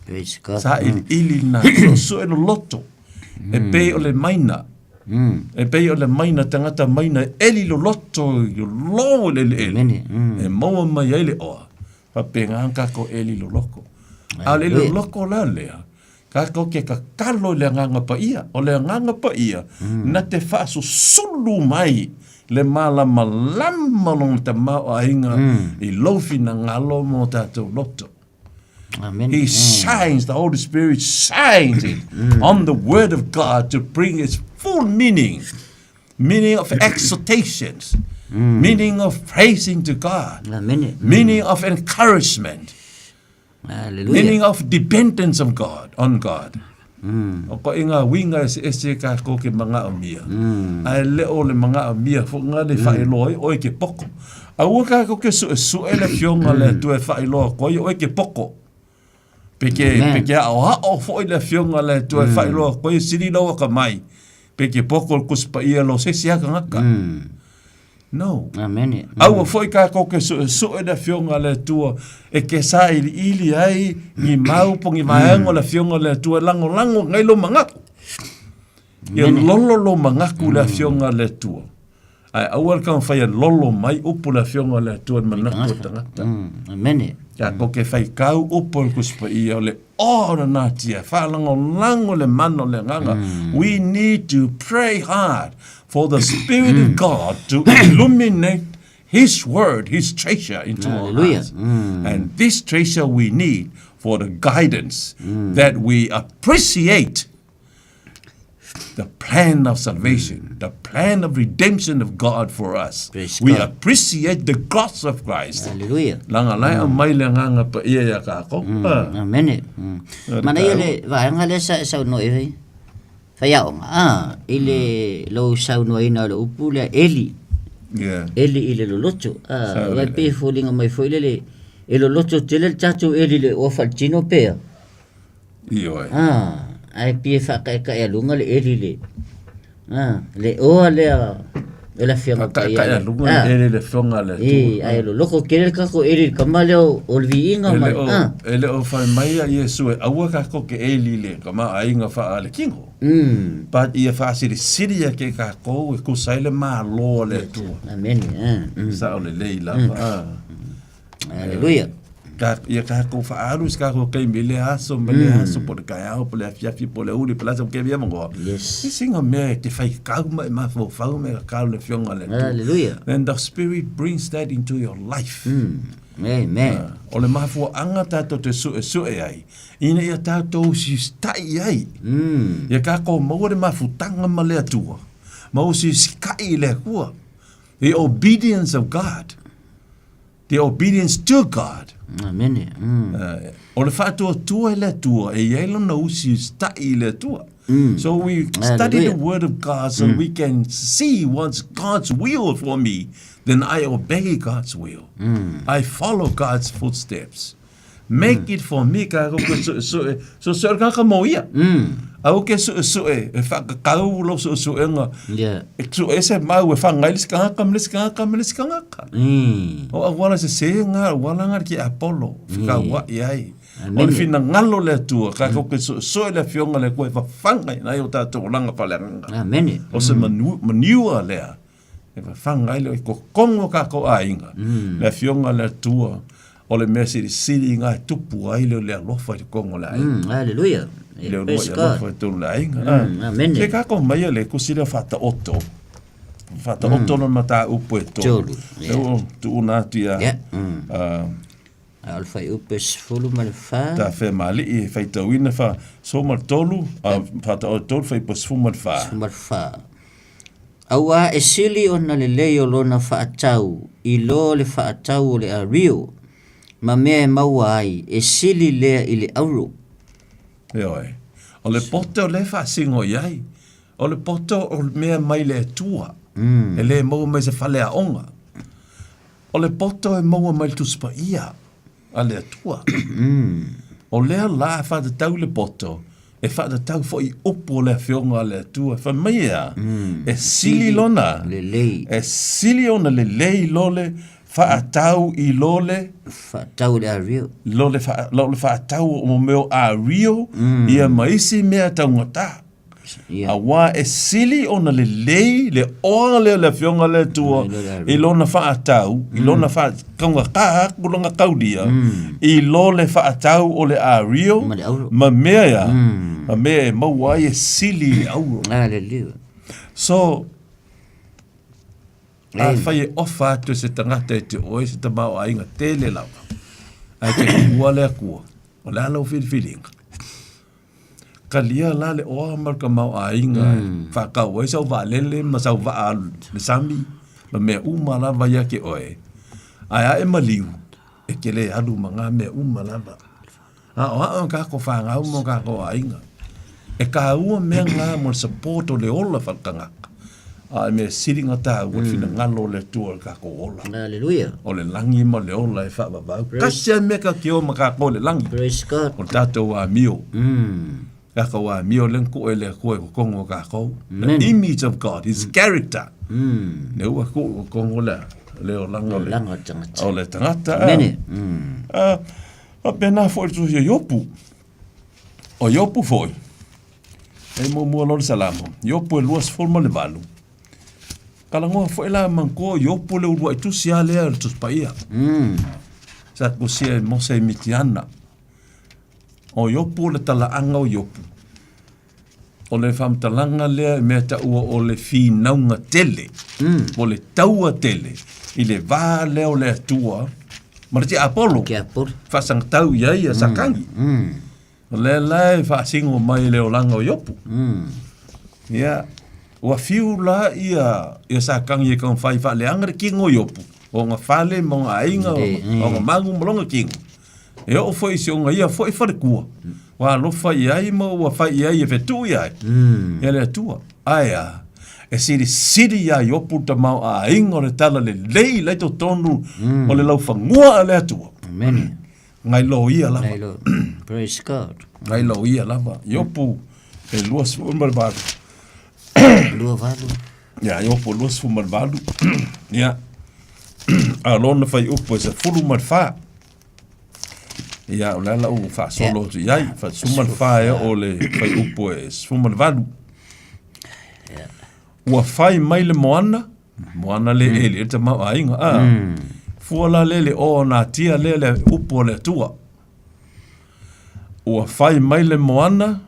Praise God.
Sailiili na suesue loloto. E pei o le maina. E pei o le maina tagata maina e eli loloto i lolo i le eleele.
Amene.
E maua mai ai le oa. Faapena ona tatou eli loloko. A o le eli loloko la lea, tatou te tatalo i le Agaga Paia. O le Agaga Paia, na te faasusulu mai le malamalama o lona tamaoaiga i lou finagalo ma o tatou loto.
Amen.
He shines, the Holy Spirit shines it on the Word of God to bring its full meaning. Meaning of exhortations, meaning of praising to God,
Amen.
meaning of encouragement,
Hallelujah.
meaning of dependence of God, on God. O ko inga winga e se ese ka ko ke manga o mia. Ai le o le manga o mia fo nga le fa iloa ai oe ke poko. Aua ka ko ke su su e le fionga le tu e fa iloa ko ai oe ke poko. Pe ke pe ke ao hao fo i le fionga le tu e fa iloa ko ai siri laua ka mai. Pe ke poko le kusi pa ia lo se si aka ngaka. No.
Amen.
Aua foi kākou ke suʻesuʻe le Afioga a le Atua e ke sailiili ai ni mau po ni vaega o le Afioga a le Atua e lagolago ngai lou manatu. Ia lolo lou manatu i le Afioga a le Atua. Ae aua le taumafai e lolo mai upu le Afioga a le Atua i le manatu o le tagata.
Amen.
Kākou ke faitau upu o le Tusi Paia o le oa o le natia, faalagolago le mana o le Agaga. We need to pray hard for the Spirit of God to illuminate His Word, His treasure into our
Hallelujah.
hearts. And this treasure we need for the guidance that we appreciate the plan of salvation, the plan of redemption of God for us.
Praise
We
God.
appreciate the cross of Christ.
Hallelujah.
Langa lai a mai le nganga pa ia ia kākou. Ah.
Amen. Manaia le vaega lea sa e saunoa i ai. Faiaoga, a, i le lou saunoaina o le upu lea eli.
Yeah.
Eli i le loloto. A, aua e pei e foliga mai foi lele, e loloto tele le tatou eli i le oa faletino pea.
Ioe.
A, ae pei e faakaekaealuga le eli le, a, le oa lea o le Afioga Paia.
Faakaekaealuga le eli i le Afioga a le Atua.
E, ae loloko tele le tatou eli i le tama lea o le viiga ma le, a.
E le o fai mai a Iesu e aua kākou ke eli i le tamaoaiga faaletino. But ia faasilisili ake kākou e tusa ai le Malo a le Atua.
Amene.
Sao lelei lava. A.
Aleluia.
Ka, ia kākou faaalu i se kākou taimi i lea aso ma lea aso, po o le taeao, po o le afiafi, po o le aoauli, po o le a se ke mea mangoa.
Yes.
E singa mea e te faitau ma e mafaufau ma e kakau le Afioga a le Atua.
Hallelujah.
Then the Spirit brings that into your life.
Amen.
O le mafuaaga tatou te suesue ai, ina ia tatou usiusitai ai. Ia kākou maua le mafutaga ma le Atua, ma usiusitai i le Atua. The obedience of God. The obedience to God.
Amene.
O le faatuatua i le Atua, e i ai lona usiusitai i le Atua. So we study the
Hallelujah.
word of God so we can see what's God's will for me. Then I obey God's will. I follow God's footsteps. Make it for me ka ko ke suesue. Suesue le tagata mo ia. Aua ke suesue e whaakakau lou suesuega.
Yeah.
E sue se mau e whangai le isi tagata ma le isi tagata ma le isi tagata. O auala sese nga, auala nga le ki Apollo, whikaua'i ai. O le finagalo o le Atua, ka ko ke suesue le Afioga le Atua e fafaga i nai o tatou olaga faaleagaga.
Amene.
O se manu, maniua lea E fafaga ai le kokogo o kākou aiga, le Afioga a le Atua, o le mea silisili i ngā e tupu ai le o le alofa i totonu o le aiga.
Hallelujah.
Le
Praise
uluai
God.
alofa i totonu o le aiga.
Amen.
Se kākou mai le kusi lea whataoto. Whataoto mm. na mataupu e tolu.
Tolu, yeah.
E o tuuna atu ia.
Yeah. A o le fuaiupu e 14.
Ta whaemali'i e whaitauina wha so ma le tolu, a whataoto tolu whaipo 14.
14. Auā e sili ona lelei o lona faatau i lo le faatau o le ario, ma mea e maua ai, e sili lea i le auro.
Ioe. O le poto lea e faasingo i ai, o le poto o le mea mai le Atua, e le maua mai se faleaoga. O le poto e maua mai le Tusi Paia a le Atua. O lea la e faatatau le poto, e faatatau foi i upu o le Afioga a le Atua, fai mai e a, e sili lona,
Lelei.
e sili ona lelei lo le faatau i lo le,
Faatau i le ario.
lo le, faa, lo le faatau o mea o ario, ia ma isi mea taugata.
Ia.
Auā e sili ona lelei le oa lea o le Afioga a le Atua i lona faatau, i lona faataugata atu lona taulia, i lo le faatau o le ario ma mea ia, ma mea e maua ai e sili i le auro.
Hallelujah.
So, afai e ofa atu e se tagata e te oe se tamaoaiga tele lava, ae te tuua le Atua. O le a lau filifiliga? Talia la le oa ma le tamaoaiga e faatau ai sau vaalele ma sau vaa alu i le sami ma mea uma lava ia te oe, ae a e maliu, e te le alu ma na mea uma lava. A o a'o e tatou fanau ma o tatou aiga. E taua mea na mo le support o le ola faaletagata, a o le mea sili ona taua le finagalo o le Atua i le tatou ola.
Hallelujah.
O le lagi ma le ola e faavavau. Tasi lava le mea tatou te o ma tatou i le lagi.
Praise God.
O le tatou amio. Tatou amio lea na tuu e le Atua i totonu o tatou. The image of God, His character. Lea ua tuu i totonu o le, le olaga o le, o le tagata.
Amen.
Ah, faapena foi le tusi o Iopu. O Iopu foi, e muamua loa le Salamo, Iopu e 28. Talanoa foi la manatua o Iopu le uluai tusi lava lea o le Tusi Paia. Sa tusia e Mose i Mitiana. O Iopu o le talaaga o Iopu. O le faamatalaga lea i mea taua o le finauga tele, po o le taua tele i le va lea o le Atua ma le tiapolo.
Tiapolo.
Faasagatau i ai a Satani. O lea la e faasino mai i le olaga o Iopu. Ia, ua fiu la ia, ia Satani e taumafai faaleaga le kino o Iopu, o ona fale ma ona aiga, o ona magu ma lona kino. E oo foi i si ona ia foi faletua, ua alofa i ai ma ua fai i ai e fetuu i ai, ia le Atua. Ae a, e silisili iā Iopu le tamaoaiga o le talalelei la i totonu o le laufanua a le Atua.
Amen.
Ngai loia lava.
Ngai lo. Praise God.
Ngai loia lava. Iopu e 28.
28.
Ia, Iopu 28. Ia. A lona fuaiupu e 14. Ia, o le a lau faasolo atu i ai. Fa 14 e oo le fuaiupu e 18. Ua fai mai le moana, moana le eli, e le tamaoaiga, a. Fua la le le o natia lea le upu o le Atua. Ua fai mai le moana,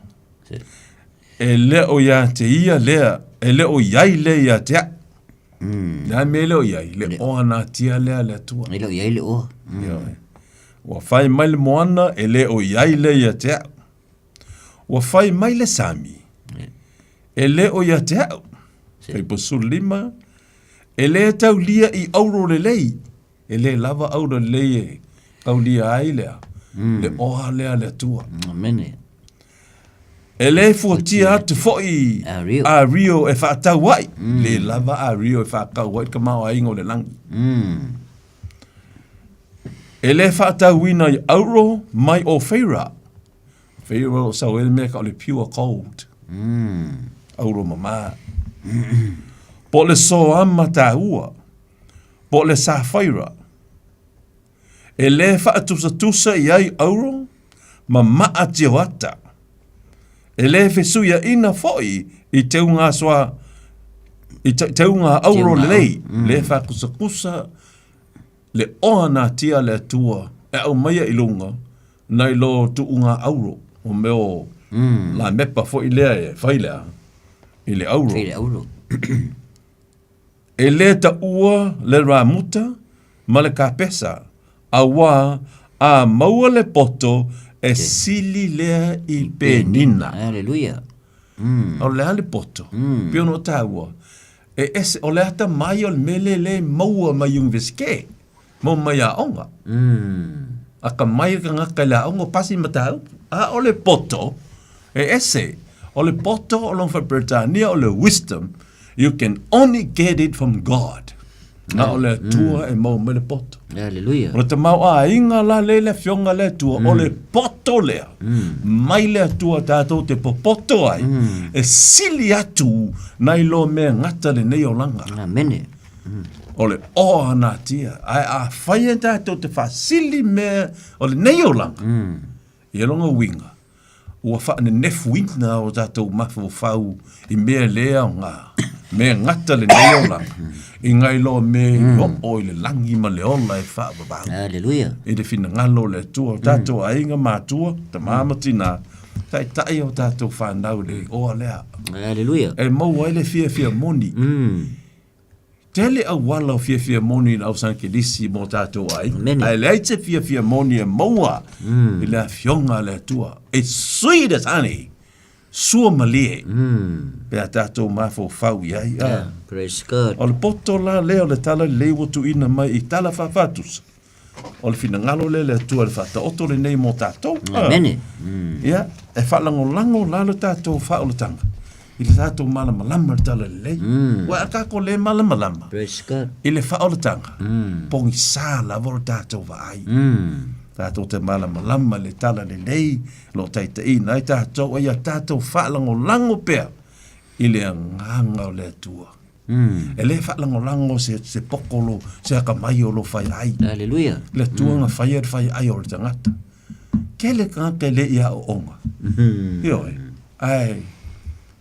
e le o ia te ia lea, e le o iai lea ia te a'u. Le a mea e le o iai, le oa natia lea le Atua.
E le o iai le oa.
Ioe. Ua fai mai le moana, e le o iai lea ia te a'u. Ua fai mai le sami, e le o ia te a'u. Fuaiupu 15, e le taulia i auro lelei, e le lava auro lelei e taulia ai lea, le oa lea a le Atua.
Amene.
E le fuatia atu foi a Rio e faatau ai, le lava a Rio e faatau ai le tamaoaiga o le lagi. E le faatauina i auro mai o Feira. Feira o sau ai le mea ka o le pure gold. Auro mamā. Po o le soama taua, po o le safaira. E le faatusatusa i ai auro ma maa tioata. E le fesuiaina foi i teuga soa i teuga auro lelei, le faatusakusa le oa natia a le Atua e aumaia i luga nai lo tuuga auro, o mea o lamepa foi lea e fai lea i le auro.
I le auro.
E le taua le ramuta ma le kapesa, auā a maua le poto e sili lea i penina.
Hallelujah.
O le a le poto? Pei ona o taua, e ese, o le atamai o le mea lea lea e maua mai Iunivesite, maua mai aoga. Atamai le tagata i le aoga o pasi mataupu. A o le poto, e ese. O le poto o lona faa-Peretania o le wisdom, you can only get it from God. Na o le Atua e maua mai le poto.
Hallelujah.
O le tamaoaiga la lea i le Afioga a le Atua, o le poto lea, mai le Atua tatou te popoto ai, e sili atu nai lo mea gata lenei olaga.
Amene.
O le oa natia. Ae afai e tatou te faasili mea o lenei olaga, ia lona uiga, ua faanenefuina o tatou mafaufau i mea le aoga, mea gata lenei olaga, i ngai loa mea i oo i le lagi ma le ola e faavavau.
Haleluia.
I le finagalo o le Atua, o tatou aiga matua, tama ma tina, taitai o tatou fanau i le oa lea.
Haleluia.
E maua ai le fiafia moni. Tele auala o fiafia moni i le ausankelisi mo tatou aiga, ae leai se fiafia moni e maua i le Afioga a le Atua. It's sweet as honey, sua malie, pe a tatou mafaufau i ai.
Yeah, praise God.
O le poto la lea o le tala lelei ua tuuina mai i tala faafatusa. O le finagalo lea le Atua le faataoto lenei mo tatou.
Amene.
Ia, e faalagolago la lo tatou faaolataga i le tatou malamalama i le tala lelei. Ua a tatou le malamalama
Praise God.
i le faaolataga, pogisa lava o le tatou vaai. Tatou te malamalama i le tala lelei o lo o taitaiina ai tatou, a ia tatou faalagolago pea i le agaga o le Atua. E le faalagolago se, se poko lo, se akamai o lo fai ai.
Hallelujah.
Le Atua na faia le fai ai o le tagata. Tele tagata e le i aooga. Ioe. Ae,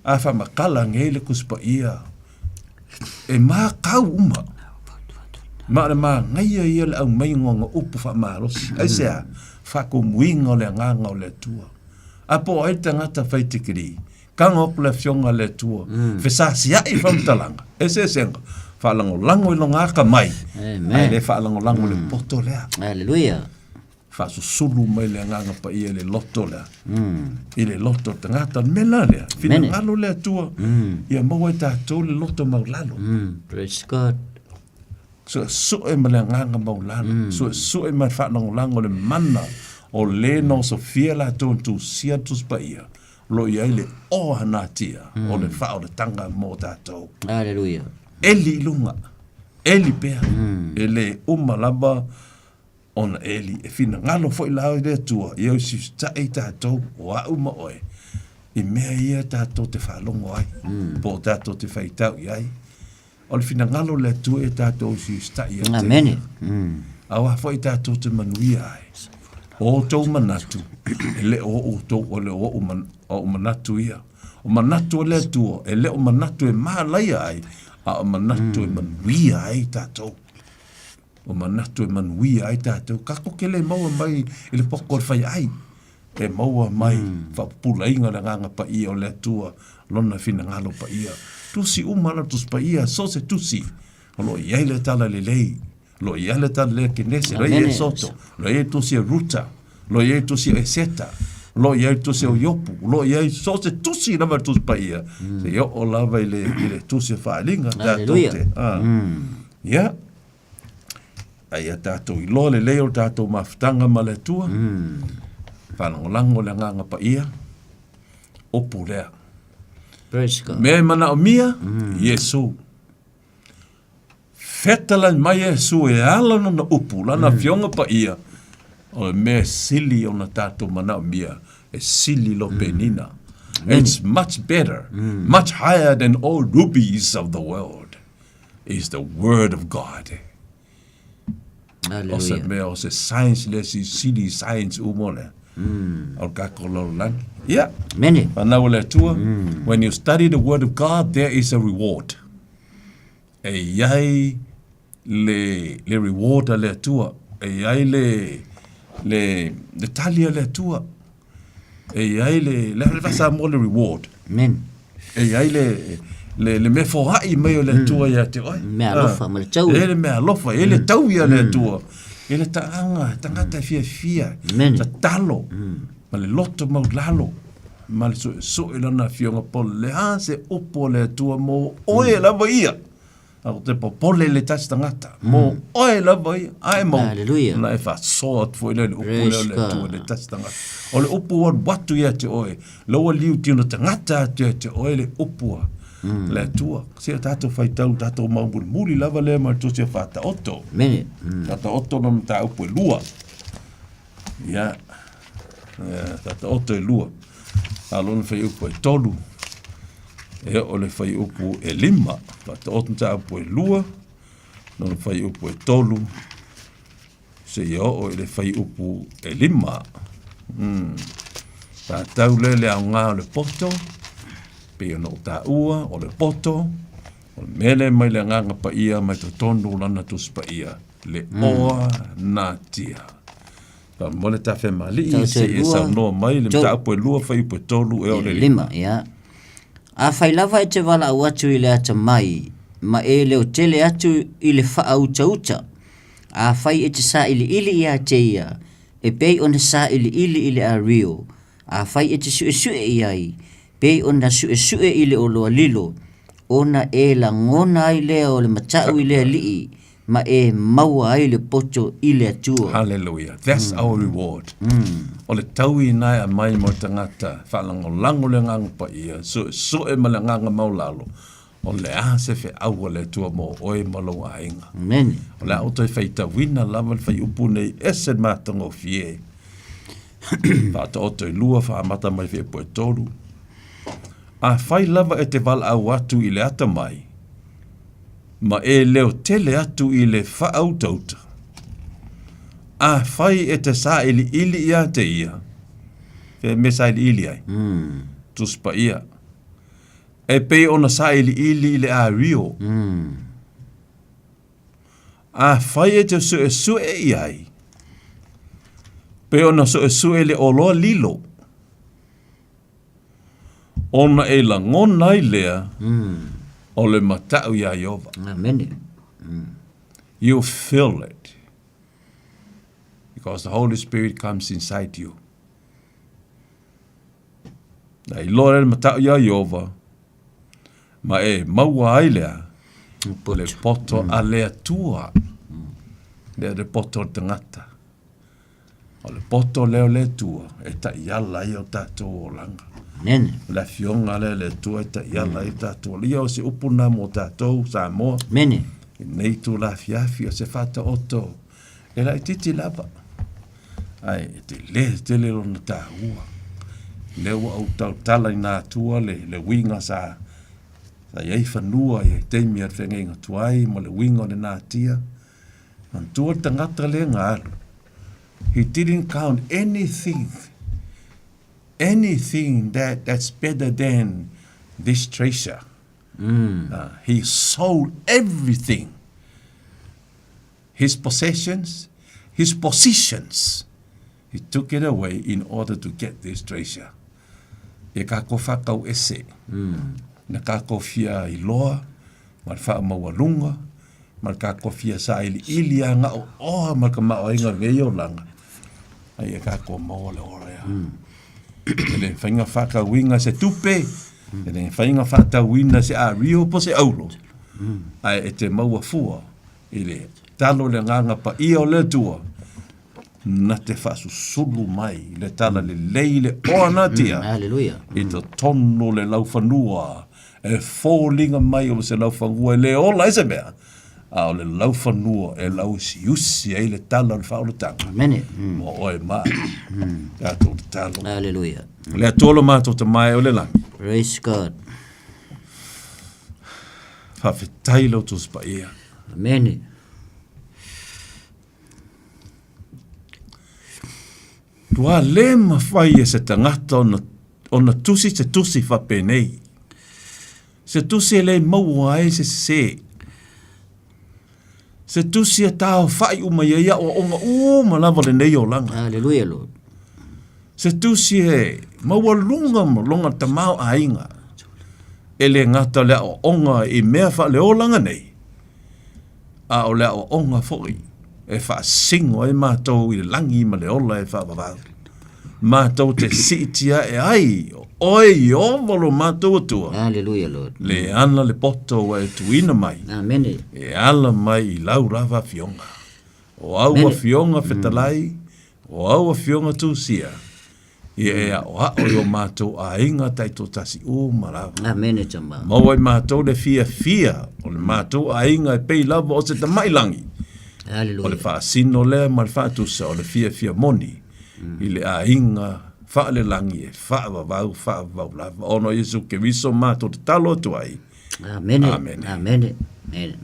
a faamatala nei le Tusi Paia, e makau uma. Ma o le manaia ia o le aumaiga o ana upu faamalosi. Aisea? Faatumuina o le agaga o le Atua. A po o ai le tagata fai tikeri, Kago atu le Afioga a le Atua, fesasiai faamatalaga, eseesega, faalagolago i lona akamai, ae le faalagolago i le poto lea.
Hallelujah.
Faasusulu mai le Agaga Paia i le loto lea, i le loto o le tagata. O le mea la lea, finagalo le Atua, ia maua e tatou le loto maulalo.
Praise God.
Suesue ma le agaga maulalo, suesue ma le faalagolago i le mana o le na osofia latou na tusia le Tusi Paia, o lo o i ai le oa natia o le faaolataga mo tatou.
Hallelujah.
Eli i luga, eli pea, e le uma lava ona eli. E finagalo foi la le Atua ia usiusitai tatou, o au ma oe, i mea ia tatou te faalogo ai, po o tatou te faitau i ai. O le finagalo o le Atua ia tatou usiusitai ia te
Amene.
Ia. Aua foi tatou te manuia ai. O outou manatu, e le o outou, o le o ou, man, o ou manatu ia. O manatu o le Atua, e le o manatu e malaia ai, a o manatu e manuia ai tatou. O manatu e manuia ai tatou. Tatou te le maua mai i le poko o le faiaai. E maua mai faapupulaina le Agaga Paia o le Atua, Lona finagalo paia. Tusi uma la Tusi Paia, so o se tusi, o lo o i ai le tala lelei, o lo o i ai le tala lelei a Kenese, o lo o i ai Esoto, o lo o i ai tusi a Ruta, o lo o i ai tusi a Eseta, o lo o i ai tusi a Iopu, o lo o i ai so o se tusi lava le Tusi Paia, seia oo lava i le, i le tusi a Faaaliga, tatou te, ah. Ia, A ia tatou iloa lelei o le tatou mafutaga ma le Atua, faalagolago le Agaga Paia, upu lea.
Praise God.
Mea e manaomia, Iesu. Fetalai mai Iesu e ala lana upu, lana Afioga Paia, o le mea e sili ona tatou manaomia, e sili lo penina. It's much better, much higher than all rubies of the world. is the word of God. O se mea, o se science le si sili science uma lea. O le tatou lalolagi. Ia.
Mene.
Whanau o le Atua, when you study the word of God, there is a reward. E i ai le, le reward a le Atua. E i ai le, le, le tali a le Atua. E i ai le, le, le faa-Samoa le reward.
Amen.
E i ai le, le, le mea foai mai o le Atua ia te oe.
Mea alofa ma le tau.
E le mea alofa, e le tau ia le Atua. E le taaga, tagata e fiafia,
Amen.
tatalo, ma le loto maulalo, ma le suesue lana afioga po o le a se upu a le Atua mo oe lava ia. A o te popole le tasi tagata, mo oe lava ia, ae mau,
Hallelujah.
ona e faasoa atu foi lea i le upu lea o le Atua i le tasi tagata. O le upu ua alu atu ia te oe, la ua liutino tagata atu ia te oe le upu a le Atua. Se o tatou faitau, tatou mau mulimuli lava lea ma le Tusi o Faataoto.
Amene.
Faataoto na mataupu e lua. Ia, Faataoto e lua. A lona fuaiupu e tolu, e oo le fuaiupu e lima. Faataoto mataupu e lua, lona fuaiupu e tolu, seia oo i le fuaiupu e lima. Tatau lea le aoga o le poto, pei ona ou taua, o le poto, o le mea lea mai le Agaga Paia mai totonu o lana Tusi Paia, le oa natia. Faamolemole Tafemalii se i e saunoa mai le mataupu e lua fuaiupu e tolu e oo i le
lima. Ia. Afai lava e te valaau atu i le atamai ma e leotele atu i le faautauta. Afai e te sailiili iā te ia, e pei ona sailiili i le ario, afai e te suesue i ai, pei ona suesue i le oloa lilo, ona e lagona ai lea o le matau i le Alii, ma e maua ai le poto i le Atua.
Hallelujah. That's our reward. O le taui ina e aumai mo le tagata, faalagolago le Agaga Paia, suesue ma le agaga maualalo, O le a se feau a le Atua mo oe ma lou aiga?
Amen.
O le a ou toe faitauina lava le fuaiupu nei ese le matagofie. Faataoto e lua, faamata mai fuaiupu e tolu. Afai lava e te valaau atu i le atamai, ma e leo tele atu i le faautauta, afai e te sailiili ia te ia, fea mea sailiili ai? Tusi Paia. E pei ona sailiili i le ario. Afai e te suesue i ai, pei ona suesue i le oloa lilo, ona e lagona ai lea o le matau iā Ieova.
Amene.
You feel it because the Holy Spirit comes inside you. Na iloa lea le matau iā Ieova, ma e maua ai lea le poto a le Atua. Lea le poto o le tagata. O le poto lea o le Atua e taiala ai o tatou olaga.
Amen.
O le afioga lea le Atua e taiala ai o tatou olaga. Ia o se upu lena mo tatou Samoa.
Amen.
I lenei itula afiafi o se faataoto e laitiiti lava. Ae e tele tele lona taua. Lea ua ou tautala ina atua le, le uiga sa, sa i ai fanua i taimi a le feagaiga tuai ma le uiga o le natia. Manatua le tagata lea na alu. He didn't count anything, anything that, that's better than this treasure. He sold everything. His possessions, his positions, he took it away in order to get this treasure. E kākou whakau ese, na kākou fia iloa, ma le whaamaualunga, ma le kākou fia sailiili a ngao oa ma le kamaoaiga o lenei olaga, ai e kākou maua le ola ea. E le mafai ona faatauina se tupe, e le mafai ona faatauina se ario po se auro, ae e te maua fua i le talo le agaga paia o le Atua na te faasusulu mai le tala lelei le oa natia
Hallelujah.
i totonu o le laufanua e foliga mai o se laufanua e le ola ai se mea a o le laufanua e lauusiusi ai le tala o le faaolataga
Amen.
mo oe ma tatou tatalo.
Hallelujah.
Le Atua lo matou tamae o le lagi.
Praise God.
Faafetai lo Tusi Paia.
Amene.
Tua le mafai e se tagata ona, ona tusi se tusi faapenei. Se tusi e le maua ai se sesē. Se tusi e taofa'i uma i ai aoaoga uma lava o lenei olaga.
Hallelujah, Lord.
Se tusi e maualuga ma lona tamaoaiga, e le gata o le aoaoga i mea faaleolaga nei, a o le aoaoga foi e faasino ai matou i le lagi ma le ola e faavavau. Matou te siitia ae ai o oe Ieova lo matou Atua.
Hallelujah, Lord.
Le ala le poto ua e tuuina mai.
Amene.
E ala mai i lau lava afioga. O au afioga fetalai, o au afioga tusia, ia e aʻoaʻo i o matou aiga taitoatasi uma lava.
Amene tama.
Maua i matou le fiafia o le matou aiga e pei lava o se tamaʻi lagi.
Hallelujah.
O le faasino lea ma le faatusa o le fiafia moni i le aiga faalelagi e faavavau faavavau lava ona o Iesu Keriso matou tatalo atu ai.
Amene.
Amene.
Amene. Amene.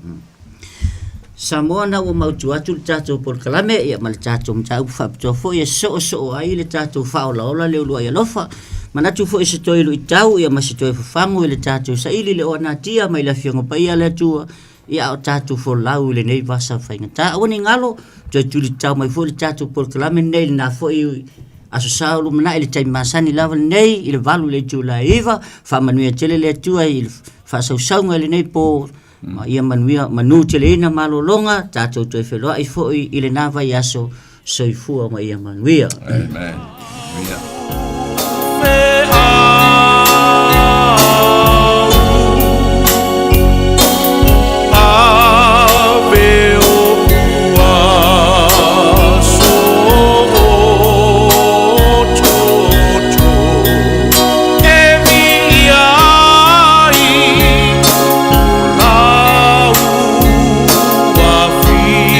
Samoa na ua mautu atu le tatou polokalame ia ma le tatou mataupu faapitoa foi e soosoo ai le tatou faaolaola le uluai alofa. Manatu foi se toe luitau ia ma se toe fafagu i le tatou saili le oanatia mai le Afioga Paia a le Atua ia a o tatou folau i lenei vasa faigata. Aua ne i galo, toe tulitau mai foi le tatou polokalame lenei i lena foi Aso Sa o lumanai i le taimi masani lava lenei i le 8 i le itula e 9. Faamanuia tele le Atua i le faasausauga i lenei po. Ma ia manuia manuteleina malologa tatou toe feloai foi i lenā vaiaso. Soifua ma ia manuia.
Amen. Manuia.
Ave o ua so'ototo e viia ai o lau afio.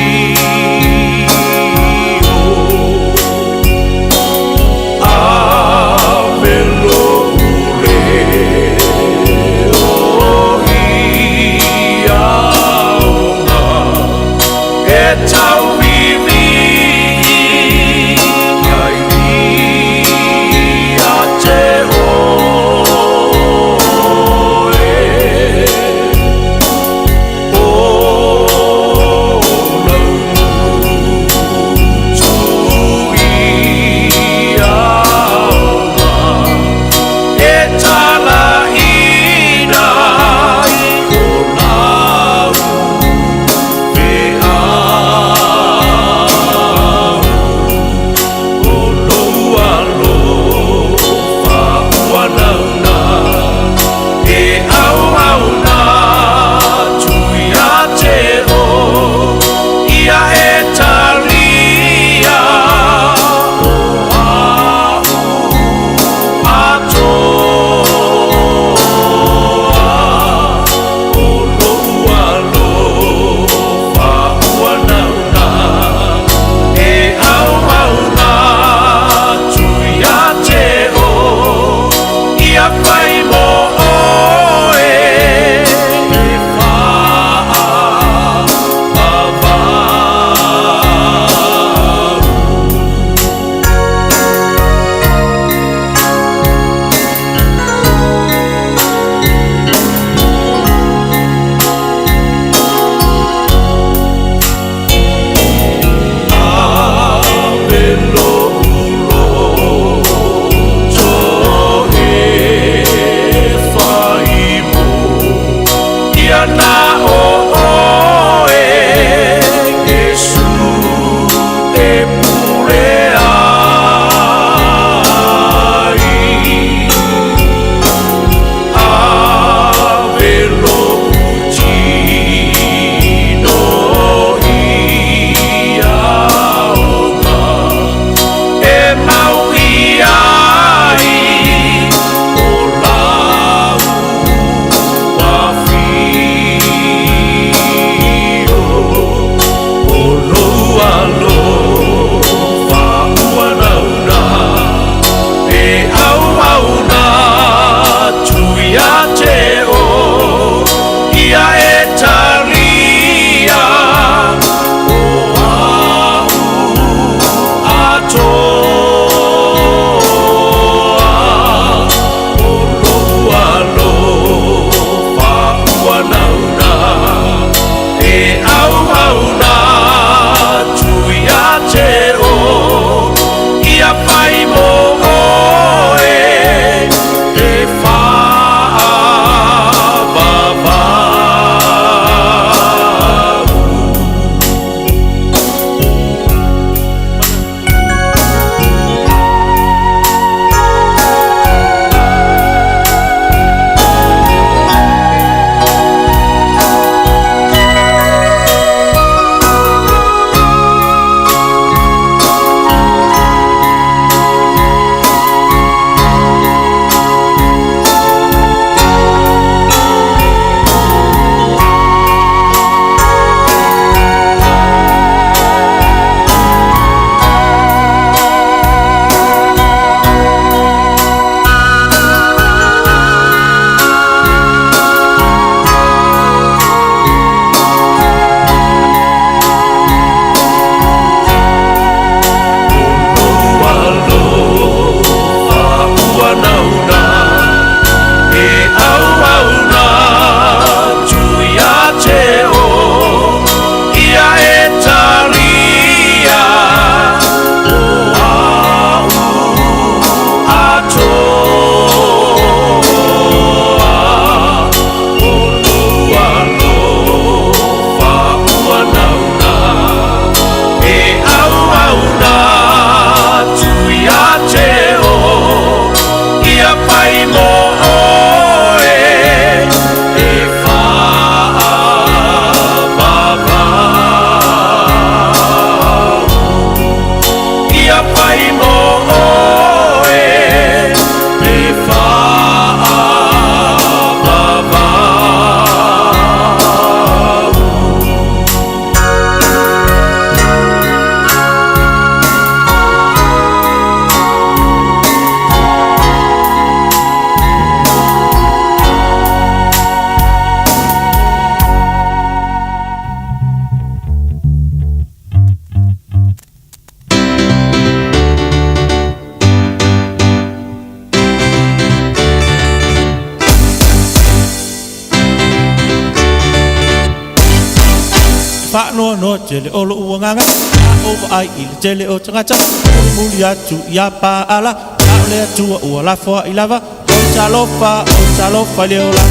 Faanoanoa tele o loʻu agaga a ou vaai i le tele o tagata mulimuli atu ia paala a o le Atua ua lafoai lava o le talofa o le talofa i le olaga.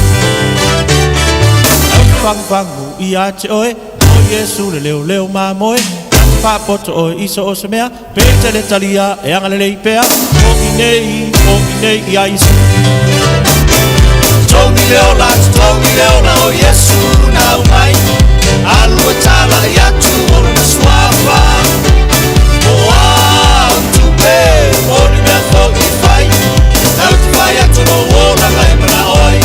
Ou te fagufagu ia te oe o Iesu le leoleo mamoe na te faapoto oe i so o se mea pe te le talia e agalelei pea foʻi nei foʻi nei ia Iesu.
Totogi le ola, totogi le ola o Iesu na aumai Alu e talai atu o lona suafa Po a au tupe, po o ni mea foi e fai Ai ou te fai atu lou olaga e manao ai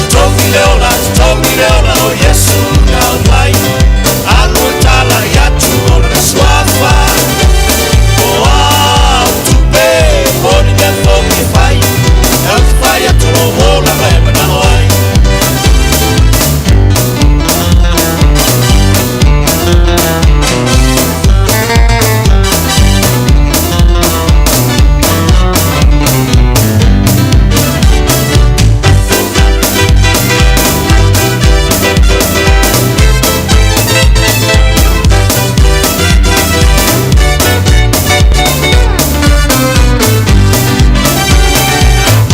Totogi le ola, totogi le ola o Iesu na aumai Alu e talai atu o lona suafa Po o a au tupe, po o ni mea foi e fai Ai ou te fai atu lou olaga e manao ai.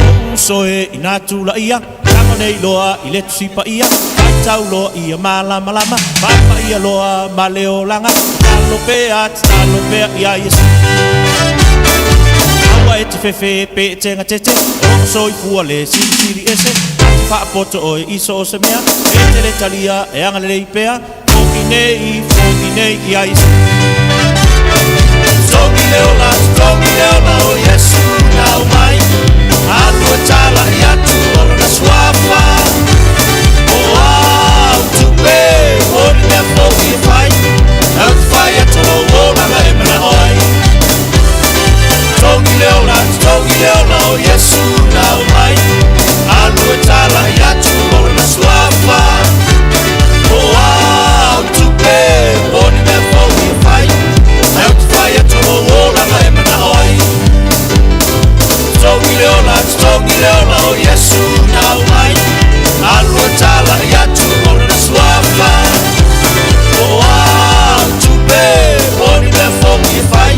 Lou uso e ina tulaia tago nei loa i le Tusi Paia faitau loa ia malamalama paepaia loa ma le olaga tatalo pea tatalo pea ia Iesu. Aua e te fefe pe e tegatete o loo soifua le Silisili Ese na te faapoto oe i so o se mea pe te le talia e agalelei pea foʻi nei foʻi nei ia Iesu.
Totogi le ola, totogi le ola o Iesu na aumai Alu e talai atu o lona suafa Po o a au tupe, po o ni mea foi e fai Ai ou te fai atu lou olaga e manao ai Totogi le ola, totogi le ola o Iesu na aumai Alu e talai atu o lona suafa Po o a au tupe, po o ni mea foi e fai Ai ou te fai atu lou olaga e manao ai Totogi le ola, totogi le ola o Iesu na aumai Alu e talai atu o lona suafa Po o a au tupe, po o ni mea foi e fai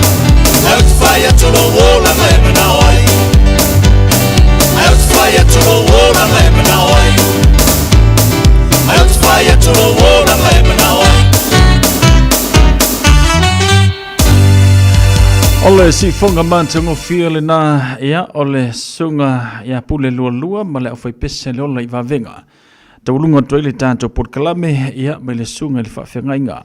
Ai ou te fai atu lou olaga e manao ai Ai ou te fai atu lou olaga e manao ai Ai ou te fai atu lou olaga e manao ai.
O le siufoga matagofie lena, ia, o le susuga ia Pule Lualua ma le aufaipese le ola i vavega. Taualuga atu ai le tatou polokalame, ia, mai le susuga i le faafeagaiga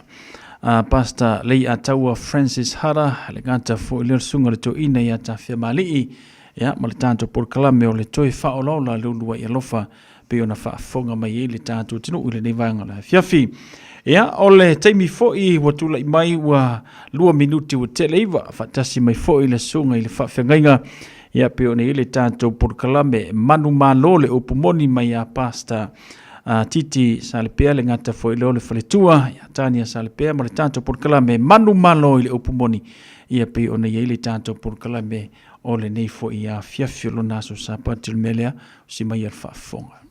a Pastor Leiataua Francis Hara, le gata foi lea o le susuga i le toeaina ia Tafiamali'i, ia, ma le tatou polokalame o le toe faaolaola le uluai alofa pei ona faafofoga mai ai le tatou atunuu i lenei vaega o le afiafi. Ia, o le taimi foi ua tulai mai ua 2 minuti ua tele iva, faatasi mai foi le susuga i le faafeagaiga, ia pei ona i ai le tatou polokalame manumalo le upu moni mai a Pastor Titi Salepea, le gata foi lea o le faletua ia Tania Salepea ma le tatou polokalame manumalo i le upu moni, ia pei ona i ai le tatou polokalame o lenei foi afiafi o lona aso Sapati. O le mea lea, si mai a le faafofoga.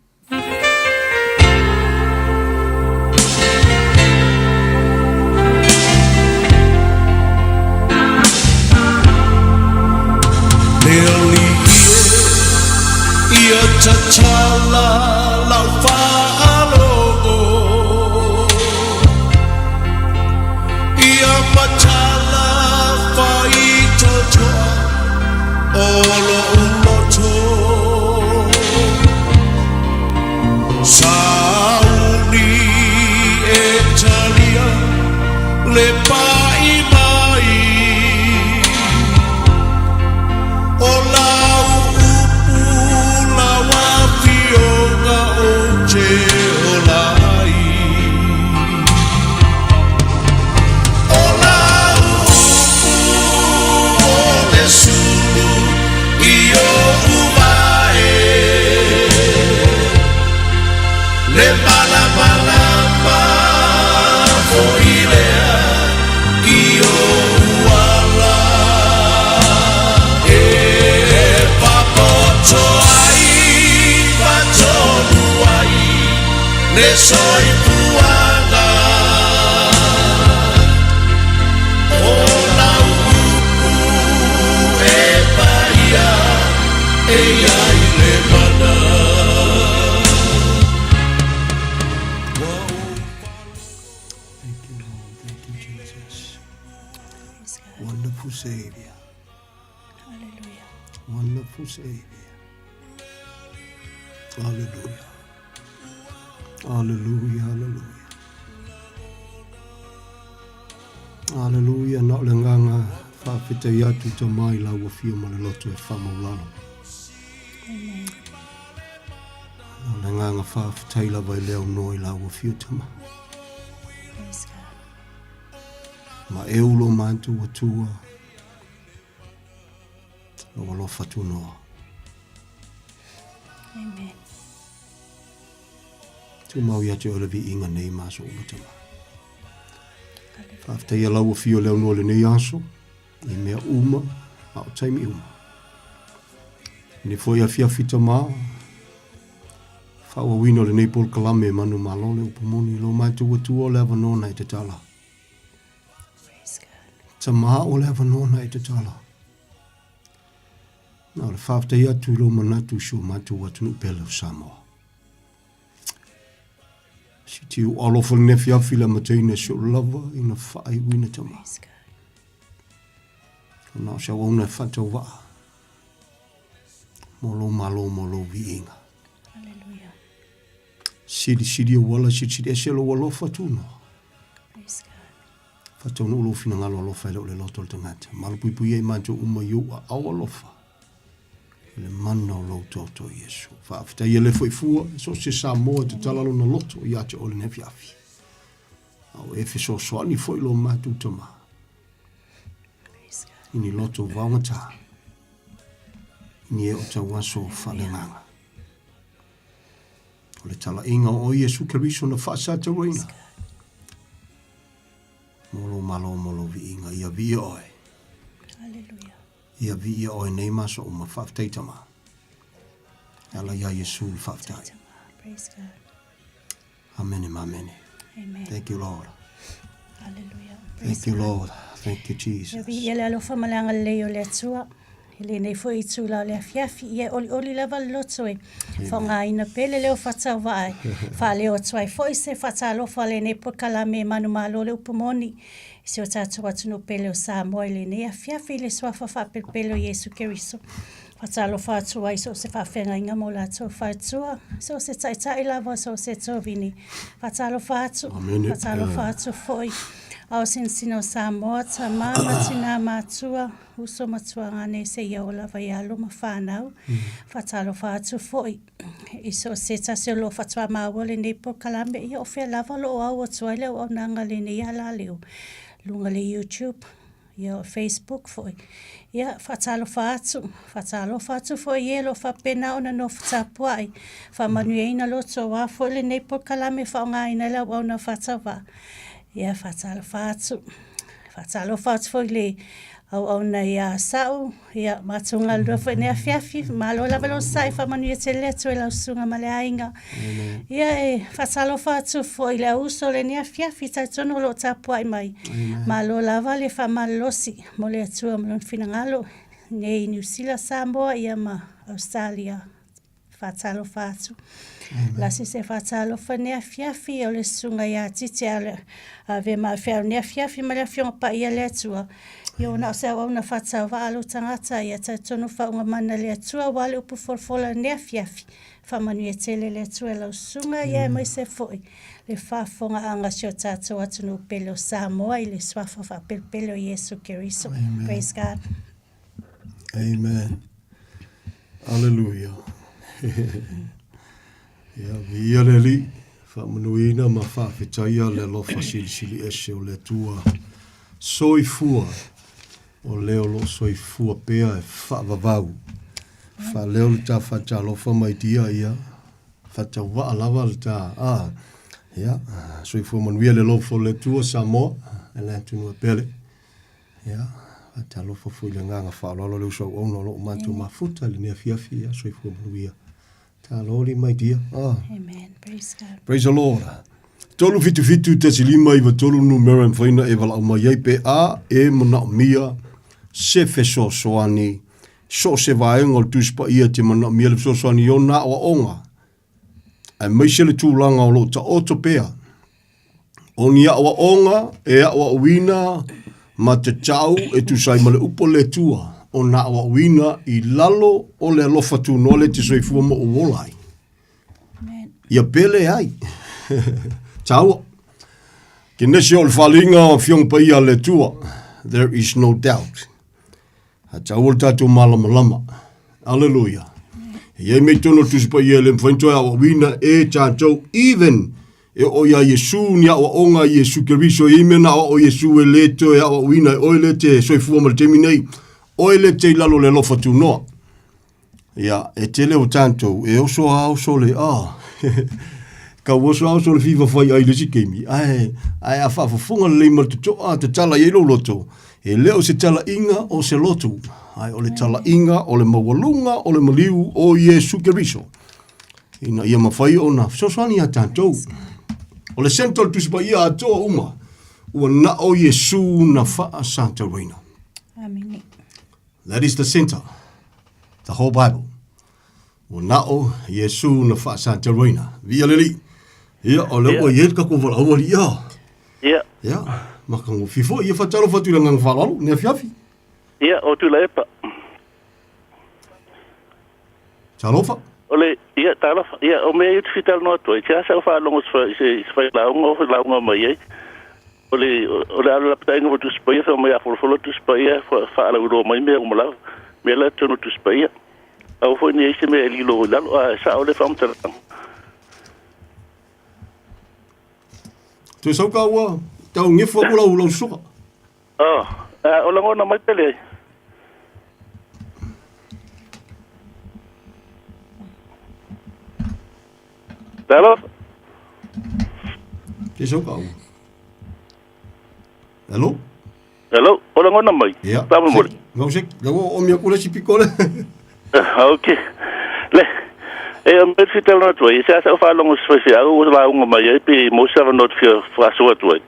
Le alii e ia tatala lau faalogo Ia matala faitotoa o lo'u loto Sauni e talia le pa'i mai O lau upu lau afioga ou te ola ai O lau upu o le sulu i oʻu vae Le malamalama foi lea i oʻu ala E papoto ai ma tonu ai le soifuaga. i ai le mana.
Thank you, Lord. Thank you, Jesus. Wonderful Savior.
Hallelujah.
Wonderful Savior. Hallelujah. Hallelujah, hallelujah. Hallelujah. Na o le nganga whaafetai atu ta mai la ua fia ma le loto e whamaulalo.
Amen.
Na o le nganga whaafetai lava i leo noa i la ua fia tama.
Praise God.
Ma e ulo mātu atua. Lou alofa tunoa.
Amen.
Tumau ia te oe le viiga nei ma aso uma tama. Faafetai lau afio leo noa lenei aso, i mea uma, a o taimi uma. Ne foi afiafi tama, faaauauina o lenei polokalame manu malo le upu moni, lo matou Atua o le avanoa na e tatala. Tama o le avanoa na e tatala. Na o le faafetai atu i lou manatu i si o matou atunuu pele o Samoa. Si tiu alofa le afiafi le amataina si o lava ina faaiuina tama. Ona o se auauna e faatauvaa mo lou malo mo lou viiga.
Hallelujah.
Silisili ou ala, silisili ese lou alofa tunoa.
Praise God.
Faataunuu lou finagalo alofa e le o le loto o le tagata. Malupuipuia i matou uma i ou aao alofa. I le mana o lou toto Iesu. Faafetai e le foi fua, so o se Samoa e tatala lona loto ia te oe lenei afiafi. A o e fesoasoani foi lo matou tama. I ni loto vaogata. I ni e o tauaso faaleagaga. O le talaiga o oe Iesu Keriso na faasatauaina. Mo lou malo mo lou viiga, ia viia oe.
Hallelujah.
Ia viia oe nei ma aso uma. Faafetai tama. E ala iā Iesu le faafetai.
Praise God.
Amene ma amene.
Amen.
Thank you, Lord.
Hallelujah.
Thank you, Lord. Thank you, Jesus.
Ia viia le alofa ma le agalelei o le Atua. I lenei foi itula o le afiafi, ia e olioli lava le loto e faaaogaina pea le leo faatauvaa e faaleo atu ai foi se faatalofa a lenei polokalame e manumalo le upu moni i si o tatou atunuu pele o Samoa i lenei afiafi i le Suafa faapelepele o Iesu Keriso. Faatalofa atu ai so o se faafeagaiga ma o latou faletua, so o se taitai lava, so o se tovini. Faatalofa atu, faatalofa atu foi ao sinasina o Samoa, tama ma tina matua, uso ma tuagane seia oo lava i alo ma fanau. Faatalofa atu foi i so o se tasi o lo o faatoa maua lenei polokalame, ia o fea lava o lo o au atu ai le auaunaga i lenei alaleo, luga le YouTube, ia o Facebook foi. Ia, faatalofa atu, faatalofa atu foi i e o lo o faapena ona nofo tapuai, faamanuiaina loto aua foi lenei polokalame e faaaogaina ai le auauna faatauvaa. Ia, faatalofa atu. Faatalofa atu foi i le auauna ia Sa'u, ia matou galulue foi i lenei afiafi. Malo lava le onosai, faamanuia tele le Atua i lau susuga ma le aiga. Ia e faatalofa atu foi i le auuso o lenei afiafi, talitonu o lo o tapuai mai. Malo lava le faamalolosi mo le Atua ma lona finagalo nei i Niu Sila, Samoa ia ma Ausetalia. Faatalofa atu. Lasi se faatalofa i lenei afiafi o le susuga ia Titi Ave Maafea o lenei afiafi ma le Afioga Paia le Atua. Ia ua na o se auauna faatauvaa lou tagata ia talitonu faauuga mana le Atua aua le upu folafola i lenei afiafi. Faamanuia tele le Atua i lau susuga ia aemaise foi le faafofogaaga a si o tatou atunuu pele o Samoa i le suafa faapelepele o Iesu Keriso. Praise God.
Amen. Hallelujah. Ia, viia le Alii, faamanuiina ma faafetaia le alofa silisili ese o le Atua soifua, o le o lo o soifua pea e faavavau. Faaleo le ta faatalofa mai dia ia, faatauvaa lava le ta, ah, ia, soifua manuia le alofa o le Atua Samoa, e le atunuu e pele. Ia, faatalofa foi i le agaga faaaloalo le uso auauna o lo o matou mafuta i lenei afiafi, ia soifua manuia. Talo my dear.
Ah. Amen. Praise God.
Praise the Lord. 377.593 numera e mafai ona e valaau mai ai pe a e manaomia se fesoasoani So o se vaega o le Tusi Paia e te manaomia le fesoasoani i ona aoaoga, aemaise le tulaga o lo o taoto pea. O ni aoaoga e aoaoina ma tatau e tusa ai ma le upu a le Atua, o nā aoaoina i lalo o le alofa tunoa le te soifua ma ou ola ai. Ia pele ai. Taua. Ke nesi o le faaaliga o Afioga Paia a le Atua. There is no doubt. A taua le tatou malamalama. Aleluia. E i ai mea i totonu o le Tusi Paia e le mafai ona toe aoaoina e tatou, even e oo iā Iesu ni aoaoga a Iesu Keriso, e i ai mea na aoao Iesu e le toe aoaoina e oe lea e te soifua ma le taimi nei, oe lea e te i lalo o le alofa tunoa. Ia, e tele o tatou, e oso a oso le, ah, kau oso a oso le fiva fai ai le isi keimi, ae, ae a faafofoga lelei ma le totoa, tatala i ai lou loto, e le o se talaiga o se lotu, ae o le talaiga o le maualuga o le maliu o Iesu Keriso, ina ia mafai ona fesoasoani iā tatou. O le sento o le Tusi Paia atoa uma, ua na o Iesu na faasatauaina.
Amene.
That is the center, the whole Bible. Ua na o Iesu na faasatauaina. Viia le Alii. Ia, o lea ua i ai le tatou valaau alii ia.
Ia.
Ia, matagofie foi. Ia faatalofa atu i le agaga faaaloalo, ni afiafi.
Ia, o Tuilaepa.
Talofa.
O le, ia, talofa. Ia, o mea ia ou te fia talanoa atu ai, se a sau faalogo i se, i se failauga o lauga mai ai, o le, o le ala lapataiga o Tusi Paia, fai mai a folafolo Tusi Paia, faalauiloa mai mea uma lava, mea la totonu o Tusi Paia. Aua foi ne i ai se mea e lilo i lalo, a e sao lea faamatalaga.
Toe sau ka ua tau ngefu aku lau lau suka.
Oh, o lagona mai pe leai. Talofa.
Ke sau ka ua. Hello?
Hello, o lagona mai.
Ia.
Faamolemole.
Ngau sek, lau o mi aku le si piko le.
Ok. Le, e o mea te talanoa atu ai, se a sau faalogo i se faifeau ua lauga mai ai pe maua se avanoa te fia faasoa atu ai.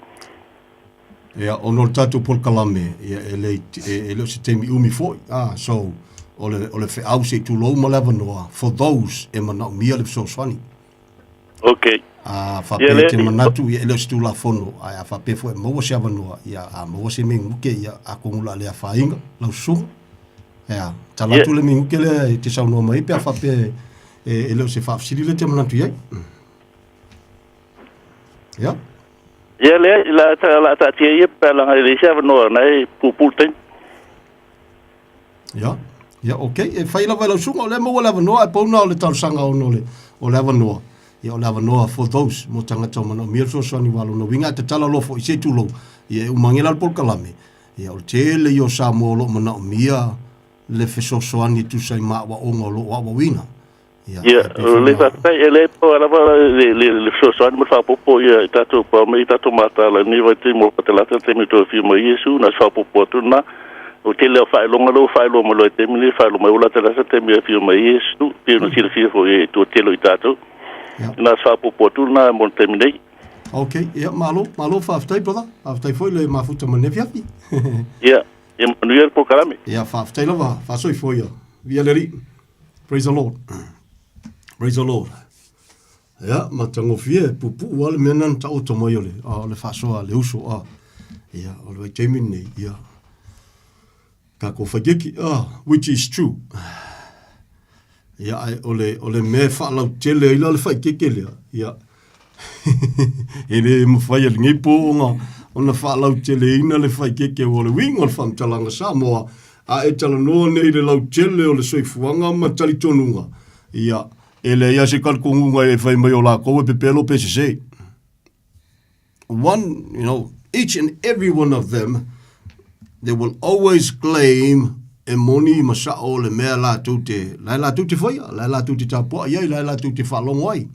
Ia, ona o le tatou polokalame, ia, e le, e, e le o se taimi umi foi. Ah, so, o le, o le feau se i tulou ma le avanoa for those e manaomia le fesoasoani.
Ok.
A faapea e te manatu, ia, e le o se Tulafono, ae a faapea foi e maua se avanoa, ia, a maua se minute, ia, atonu o le a le afaina lau susuga. Ia, tala atu le minute lea e te saunoa mai ai pe a faapea e, e, e le o se faafesili lea e te manatu i ai. Ia.
Ia leai, la ta la taatia ia pe a leaga e leai se avanoa na e puupuu le taimi.
Ia, ia ok, e fai lava e lau susuga, o lea e maua le avanoa, ae pau na o le talosaga ona o le, o le avanoa. Ia o le avanoa for those, mo tagata o manaomia le fesoasoani aua lona uiga a tatala loa foi se i tulou, ia e uma age la le polokalame, ia o le tele ia o Samoa o lo o manaomia le fesoasoani e tusa ai ma aoaoga o lo o aoaoina.
Ia, o le faafetai, e le pau lava le, le, le fesoasoani ma le faaopoopo ia i tatou pau mai i tatou mataala i lenei vaitaimi o Patalata, le taimi e toe afio mai ai Iesu, na o se faaopoopo atu lena. O le tele o faailoga lea ua faailoa mai loa i le taimi lenei, faailoa mai ua latalata le taimi e afio mai ai Iesu, pei ona silafia foi e toatele o i tatou. Na o se faaopoopo atu lena mo le taimi nei.
Ok, ia, malo, malo faafetai brother. Faafetai foi le mafuta ma lenei afiafi.
Ia, ia manuia le polokalame.
Ia, faafetai lava, faasoifua ia. Viia le Alii. Praise the Lord. Praise the Lord. Ia, matagofie, puupuu lava le mea lena na taoto mai o le, o le faasoa a le uso. A. Ia, o le vaitaimi lenei, ia, tatou faikeki, ah, which is true. Ia, ae o le, o le mea e faalautele ai la le faikeke lea, ia, e le mafai e lenei pō ona, ona faalauteleina le faikeke ua o le uiga o le faamatalaga Samoa, a e talanoa nei i le lautele o le soifuaga ma talitonuga, ia, e leai lava se talitonuga e fai mai o latou e pepelo pe sese. One, you know, each and every one of them, they will always claim e moni ma sao le mea latou te, la e latou te faia, la e latou te tapuai ai, la e latou te faalogo ai.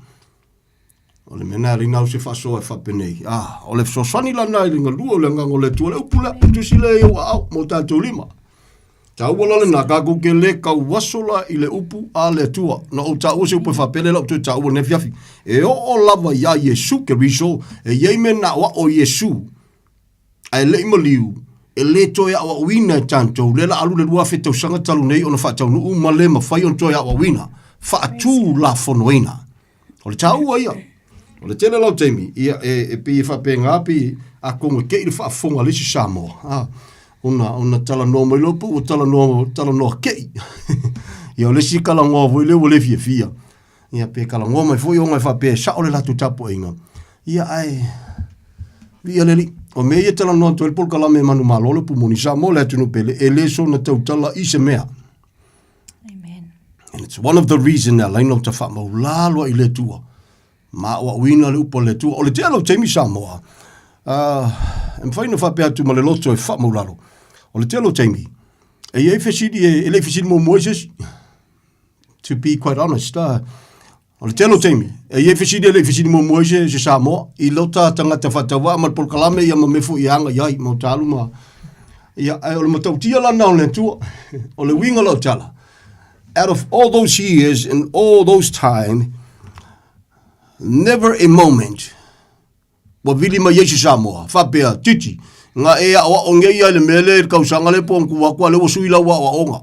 O le mea lena e ala ai ona au se faasoa e faapenei, ah, o le fesoasoani la lena i le galue o le Agaga o le Atua, le upu lea, o le tusi lea i ou aao ma o tatou lima. Taua la lena, tatou te le tauaso la i le upu a le Atua. Na ou taua se upu e faapea, lea la ou toe taua i lenei afiafi. E oo lava iā Iesu Keriso, e i ai mea na aoao Iesu, ae le i maliu, E lē toe aoaoina e tatou lea la alu le 2000 tausaga talu nei ona faataunuu ma le mafai ona toe aoaoina, faatulafonoina. O le taua ia. O le tele la o taimi, ia e, e pei e faapena pei atonu e te i le faafofoga a le isi Samoa, a, ona, ona talanoa mai loa po ua talanoa, talanoa kei. Ia o le isi talanoa foi lea ua le fiafia. Ia pe talanoa mai foi ona e faapea e sao le latou tapuaiga. Ia ae viia le Alii. O mea ia e talanoa atu ai le polokalame manumalo le pumoni Samoa le atunuu pele e le soona tautala i se mea.
Amen.
And it's one of the reason e ala ai ona ou faamaulalo ai i le Atua. Ma aoaoina le upu a le Atua. O le tele o taimi Samoa, e mafai ona faapea atu ma le loto e faamaulalo. O le tele o taimi, e i ai fesili e, e le i fesili muamua ai se isi. To be quite honest, o le tele o taimi, e i ai fesili e le i fesili muamua ai se, se Samoa, i lota tagata faatauvaa ma le polokalame ia ma mea foi e aga i ai, ma o talu ma... Ia, ae o le matautia la na o le Atua, o le uiga o lau tala, out of all those years and all those time, never a moment ua vili mai ai se Samoa, faapea, Titi, na e aoao nei ia i le mea lea i le tausaga lea po o na tu atu a lea ua sui lau aoaoga.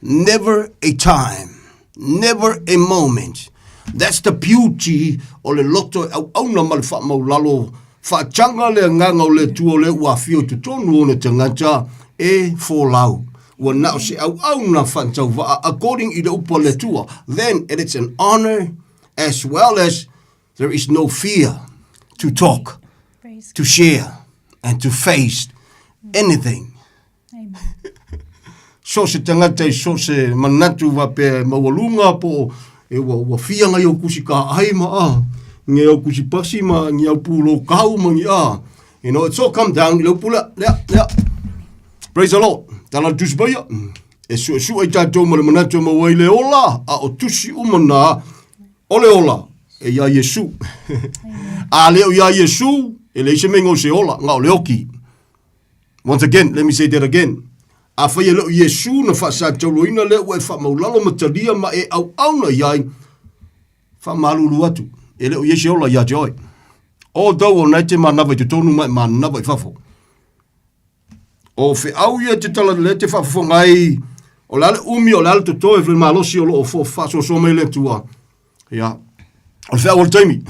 Never a time, never a moment. That's the beauty o le loto e auauna ma le faamaulalo faataga le agaga o le Atua o lea ua afio i totonu o ona tagata e folau. Ua na o se auauna faatauvaa according i le upu a le Atua. Then it is an honor as well as there is no fear to talk, to share and to face anything. So se tagata i so se manatu faapea e maualuga po o e ua, ua fia ngai au kusi ka ai ma a, ngai au kusi pasi ma ngi au pūlou kau ma ngi a. You know, it's all come down i le upu lea, lea, lea. Praise the Lord. Tala le Tusi Paia. E suesue ai tatou ma le manatu e maua ai le ola, a o tusi uma na, o le ola, e iā Iesu. A le o iā Iesu, e leai se mea o se ola, na o le oki. Once again, let me say that again. Afai e le o Iesu na faasatauloina lea ua e faamaulalo ma talia ma e auauna i ai, faamalulu atu, e le o i ai se ola ia te oe. Although o na e te manava i totonu ma e manava i fafo. O feau ia te tala le te faafofoga ai, o le a le umi, o le a le totoe, le malosi o lo o faasoasoa mai le Atua. Ia, o le feau o le taimi,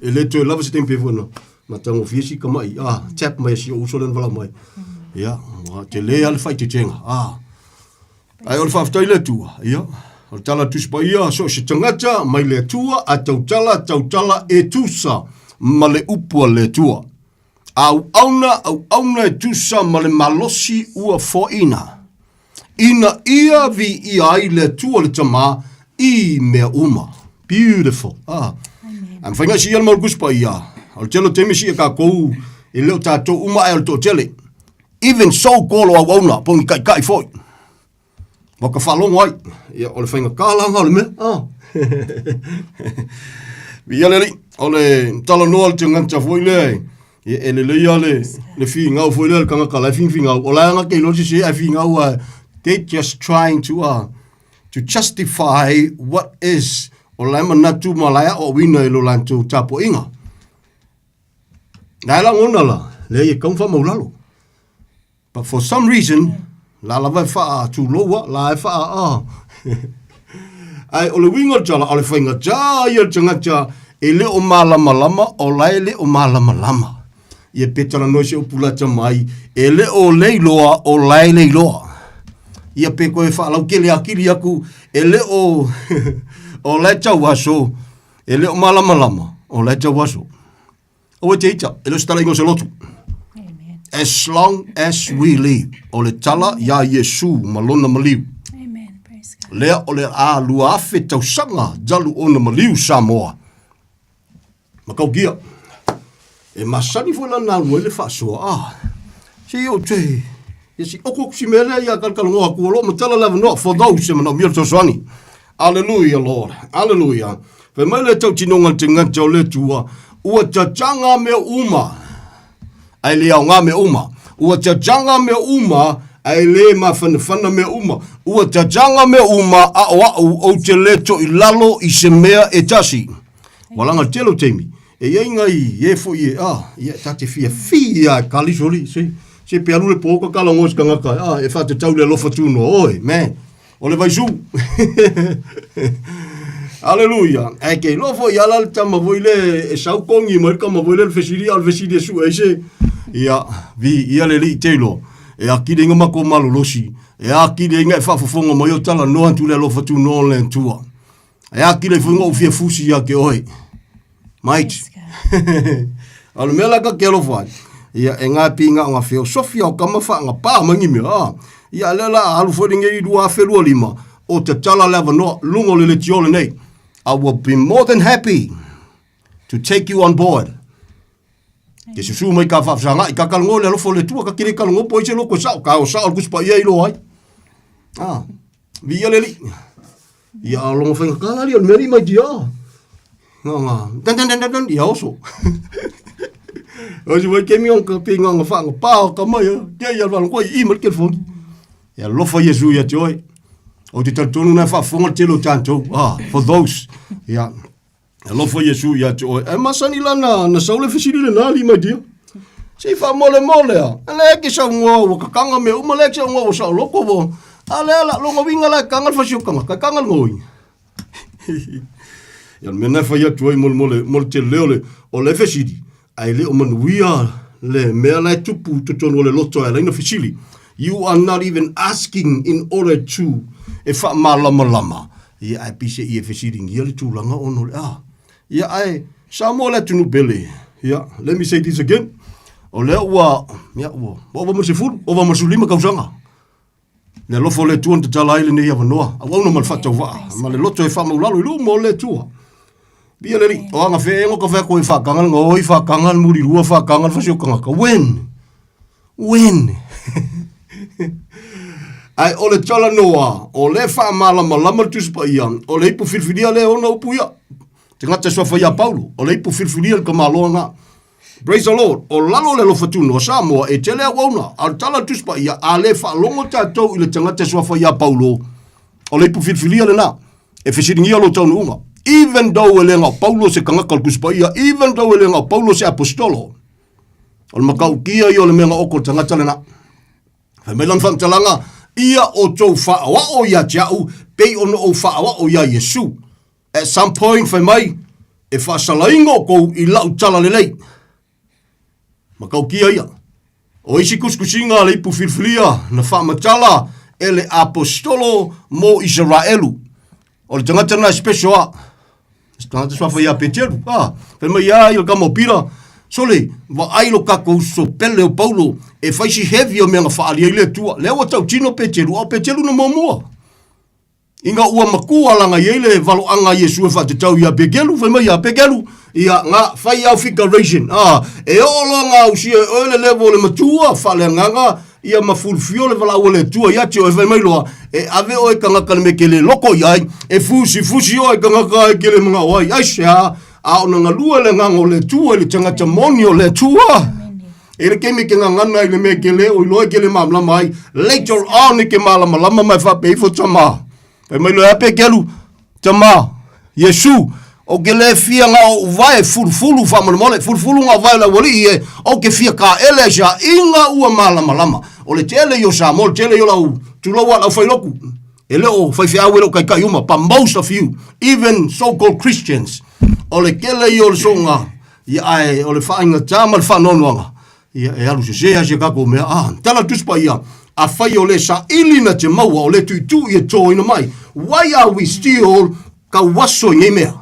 e le toe lava se taimi pe foi na matagofie si kama'i, ah, tap mai e si ou uso lea na valaau mai. Ia, ua tele lava le faaeteetega, ah. Ae o le faafetai i le Atua, ia, o le tala a le Tusi Paia, so o se tagata mai le Atua a tautala, tautala e tusa ma le upu a le Atua. Auauna, auauna e tusa ma le malosi ua foaina, ina ia viia ai le Atua le Tama i mea uma. Beautiful. Ah. Ae mafai ona siia le mau Tusi Paia, o le tele o taimi e siia tatou, e le o tatou uma ae o le toatele. Even so called o auauna, po o ni taitai foi. Ma ka faalogo ai, ia, o le faigata la lena o le mea. Ah. Viia le Alii, o le talanoa a le tagata foi lea, e, e lelei lava le, le finau foi lea le tagata la e finfinau, o la e gata iloa se ae finau lava, they just trying to, to justify what is, o la e manatu ma la e aoaoina i lo latou tapuaiga. La e lagona la, leai e tatau ona faamaulalo. But for some reason, la lava e faatuloua, la e faa, ah. Ae o le uiga o le tala, o le faigata ia o le tagata e le o malamalama, o la e le o malamalama. Ia pe talanoa i se upu lata mai, e le o le iloa, o la e le iloa. Ia pe koe faalautele atili atu, e le o, o la e tau aso, e le o malamalama, o la e tau aso. Aua e te ita, e le o se talaiga o se lotu. As long as we live, o le tala iā Iesu ma lona maliu.
Amen. Praise God.
Lea o le a 2000 tausaga talu ona maliu Samoa. Matautia. E masani foi la na alu ai le faasoa. Ah, se i ou te... Ia si oko atu si mea lea ia talatalanoa atu o lo o matala le avanoa for those e manaomia le fesoasoani. Aleluia Lord, aleluia. Fai mai le tautinoga a le tagata o le Atua, ua tataga mea uma, ae le aoga mea uma. Ua tataga mea uma, ae le mafanafana mea uma. Ua tataga mea uma, a o au ou te le toilalo i se mea e tasi. Ua laga le tele o taimi. E i ai ngai e foi e, ah, ia, ta te fiafia e kaliso li, si. Se pe alu le pō ka kala ngos kangaka, ah, e whaatatau le alofa tūnoa, oi, man, o le vaisu. Aleluia. Ae ke iloa foi ala le tama foi le e sau kongi mai le kama foi le le fesili a le fesili e sue ai se. Ia, vi ia le lii te iloa. E akile inga mako malolosi. E akile inga e whaafofonga mai o tala noa atu le alofa tūnoa le Atua. E akile foi ngou fia fusi ia ke oe. Mate. O le mea la ka ke alofa ai. Ia, e ngā pinga o ngā whio. Sofia o kama wha ngā pā mangi mea. Ah. Ia, le la alu foi lenei 2025. O te tala le avanoa, lunga o le leti o lenei. I will be more than happy to take you on board. Ke susu mai ka whaafisanga i ka kalango le alofa o le tua, ka kere kalango po i se loko sao, ka o sao le kusi pa ia i loa ai. Ah, vi ia le li. Ia a longa whainga ka lali o le mea li mai tia. Nga nga, dan dan dan dan dan, ia oso. O si wai kemi ong ka pe nga nga wha nga pa o ka mai, kia ia wala koe i mai telefoni. Ia alofa Iesu ia te oe. O te talitonu nai whaafonga te tele o tātou. Ah, for those. Ia, alofa Iesu ia te oe. E masani la na, na sau le fesili le nā li mai dia. Se i whaamole mole a. Le ke sau ngoa ua kakanga me uma le ke sau ngoa ua sau loko wo. A le ala longa winga la kanga le fasio kanga, ka kanga le ngoi. Ia le mea na whai atu ai mo le, mo le, mo le te leo le, o le fesili, ai le o manuia le mea la e tupu totonu o le loto e alaina fesili. You are not even asking in order to e whaamalamalama. Ia ai pise i e fesilingia le tūlanga ono le a. Ia ai, Samoa le atunu pele. Ia, let me say this again. O lea ua, ia ua, ua ova ma le sefulu, ova ma le sefululima kausaga. Le alofa o le Atua na tatala ai lenei avanoa, auauna ma le faatauvaa, ma le loto e faamaulalo i luma o le Atua. Via le Alii, o aga feego ka whea koe whakanga le ngoi, whakanga le murirua, whakanga le whasiokanga. When? When? Ai o le tala noa, o le whaamalamalama le Tusi Paia, o le ipu whiriwhiria le ona upu ia. Te ngata suafa ia Paulo, o le ipu whiriwhiria le kamaloa ngā. Praise the Lord, o lalo le alofa tunu o Samoa e tele auauna, a o le tala a le Tusi Paia, a le faalogo tatou i le tagata suafa ia Paulo, o le ipu filifilia lena, e fesiligia lou taunuuga. Even though e le ga o Paulo se tagata o le Tusi Paia, even though e le ga o Paulo se aposetolo, o le matautia ia o le mea na oko o le tagata lena. Fai mai lana faamatalaga, Ia outou faaoao ia te au, pei ona ou faaoao iā Iesu. At some point fai mai, e faasalaina outou i lau tala lelei. Matautia ia. O isi kusikusiga a le ipu filifilia na faamatala e le aposetolo mo Isaraelu. O le tagata lena e special a. Se tagata suafa ia Peteru. Ah, fai mai ia ia le kama o Pira. Sole, vaai lo kakou uso pele o Paulo e fai si heavy o mea na faaali ai le Atua. Lea ua tautino Peteru, a o Peteru na muamua. Ina ua makua langa i ai le valoaga a Iesu e faatatau iā Pekelu, fai mai iā Pekelu, ia, nga, fai au figuration, a, e oo loa nga ausia e oe le level o le matua, faaleagaga, ia ma fulufio le valaau a le Atua ia te oe, fai mai loa, e ave oe tagata le mea e ke le loko i ai, e fusifusi oe tagata e ke le manao ai, aisea, a o na galue le agaga o le Atua i le tagata moni o le Atua. E le kemi ke ngangana i le mea ke le o iloa ke le malamalama ai. Later on e ke malamalama mai whape ifo tama. Fai mai loa pe kelu, tama, Yesu, o ke le fia nga o uvae fulufulu whamolemole, fulufulu nga uvae la wali e, o ke fia ka ele ai sa inga ua malamalama. O le tele i o Samoa, le tele i o lau tuloua lau whailoku. E le o whaiwhiau e le o kaikai uma, but most of you, even so-called Christians, o le kele i o le songa, Ia, ae o le faaigata ma le faanoanoaga, ia, e alu sesē lava si a tatou mea. A, tala le Tusi Paia, Afai o le saili na te maua, o le tuitui e tōina mai. Why are we still tauaso i nei mea?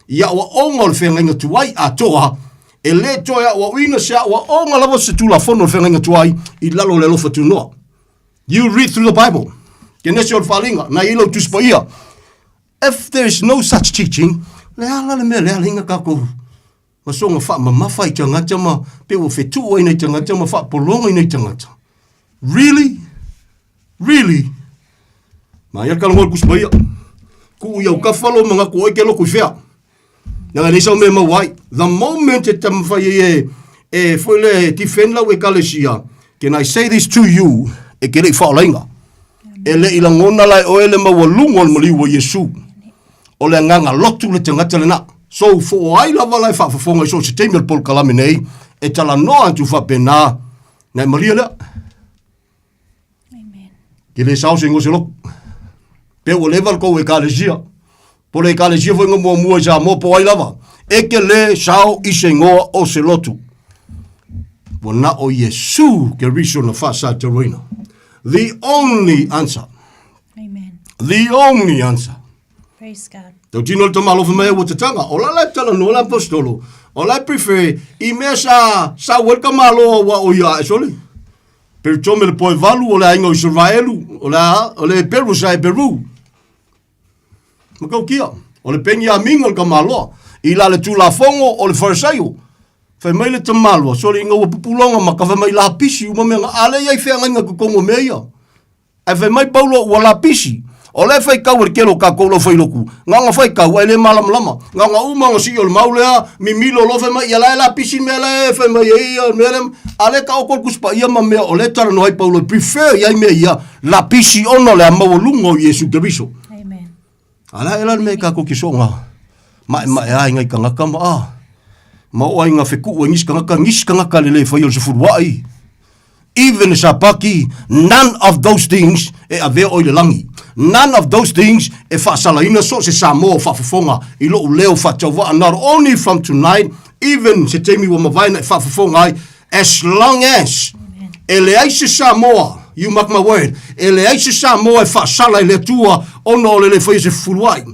I aoaoga o le feagaiga tuai atoa, e le toe aoaoina se aoaoga lava o se Tulafono o le feagaiga tuai i lalo o le alofa tunoa. You read through the Bible. Kenese o le Faaaliga, na i ai lau Tusi Paia. If there is no such teaching, le a la le mea lea laina tatou ma soga faamamafa i tagata ma pe ua fetuu ai nai tagata ma faapologa i nai tagata. Really? Really? Ma ia le talanoa le Tusi Paia. Tuu i au kafa lou manatu o oe ke loto i fea. Leaga e leai sau mea e maua ai. The moment e taumafai ai e, e foi le defend lau ekalesia, can I say this to you, e te le i faaolaina. E le i lagona la e oe le maualuga o le maliu o Iesu. O le agaga lotu le tagata lena. So, fo ai lava la e faafofoga i so o se taimi o le polokalame nei, e talanoa atu faapena. Na e malia lea. Amen. Ke le sao se ngose loku. Pe ua leva le kou ekalesia. Po le ekalesia foi nga muamua i Samoa po ai lava. E ke le sao i se ngoa o se lotu. Ua na o Iesu Keriso na whaasataroina. The only answer.
Amen.
The only answer.
Praise God.
Tau tino le tamalofa mai ua tatanga. O la la tala no la apostolo. O la prefer i mea sa sa ua ka malo ua o ia e sole. Per tome le poe valu o le ainga o Israelu. O le o le peru sa e peru. Ma kau kia. O le pengi a minga o le kamaloa. I la le tulafogo o le Farisaio. Fai mai le tamaloa, sole inga ua pupulonga ma ka fai mai lapisi uma mea nga ale ia i feagaiga totonu o mea ia. Ae fai mai Paulo ua lapisi. O la e faitau e le tele o tatou lau failotu, na ona faitau ae le malamalama. Na ona uma ona sii o le mau lea, mimilo loa fai mai, ia la e lapisi le mea la e fai mai ai ia mea lea. A lea e taoto le Tusi Paia ma mea o lea e talanoa ai Paulo e prefer i ai mea ia lapisi ona o le maualuga o Iesu Keriso.
Amen.
A la e la le mea i kākou ke soonga maemae ai ngai kangaka ma a. Ma o ai ngā whekuu e ngisi kangaka, ngisi kangaka le le whai o le sefuluai. Even le sapaki, none of those things e avea oi le langi. None of those things e whaasalaina so se Samoa o whaafofonga i lou leo whaatauvaa not only from tonight, even se taimi ua mavae na e whaafofonga ai, as long as e leai se Samoa, you mark my word, e leai se Samoa e faasala i le Atua ona o le le faia se fufuluai.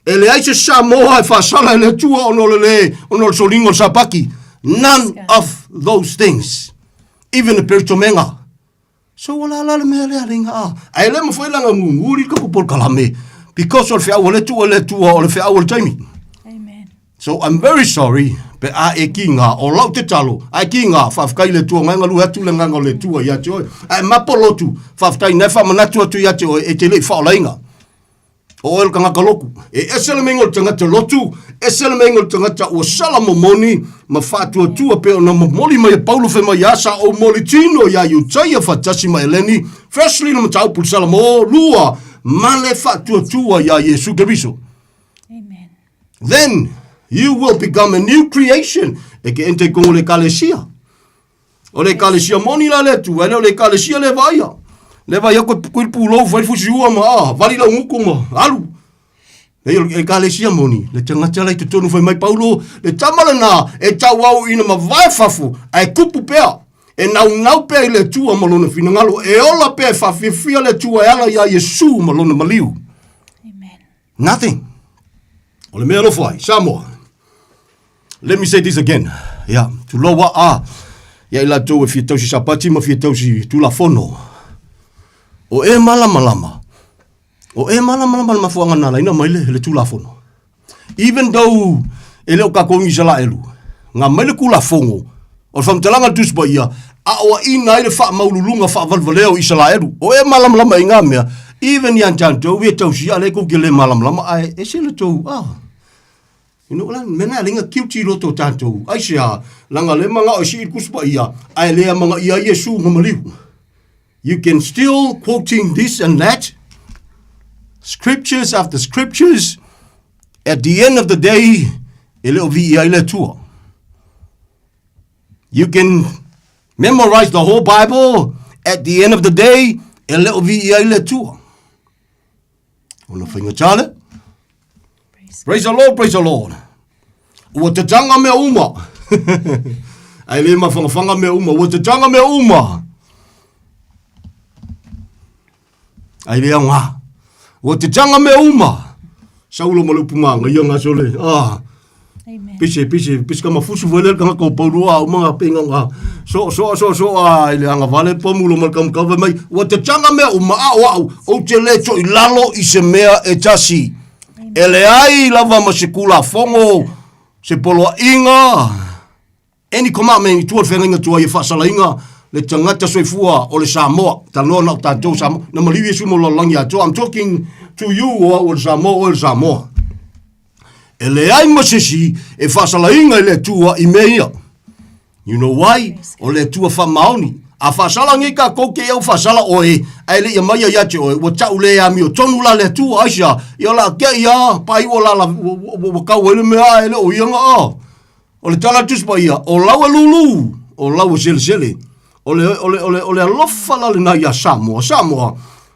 E leai se Samoa e faasala i le Atua ona o le le, ona o le soliga o le sapaki. None of those things. Even the peritomega. So ua lala le mea lea le a. Ae le mafai langa ngunguri ka pupol kalame. Because o le feau o le tua le tua o le feau o le taimi.
Amen.
So I'm very sorry pe a e ki ngā o lau te talo ai ki ngā whawhikai le tua ngai ngalu atu le nganga o le tua ia te oe ai mapo lotu whawhikai nei whamanatu atu ia te oe e te lei whaolainga o oe le kangaka loku e ese le meinga o le tangata lotu ese le meinga o le tangata ua sala momoni ma whaatuatua pe ona momoli mai e Paulo whai mai a sa o moli tino ia Iutaia whatasi ma Eleni firstly le mataupu le Salamo lua ma le whaatuatua ia Iesu Keriso.
Amen.
Then you will become a new creation. E ke ente kongo le kalesia. O le kalesia moni la le tu, ele o le kalesia le vaia. Le vaia ko ko pulou fai fusi ua ma ah, vali la nguku ma alu. E o le kalesia moni, le tangata lai totonu fai mai Paulo, le tama lena e tau au ina ma vae fafo, ai kupu pea. E naunau pea i le Atua ma lona finagalo, e ola pea e faafiafia le Atua e ala iā Iesu ma lona maliu.
Amen.
Nothing. O le mea alofa ai, Samoa. Let me say this again. Yeah, tulou a a. Ia i latou e fia tausi sapati ma fia tausi tulafono. O e malamalama. O e malamalama le mafuaaga na alaina mai le, le tulafono. Even though e le o kākou ni Isalaelu, ngā mai le kulafono, o le whamtalanga le Tusi Paia, a o ina ai le whaamaululuga faavalevalea o Isalaelu. O e malamalama i ngā mea, even iā tatou e tausia a le kou ke le malamalama, ae ese le tou, ah, You know, la, mea na lenga kiuti i loto o tatou. Ai se a, langa le manga o si i kusi paia, ae lea manga ia Iesu nga maliu. You can still quoting this and that, scriptures after scriptures, at the end of the day, e le o vi ai le Atua. You can memorize the whole Bible, at the end of the day, e le o vi ai le Atua. Ona whainga tale. Praise the Lord, praise the Lord. Ua tatanga mea uma. Ai le mawhangawhanga mea uma. Ua tatanga mea uma. Ai le au ngā. Ua tatanga mea uma. Saulo ma le upu ngā, ia ngā sole. Ah.
Amen.
Pise, pise, pise ka mafusu fue le kanga ko paulu a uma pe nga so so so so a ile anga vale pomulo ma kam ka mai ua tatanga mea uma au au o te le to i lalo i se mea e tasi. E leai lava ma se kulafogo, se poloaiga, any commandment i tua o le feagaiga tuai e faasalaina le tagata soifua o le Samoa. Talanoa na o tatou Samoa. Na maliu Iesu mo lalolagi atoa. I'm talking to you o au o le Samoa, oe o le Samoa. E leai ma se isi e faasalaina i le Atua i mea ia. You know why? O le Atua faamaoni. A faasala nei kākou ke au faasala oe, ae le i aumaia ia te oe, ua tau le amiotonu la le Atua, aisea, ia o le a tea ia, pai ua lala, ua kau ai le mea ae le o ia nga a. O le tala a le Tusi Paia, o lau e lūlū, o lau e selesele. O le, o le, o le, o le alofa la lena iā Samoa. Samoa,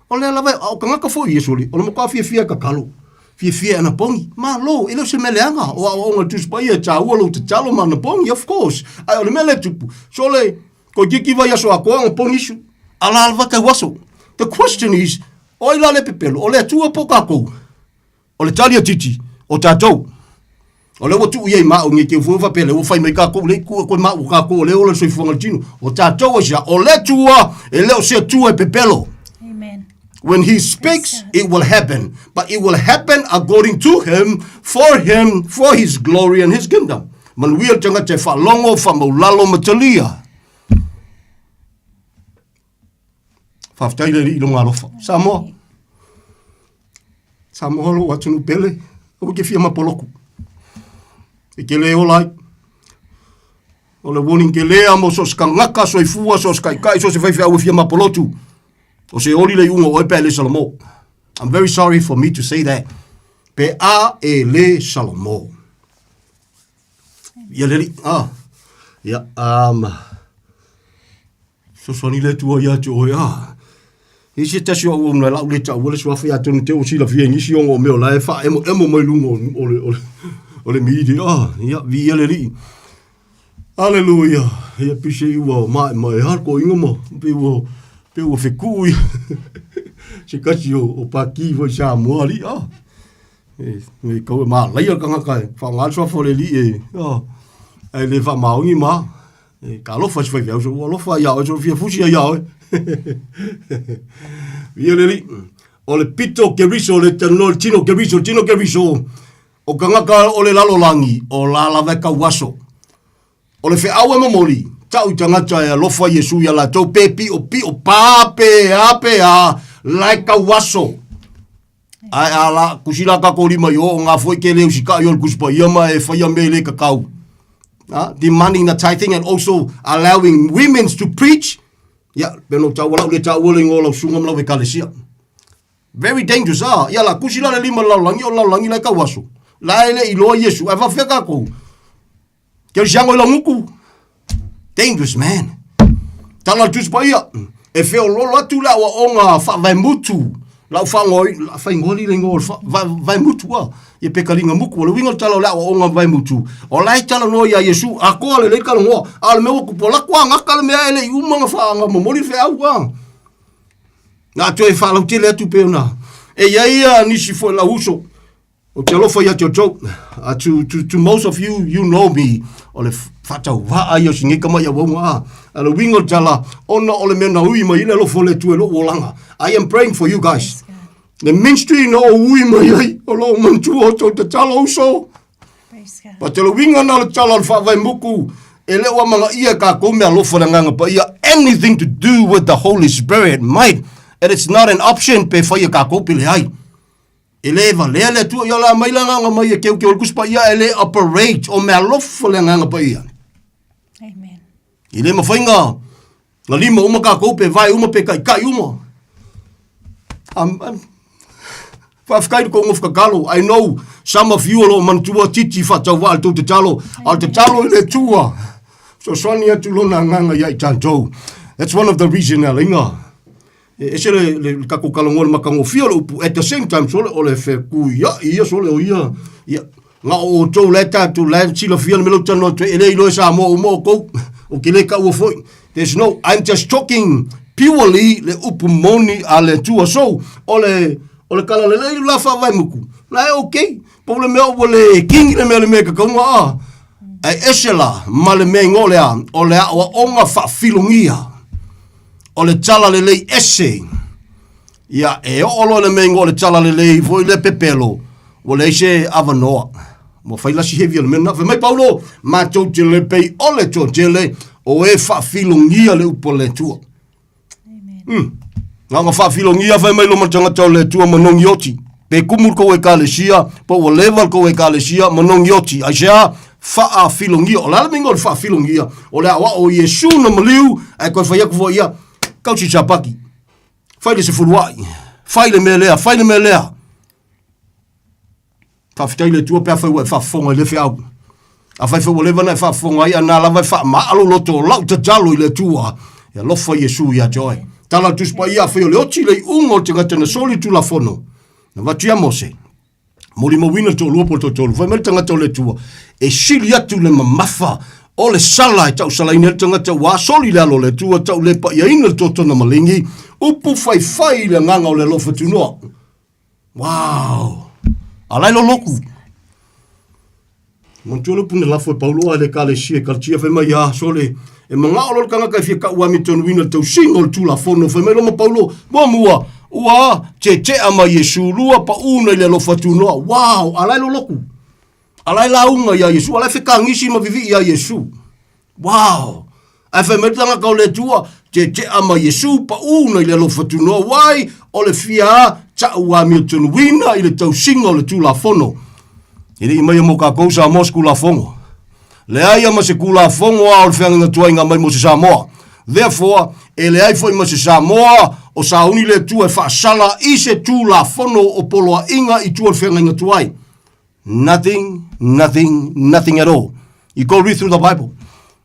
o lea lava, a o tagata foi Iesu alii, o le matua fiafia e tatalo, fiafia e anapogi. Malo, e le o se mea leaga, o aoaoga a le Tusi Paia e taua lou tatalo ma anapogi, of course. Ae o le mea lea e tupu, sole, toeitiiti vaiaso atoa anapogi isu, a la lava tau aso. The question is, o ai la le pepelo, o le Atua po o tatou? O le tali a Titi, o tatou. O lea ua tuu i ai ma au nei teu foi faapea lea ua fai mai tatou lea tua koe ma au tatou o lea ola le soifuaga le tino. O tatou aisea, o le Atua e le o se Atua e pepelo.
Amen.
When he speaks, it will happen. But it will happen according to him, for him, for his glory and his kingdom. Manuia le tagata e faalogo, faamaulalo ma talia. Faafetai le Alii i lona alofa. Samoa. Samoa lou atunuu pele, aua ke fia mapoloku. E ke le ola ai. O le warning ke lea mo so se kangaka, soifua, so se kaikai, so se faifeau e fia mapolotu. O se oli le iuga o oe pe a le Salamo. I'm very sorry for me to say that. Pe a e le Salamo. Ia le alii. Ah. Ia, um, Fesoasoani le Atua ia te oe, ah. I se tasi o au na lau le taua le suafa ia atonu te o silafia i nisi o ngō mea o la e whaemo emo mai lunga o, o le, o le, o le media. Ah, ia, vi ia le lii. Aleluia. Ia pise i ua mai mai ha ko inga mo. Pe ua pe ua feku ia. Se kasi o, o paki foi sa mo ali. Ah. E, e kau e mālaia kangaka e. Whaonga le suafa o le lii e. Ah. Ai le whaamaongi ma. E ka alofa i se faifeau, so ua alofa iā oe, so fia fusi ai iā oe. Ia le alii, o le pito keriso, le tano, le tino keriso, tino keriso, o kangaka o le lalolagi, o la lava e kauaso. O le feau e momoli, tau i tagata e alofa Iesu iā latou, pe piʻopiʻo, pā pe a pe a, la e kauaso. Ae a la, kusi la kako lima i o, o ngā foi ke leo sika i o le kusi pa ia ma e whaia me le kakau. Demanding the tithing and also allowing women to preach. Ia, pe no tau lau le tau le ngo lau sunga mlau ekalesia. Very dangerous, ah. Ia la, kusi la le lima lau langi o lau langi la kau aso. La ele i loa Yesu, ai whawhea kākou. Ke siango i lauguku. Dangerous man. Tala le Tusi Paia. E feololo atu le aoaoga faavaemutu. Lau fagoa, faingoa le ingoa o le vaemutu a. Ia pe kaliga muku. O le uiga o le tala o le aoaoga vaemutu. O la e talanoa ia Iesu. Akoa lelei talanoa. A o le mea ua kupu, o lako agaka le mea e le i uma na whaanga momoli le feau a. Na toe faalautele atu pe ona. E iai ia nisi foi lau uso. Ou te alofa ia te outou. To, to, to most of you, you know me. O le faatauvaa ia o si nei tama i auaunga a. A le uiga o le tala, ona o le mea na ui mai ai le alofa o le Atua i lou olaga. I am praying for you guys. Le ministry na ou ui mai ai, o lo o manatua outou tatalo uso. But te le uiga na o le tala o le faavaemuku, e le o amanaia e kākou mea alofa le Agaga Paia, anything to do with the Holy Spirit, mate, it is not an option pe fai e kākou pe leai. E le valea le Atua ia la mai le agaga mai e keukeu o le Tusi Paia e le operate o mealofa le Agaga Paia.
Amen.
E le mawhai ngā, ngā lima uma kākou pe vae uma pe kaikai uma. Um, Whawhikai le kongo whakakalo. I know some of you o lo manatua titi whataua al tau te talo. Al te talo i le tua. So swani atu lona nganga ia i tātou. That's one of the reason a linga. E ese le, le, le tatou talanoa le matagofie o le upu, at the same time sole o le fekuiaʻi ia sole o ia, ia, na o outou la e tatou la e silafia le mea lea ou te talanoa atu ai, e le iloa e Samoa uma outou, ou te le taua foi. There's no, I'm just talking purely le upu moni a le Atua. So, o le, o le tala lelei la faavaemuku, la e okay. Pau le mea ua le kingi le mea le mea e kakauga a, ae ese la ma le mea igoa o le a, o le aoaoga faafilogia. O le tala lelei ese. Ia, e oo loa le mea igoa o le tala lelei foi le pepelo, ua leai se avanoa. Ua fai lasi heavy o le mea lena. Fai mai Paulo, matou te le pei o le toatele, o e faafilogia le upu a le Atua. Mm. Na ona faafilogia fai mai loma tagata o le Atua manogi oti. Pe kumu le kou ekalesia, po ua leva le kou ekalesia, manogi oti. Aisea? Faafilogia. O le a le mea o le faafilogia? O le aoao o Iesu na maliu, ae toe fai atu foi ia, kausi sapaki. Fai le sefuluai. Fai le mea lea, fai le mea lea. Faafetai i le Atua pe afai ua e faafofoga i lea feau. Afai foi ua leva ona e faafofoga ai, a na lava e faamaa lou loto o lau tatalo i le Atua. E alofa Iesu ia te oe. Tala le Tusi Paia, afai o le oti le iuga o le tagata na soli le Tulafono, na avatu ia Mose, molimauina le toalua po o le toatolu, fai mai le tagata o le Atua, e sili atu le mamafa o le sala e tausalaina ai le tagata ua soli le alo o le Atua, tau le paiaina le totona maligi, upu faifai i le agaga o le alofa tunoa. Wow! Alai lo loku. Manatua le upu na lafo e Paulo a le Ekalesia i Kalatia, fai mai ia, sole, e manao loa le tagata e fia kau amitonuina le tausiga o le Tulafono, fai mai loa ma Paulo, muamua, ua tetea ma Iesu, lua, pau nai le alofa tunoa. Wow! Alai lo loku. Alai lauga ia Iesu, alai fekagisi ma vivii ia Iesu. Wow! Ae fai mai le tagata o le Atua, tetea ma Iesu, pau nai le alofa tunoa, wai, o le fia ta'u amiotonuina i le tausiga o le Tulafono. E le i maia mo kākou Samoa se Kulafono. Leai a ma se Kulafono a o le feagaiga tuaiga mai mo se Samoa. Therefore, e leai foi ma se Samoa o sauni le Atua e faasala i se Tulafono o poloaiga i tua o le feagaiga tuai. Nothing, nothing, nothing at all. You go read through the Bible.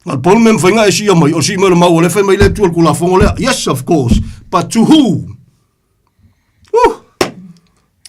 Na le polu mea mawhainga e sia mai, o si mai le mau, o le whai mai le tua le kulafongo lea. Yes, of course. But to who? Uh!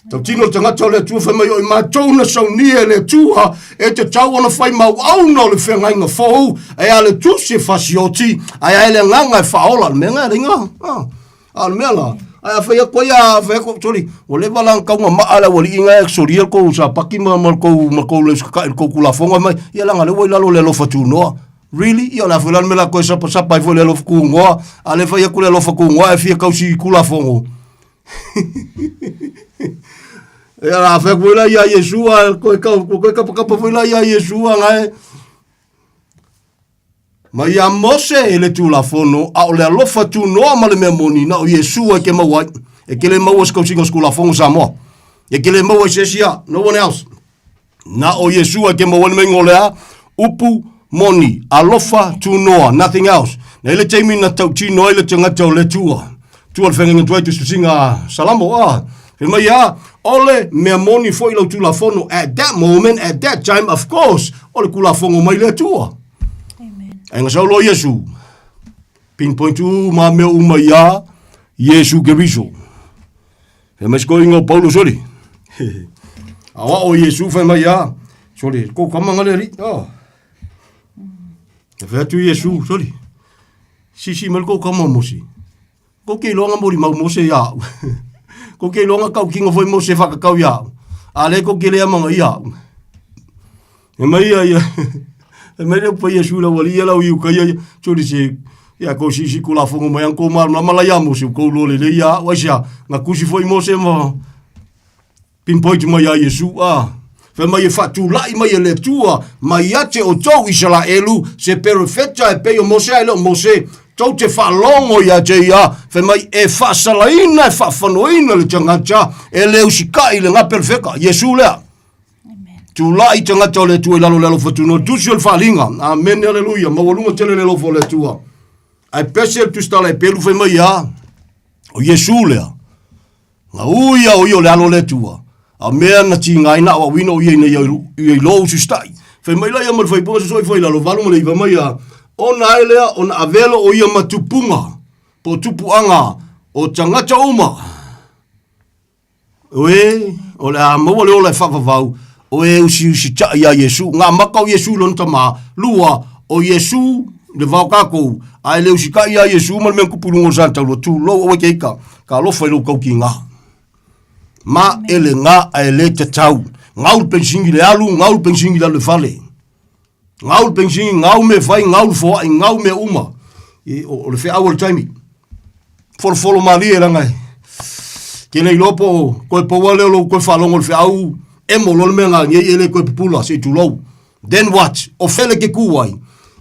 Tautino le tagata o le Atua fai mai o i matou na saunia e le Atua e te tau ona fai mau auna o le feagaiga fou e a le tusi e fasioti ae a e le agaga e faaola le mea nga le inga. Ah. A o le mea la, ae a fai atu ai a fai atu, sorry, ua leva la ona tau maa le aualii na e solia le tou sapati ma, ma le tou, ma le tou le usita'i i le tou Tulafono mai, ia leaga o lea ua i lalo o le alofa tunoa. Really? Ia o le a foi la le mea o le a toe sapasapa ai foi i le alofa tunoa, a o lea e fai atu le alofa tunoa ae fia tausi i Tulafono. Ia o le a fai atu foi la ia Iesu a toe kau, toe kapakapa foi la ia Iesu a na e, Mai ia Mose e le Tulafono, a o le alofa tunoa ma le mea moni, na o Iesu e ke maua ai. E ke le maua se tausiga o se Tulafono Samoa. E ke le maua i se isi a, no one else. Na o Iesu e ke maua ai le meinga o le a, upu moni, alofa tunoa, nothing else. Na i le taimi na tautino ai le tagata o le Atua, tua le feagaiga tuai tusitusiga a Salamo, a, fai mai a, o le mea moni foi lau Tulafono, at that moment, at that time, of course, o le Tulafono mai le Atua. Ae na sau loa Iesu, pinpoint uma mea uma iā Iesu Keriso. Fai mai se toeaina o Paulo sole. Aoao Iesu fai mai iā, sole, kou kama nga le alii. Oh. E fai atu Iesu, sole, sisi mai le kou kama o Mose. Kou ke iloa nga molimau Mose iā au. Kou ke iloa nga kaukino foi Mose whakakau iā au. A le kou ke lea manga ia au. E mai ia ia. E mai le upa Iesu la wali ia lau iu kai ia. Soli se ia kou sisi kula fongo mai ang kou malamalama la ia Mose kou lo le le ia au. Aisea, nga kusi foi Mose ma Pinpoint mai iā Iesu, ā, fai mai e faatulai mai e le Atua mai ia te outou Isaraelu se perofeta e pei o Mose ae le o Mose, tou te faalogo ia te ia, fai mai e faasalaina e faafanoina le tagata e le usikai i lena perofeta, Iesu lea. Tulai tagata o le Atua i lalo o le alofa tunoa, tusi o le faaliga. Amene, aleluia, maualuga tele le alofa o le Atua. Ae pese le tusitala e pelu fai mai ia, o Iesu lea. Na ui ia o ia o le alo o le Atua, a mea na tigaina au auina o ia ina ia ia i lou ususita'i. Fai mai la ia ma le faipua sosoi fai lalo 8 ma le 9 mai ia, ona ai lea ona avea o ia ma tupuga, po o tupuaga o tagata uma. Oe, o le a maua le ola e faavavau, o e usiusita'i iā Iesu. Ngā maka o Iesu i lona tamā, lua, o Iesu le vao kākou, a e le usita'i iā Iesu ma le mea na tupu i luga o le sataurua, tulou aua e te ika, ka alofa i lou tautiga. Ma e le gā a e le tatau. Gau le penisini i le alu, gau le penisini i le alu i le fale. Gau le penisini, gau mea e fai, gau le foai, gau mea uma. I, o, o le feau o le taimi. Folofolo malie leaga e ke le iloa po o koe poua lea o lou koe faalogo i le feau, emo loa le mea na nei e le koe pupula se i tulou. Then what? O fele ke kū ai,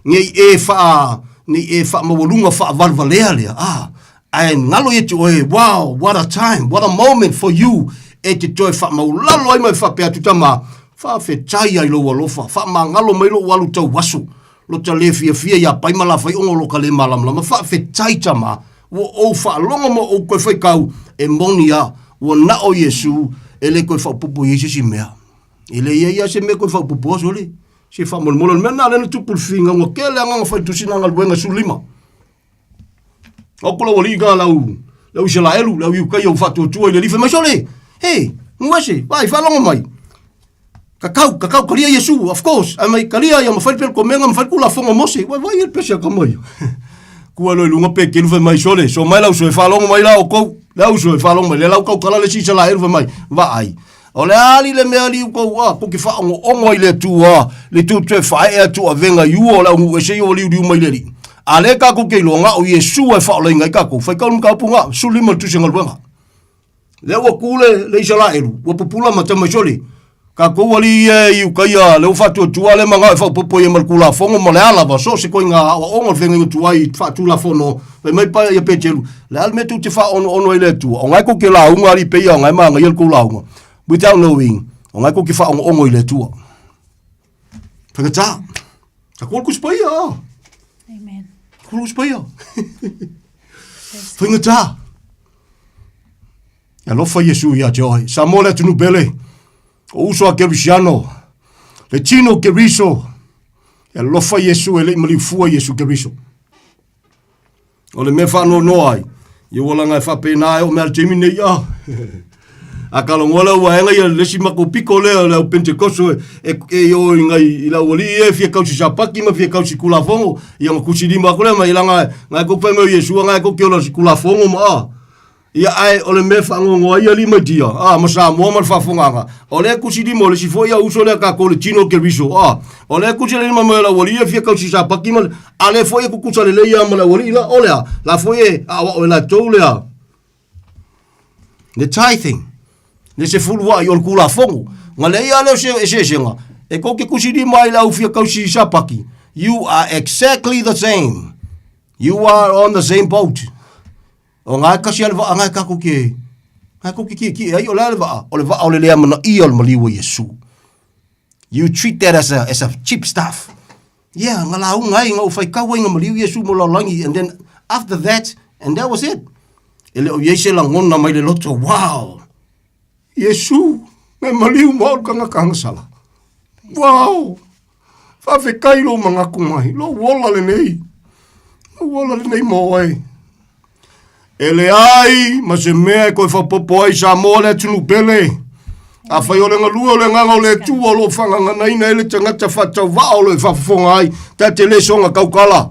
nei e wha, nei e whaamaualuga whaavalevalea lea, ah, ae galo ia te oe, wow, what a time, what a moment for you, e te toe whaamaulalo ai mai whapea atu tama, whaafetai ai lou alofa, whaamagalo mai lou alu tau aso, lo ta le fiafia ia pai ma la whai ongo lo ka le malamalama, whaafetai tama, ua ou whaalogo ma ou koe whaikau, e moni a, ua na o Iesu, e le koe whaopopo i se si mea. E le ia ia se mea koe whaopopo aso le, se whamolemole, o le mea na lena tupu le whinga, ua kele anganga whai tusi na galuega 15. O ko lau alii ga lau lau Isalaelu, lau Iukaia ua faatuatua i le alii fai mai, Sole, he, Nuese, vaai, faalogo mai. Kakau, kakau, kalia Iesu, of course. Ai mai, kalia ia ma fai le komega ma fai le kulafoga o Mose. Vai, vai, le pese a kamai. Kua lo i luga pe kelu fai mai, Sole, so mai lau soe, faalogo mai la o kou. Le au soe, faalogo mai, le lau kau kala le si Isalaelu fai mai, vaai. O le ali le mea ali kou a, ko ke whaongo ongo i le atua, le tū toe whae atu a venga i ua o le au ngu ese i o liu liu mai le li. A le ka ko ke iloa o Iesu e whaolainga i kako, whai kau ka upunga, suli ma le tusi ngaluenga. Lea ua ku le, le Isalaelu, ua pupula ma tama sole. Kakou alii ia e i ukaia, le ua faatuatua le mangao e faaopoopo ia ma le Tulafono ma le a lava, so o se koiga aoaoga o le feagaiga tuai i faatulafono, fai mai pa ia Peteru, le a le mea tou te faaonoono ai le Atua? O ngae kou ke lauga alii peia o ngae magaia le kou lauga. Without knowing, o ngae kou ke faaonoono i le Atua. Whakatā. Ka kua le kusi paia.
Amen.
Kua le kusi paia. Whakatā. E alofa Iesu ia te oe. Samoa le atunuu pele. O uso a Kerisiano. Le tino Keriso. E alofa Iesu e lei maliu fua Iesu Keriso. O le mea whaanoanoa ai. Ia ua langa e whapena e o mea le taimi nei a. A ka longoa lea ua enga ia le si mako piko lea le au Pentekoso e, e, e i o i ngai i lau alii e fia kausi sapaki ma fia kausi kulafongo. Ia ma kusi lima aku lea ma i langa ngai ko whai mai o Iesu ngai ko ki ola si kulafongo ma a. Ia ae o le mea whangongo ai ali mai tia, a ma Samoa ma le whafonganga. O le kusi lima o le si foi a uso lea ka ko le tino ke riso, a. O le kusi le lima mai lau alii e fia kausi sapaki ma a le foi e kukusa le leia ma lau alii la, o lea, la foi e a o e la tou lea. Le tithing, le se fulu ai o le kulafongo. Nga le ia leo se eseesega, e kou ke kusi lima ai lau fia kausi sapaki. You are exactly the same. You are on the same boat. O ngā kasi a le vaa, ngā kako ke, ngā ko ke ki, ai o le vaa, o le vaa o le lea mana ia o le maliu o Iesu. You treat that as a cheap stuff. Yeah, ngā la unga ai, ngā ufai kau ai ngā maliu Iesu mo laulangi, and then after that, and that was it. E le o iai se langona mai le loto, wow! Iesu, me maliu mo au kanga kanga sala. Wow! Whawhekai lo mangaku mai, lo wola le nei. Lo wola le nei mo oe. E le ai, ma se mea e koe whapopo ai Samoa le atunu pele. A whai o le ngalua o le nganga o le atua o lo whanganganaina e le tangata whatauvaa o lo e whafofonga ai, ta te le songa kaukala.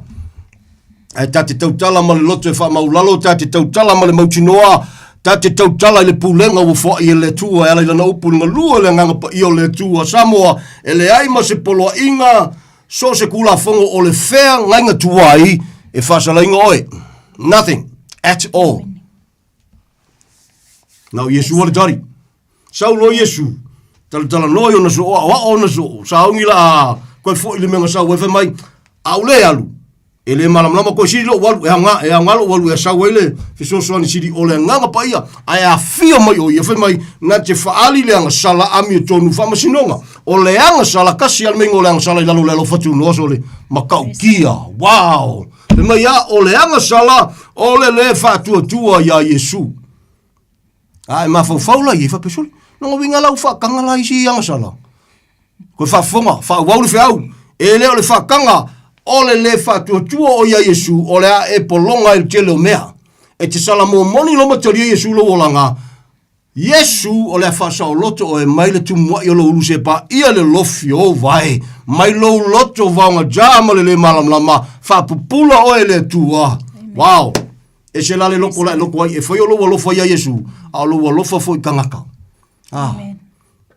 Ae ta te tautala ma le loto e faamaulalo, ta te tautala ma le mautinoa, ta te tautala i le pulega ua foai e le Atua e ala i lana upu i le galue o le Agaga Paia o le Atua. Samoa, e leai ma se poloaiga, so o se Kulafono o le feagaiga tuai e faasalaina oe. Nothing at all. Na o Iesu o le tali. Sau loa Iesu, talatalanoa i ona soo, aoao ona soo, sauni la a koe fo'i le mea na sau ai, fai mai, a ou le alu, e le malamalama koe sili lou alu, e aoga, e aoga lou alu e sau ai le fesoasoani sili o le agaga paia, ae afio mai o ia, fai mai, na te faali le agasala amiotonu faamasinoga. O le agasala, kasi a le meiga o le agasala i lalo o le alofa tunoa sole, matautia, wow! Fai mai a, o le agasala o le lē faatuatua iā Iesu. A e mafaufau la ia i faapea, sole, lona uiga la ua faataga la isi agasala. Koe faafofoga, faaauau le feau, e le o le faataga o le lē faatuatua o ia Iesu o le a e pologa ai le tele o mea. E te salamo moni lo matalia Iesu lou olaga, Iesu o le a faasaoloto oe mai le tumuaʻi o lou ulu se paia le lofi o vae, mai lou loto vaogaja ma le lē malamalama, faapupula oe e le Atua. Wow! E se la le loko la e loko ai, e fai o lou alofa iā Iesu, a o lou alofa foi i tagata. Ah.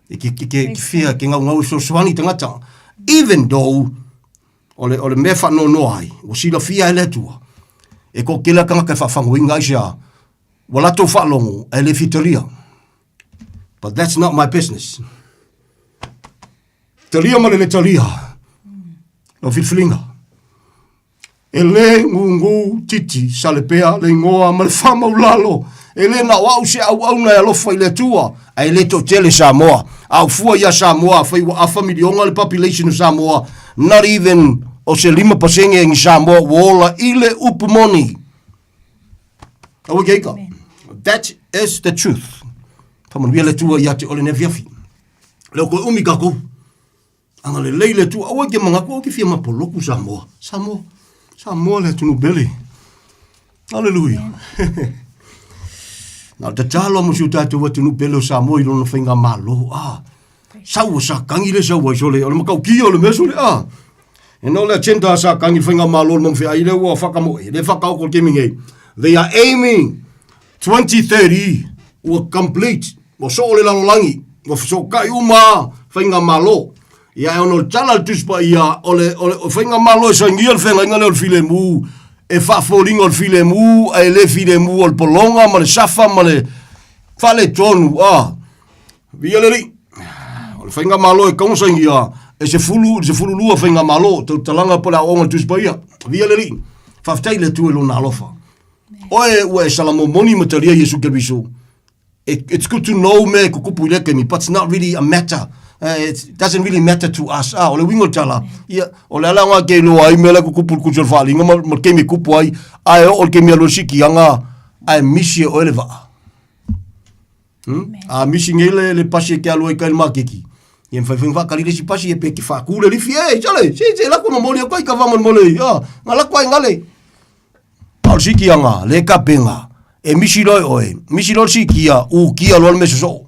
E ke, ke, ke, ke fia, ke ngaungau e fesoasoani i tagata. Even though, o le, o le mea faanoanoa ai, ua silafia e le Atua, e toatele a tagata e faafagoina ai se a, Ua latou faalogo ae le fia talia. But that's not my business. Talia ma le le talia. Lau filifiliga. E le gugu titi salepea le igoa ma le faamaulalo. E le na o au se auauna e alofa i le Atua, ae le toatele Samoa. A ou fua ia Samoa, afai ua afa miliona le population o Samoa, not even o se 5% ni Samoa ua ola i le upu moni. Aua ke ika. That is the truth. Whamanuia le Atua ia te ole nei afiafi. Leo koe umi kakou. Anga le lei le Atua. Aua ke mangaku, aua ke fia mapoloku Samoa. Samoa. Samoa le atunu pele. Aleluia. Na o tatalo mo si o tātou atunuu pele o Samoa i lona faigamalo. Ah, sau o sa kangi le sau ai sole, o le makaukia o le mea sole. Ah, e no le agenda a sa kangi le faigamalo o le mamofeai lea ua whakamoe, le whakaoko le kemi nei. They are aiming 2030 ua complete, ua soo le lalolagi, ua fesokai uma faigamalo. Ia e ono le tala le Tusi Paia, o le, o le o faigamalo e sainia le feagaiga lea o le filemu, e faafoliga o le filemu, ae le filemu o le pologa ma le safa ma le faaletonu, a. Viia le Alii. O le faigamalo e tatau ona sainia, e 10 i le 12 faigamalo, tautalaga po o le aoaoga o le Tusi Paia. Viia le Alii. Faafetai i le Atua i Lona alofa. Oe ua e salamomoni ma talia Iesu Keriso. It, it's good to know mea e kukupu i lea taimi, but it's not really a matter. It doesn't really matter to us. Ah, o le uiga o le tala, ia, o le ala nga ke iloa ai mea la e kukupu i le kusi o le faaaliga ma, ma le taimi e kupu ai, ae oo i le taimi e alu ai le sikiaga, ae misi e oe le vaa. Hmm? A misi nei le, le pasi e ke alu ai kai le makeki. Ia mawhai whainga whakari le si pasi e pe ke whakū le lifi, e, sale, se, se, lako ma moli au kai ka whamon mole, ah, ngā lako ai ngale. A o le sikiaga, le kapenga, e misi loa e oe, misi loa le sikia, ukia loa le mea sosoo.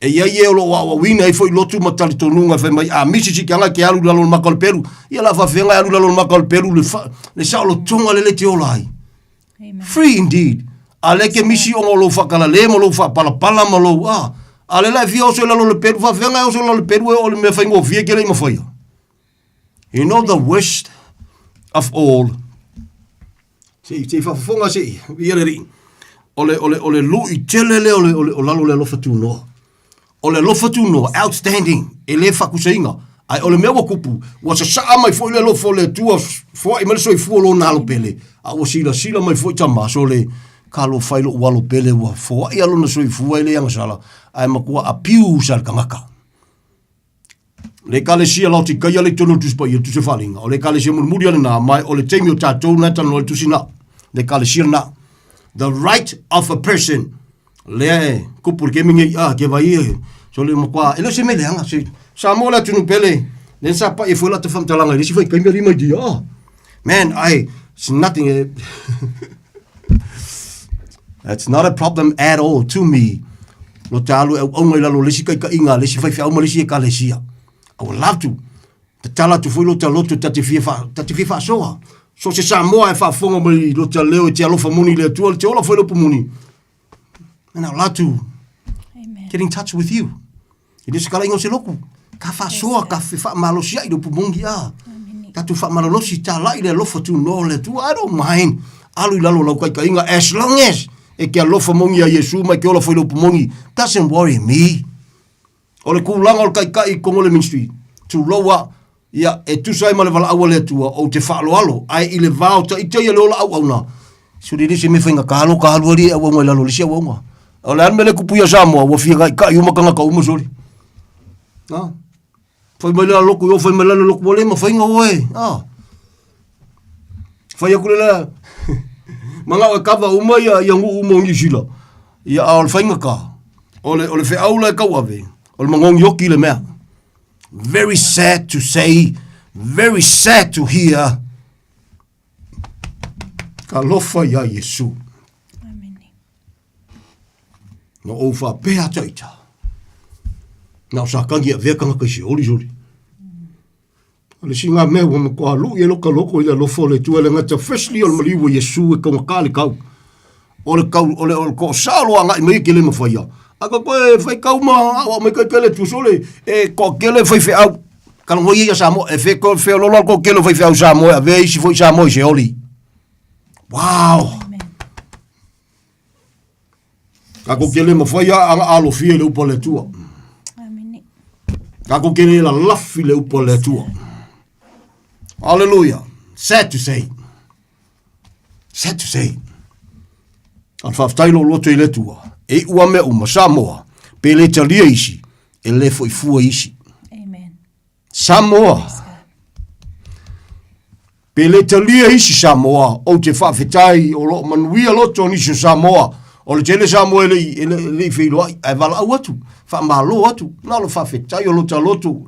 E i ai e o lo o aoaoina ai foi lotu ma talitonuga e fai mai, a misi sikiaga e ke alu i lalo o le maka o le pelu, ia la faafeaga e alu i lalo o le maka o le pelu le, fa, le saolotoga lele e te ola ai. Free indeed. A le ke misi ona o lou faakalale ma lou faapalapala ma lou, a, a le la e fia oso i lalo o le pelu, faafeaga e oso i lalo o le pelu e o le mea faigofie ke le i mafaia. You know the worst of all. Se i, se i faafofoga se i, ia le alii. O le, o le, o le lui tele lea o le, o le, o lalo o le alofa tunoa. O le alofa tunoa, outstanding, e le faakusaina. Ae o le mea ua kupu, ua sasaa mai foi le alofa o le Atua, foai mai le soifua o lona alo pele, a ua silasila mai foi tama, sole, talofa i lou alo pele ua foai lona soifua e le agasala, ae matua abuse a le tagata. Le ekalesia Laotikaia le i totonu o le Tusi Paia, le Tusi o Faaaliga, o le ekalesia mulimuli lava lena, ma o le taimi o tatou lena e talanoa ai le Tusi lena, le ekalesia lena. The right of a person, lea e kupu i le kemi nei, ah, ke vai e, so le matua, e le o se mea leaga, se, Samoa le atunuu pele, lea sa pai ai foi lata faamatalaga i le isi faitaimi alii mai dia, ah, man, I, it's nothing, eh, It's not a problem at all to me. No te alu e auaunga i lalo o le isi taitaiga a le isi faifeau ma le isi ekalesia. I would love to. Tatala atu foi lo ta loto ta te fia wha, ta te fia whaasoa. So se Samoa e whaafonga mai lo ta leo e te alofa moni le Atua, le te ola foi lopu moni. And I would love to Amen. get in touch with you. E le o se kalaiga o se loku. Ka faasoa, ka fefaamalosi ai le upu moni a. Tatou faamalolosi talai le alofa tunoa o le Atua. I don't mind. Alu i lalo o lau taitaiga as long as e te alofa moni ia Iesu ma e te ola foi le upu moni. Doesn't worry me. O le kulaga o le taitai i totonu o le ministry, tulou a, ia, e tusa ai ma le valaau a le Atua, ou te faaaloalo, ae i le va o taita ia le ola auauna, sole le se mea faigata lo ka alu alii e auauna i lalo o le isi auauna. O le a le mea lea e kupu ia Samoa, ua fia taitai uma tagata uma sole. A? Fai mai le loku i o, fai mai le loku, ua le mafai ona oe. A? Fai atu le la, manao e kava uma ia, ia nuu uma o Niu Sila. Ia, a o le faigata, o le, o le feau la e tauave, o le magogi oki le mea. Very sad to say, very sad to hear. Ka alofa iā Iesu. Na ou faapea atu ai ta. Na o sa kangi avea tagata i se olisoli. O le isi ngā mea ua matua lu'i e loka loko i le alofa o le Atua e le gata firstly o le maliu o Iesu e taugata le kau. O le kau, o le, o le toasao loa agai mai e ke le mafaia. A ka koe fai kau ma aoao mai kai le Atua sole e toatele faifeau. Talanoa ia ia Samoa, e fe, feoloolo le toatele o faifeau Samoa e avea isi foi Samoa i se oli. Wow! Tatou te le mafai a aga alofia i le upu a le Atua. Tatou te le lalafi le upu a le Atua. Hallelujah. Sad to say. Sad to say. A le faafetai lou loto i le Atua. E iu a mea uma, Samoa, pe le talia isi, e le foi fua isi.
Amen.
Samoa. Pe le talia isi Samoa, ou te faafetai o lo o manuia loto o nisi o Samoa. O le tele Samoa e le i, e le, e le i feiloai, ae valaau atu, faamalo atu, na o le faafetai o lota loto.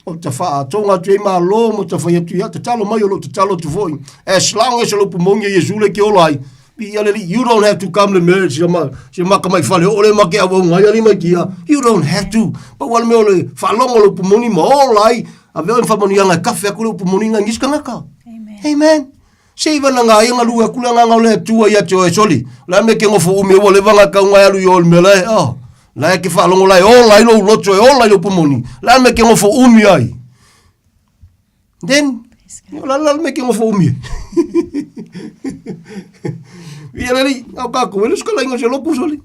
O ta faatoga atu ai malo ma ta fai atu ia, tatalo mai o lou tatalo atu foi. As long as o lou pumogi e Iesu le ke ola ai, Viia le Alii, you don't have to come le mea si ma, si maka mai fale o le ma ke au au ngai ali mai kia. You don't have to. Pau ale mea o le faalogo o le upu moni ma ola ai, avea oe ma faamanuiaga e kafe aku le upu moni ngai nisi tagata. Amen. Amen. Se i vana ngā ia ngalu aku le agaga o le Atua ia te oe, soli. O le a mea ke ngofo umi ua leva ngā kau ngai alu i o le mea lae, oh. Lae ke faalogo lae ola ai lou loto e ola ai lou pumoni. O le a mea ke ngofo umi ai. Then, o la la mea ke ngofo umi. Via le li, au kākou, e le sukala inga se loku soli.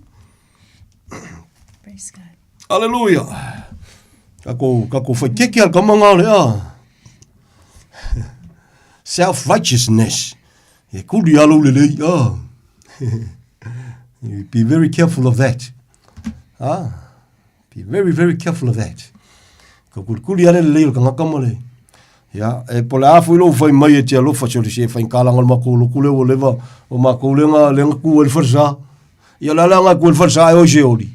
Praise God.
Hallelujah. Kako, kako whai keke al kamanga o le a. Self-righteousness. E kuri alo le lei. Ah. Be very careful of that. Ah. Be very, very careful of that. Ka kulikuli ale le lei o le kangaka ma le. Ia, e po le a foi lou fai mai e te alofa se o le se whain kalanga o le makou loku le ua leva o makou lenga lenga ku e le wharsa. Ia la la nga ku e le wharsa e oi se oli.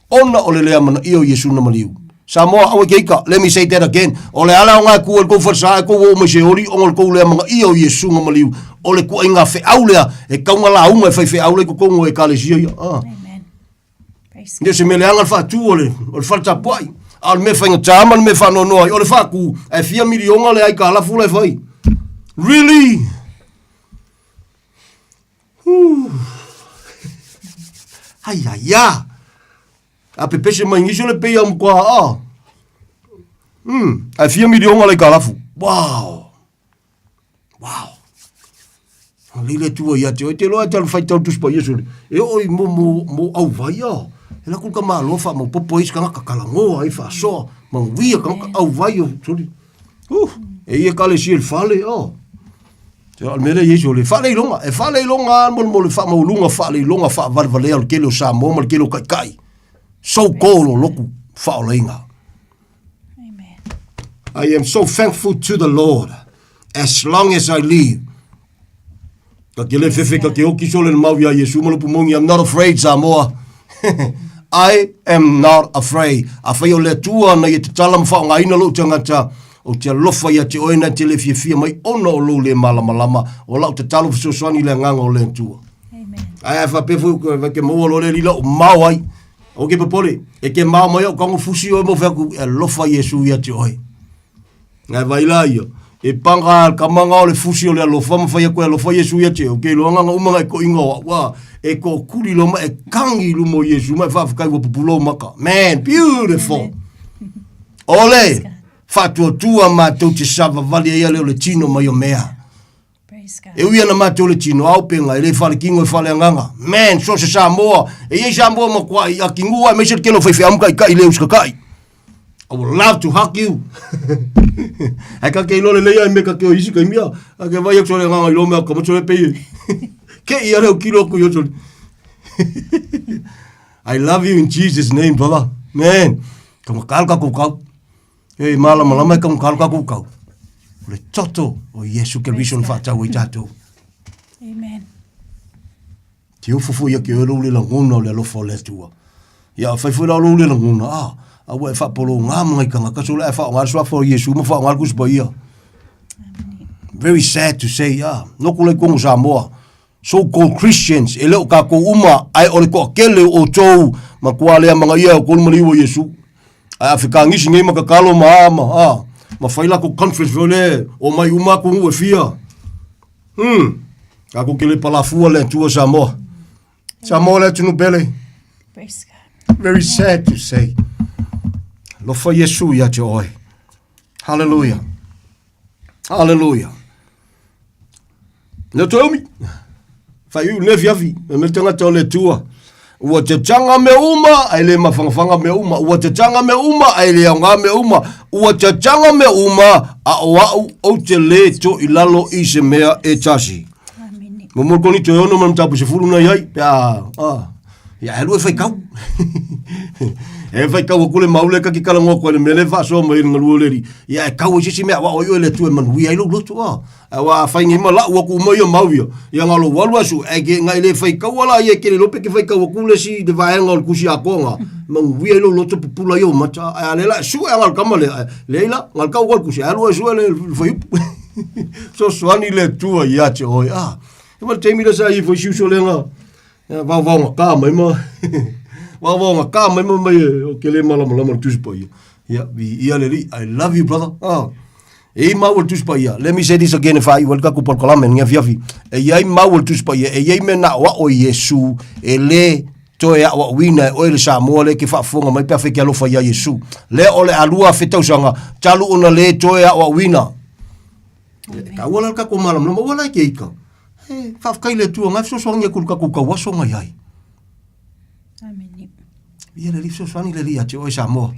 Ona o le lea manaia o Iesu na maliu. Samoa, aua ke ika, let me say that again. O le ala o ngā kua le kou wharsa e kou o mai se oli, ongo le kou lea manaia o Iesu na maliu. O le kua i ngā wheau lea, e kaunga la unga e whai wheau le kokongo e kalesia ia. Ah.
Amen. Praise
Ne se mea leaga le faatu o le, o le fale tapuai. A o le mea faigata ma le mea faanoanoa ai, o le faaku, ae fia milionga le aitalafu la e fai. Really? Whew. Ai, ai, ai. A pepese mai nisi o le pei a matua a. Ae fia milionga le aitalafu. Wow. Wow. A leila tua ia te oe, te loa e talu whai tau tusi pa Iesu. E o i mo, mo, mo au vai a. E la ka malo wha mo popo is kanga kakalangoa i whasoa. Manguia kanga au vai o soli. E ia kale si el fale o. Te al mele Iesu le fale i longa. E fale i longa mo mo le wha maulunga fale i longa wha valvalea o le kele o Samoa ma le kele o Kaikai. So kolo loku whaoleinga. I am so thankful to the Lord as long as I live. Ka ke le fefe ka ke oki sole le mau ia Iesu ma lopu mongi. I'm not afraid, Samoa. I am not afraid. A whai o le Atua na ia te tala ma whaongaina lou tangata, o te alofa ia te oe na te le fiafia mai ona o lou le malamalama, o lau tatalo fesoasoani le agaga o le Atua.
Amen.
Ai ai whapea fui koe, ke maua lo le lila o mau ai. O ke popole, e ke mao mai au kango fusi oe mo wheaku, e alofa Iesu ia te oe. Ngai vai la ia, e panga al kamanga o le fusi o le alofa ma whai aku e alofa Iesu ia te oe. Ke loanga nga umanga e ko inga o ua, e ko kuri lo ma e kangi lumo Iesu ma e whaafkai ua pupulo maka. Man, beautiful. Ole, whaatuatua mātou te savavali ai ale o le tino mai o mea. E ui ana mātou le tino ao penga, e le whale kingo e whale anganga. Man, so se Samoa. E iei Samoa ma kua i aki ngua, e meise le kelo whaiwhea amuka i kai le uska kai. I would love to hug you. Ai ka ke ilo le leia e me ka ke o isi kai mia. A ke vai aku le nganga ilo mea ka mo le pei. Ke ia le kilo ku yo sole. I love you in Jesus name, brother. Man, ka makal ka kau. E malamalama e ka makal ka kau. O le toto o Iesu Keriso na whaatau ai tātou.
Amen.
Te ofo foi ia ke oe lou le lagona o le alofa o le Atua. Ia, whai foi la lou le lagona, a, a ua e whaapolo ngā mga i kanga, kaso le e whaonga le suafa o Iesu ma whaonga le kusipa ia. Very sad to say, ah, noku lai kongo Samoa, so-called Christians, e le o kākou uma, ae o le toakele o outou, ma kua lea mga ia o kolu maliu o Iesu. Ae a fekagisi nei ma kakalo ma a ma a, ma fai lako conference foi le, o mai uma aku nuu e fia. Kākou ke le palafua le Atua Samoa. Samoa le atunuu pele.
Praise God.
Very sad to say. Lofa Iesu ia te oe. Hallelujah. Hallelujah. Le toe umi. Whai u le fiafi. Me me tangata o le tua. Ua te tanga me uma, ai le mawhangawhanga me uma. Ua te tanga me uma, ai le aonga me uma. Ua te tanga me uma, a o au o te le to i lalo i se mea e tasi. Mo mo koni te ono ma mtapu se fulu na iai. Pe a, a. Ia, e lue whai kau. E faitau atu le mau lea ta te talanoa atu ai i le mea lea e faasoa mai ai i le galue o le Alii, ia ae tau ai se isi mea aoao ai oe e le Atua e manuia ai lou loto, a. Aua a fai nei ma lau atu uma ia mau ia, ia na o lou alu lava sue, ae ke, na e le faitaua la ia e te le iloa pe te faitau atu le isi le vaega o le tusi atoa na, manuia ai lou loto pupula ai ou mata, ae a lea la e sue lava na o le tama lea, ae leai la, na o le tau atu o le tusi, ae alu oe e sue le fuaiupu. Fesoasoani le Atua ia te oe, a. E ma le taimi lea sa i ai foi si uso lea na, vaovaogata mai ma vaovaogata mai ma mai ou te le malamalama i le Tusi Paia. Ia, viia le Alii. I love you, brother. Ah. E i mau o le Tusi Paia. Let me say this again e faaiu ai le tatou polokalame lenei afiafi. E i ai mau o le Tusi Paia, e i ai mea na aoao e Iesu e le toe aoaoina e oe le Samoa lea e te faafofoga mai pe afai e te alofa ia Iesu. Lea o le alua afe tausaga talu ona le toe aoaoina. E taua la le tatou malamalama, ua la e te ika. E faafetai i le Atua nga e fesoasoani atu i le tatou tauaso nga i ai.
Amene.
Ia le Alii fesoasoani le Alii ia te oe Samoa.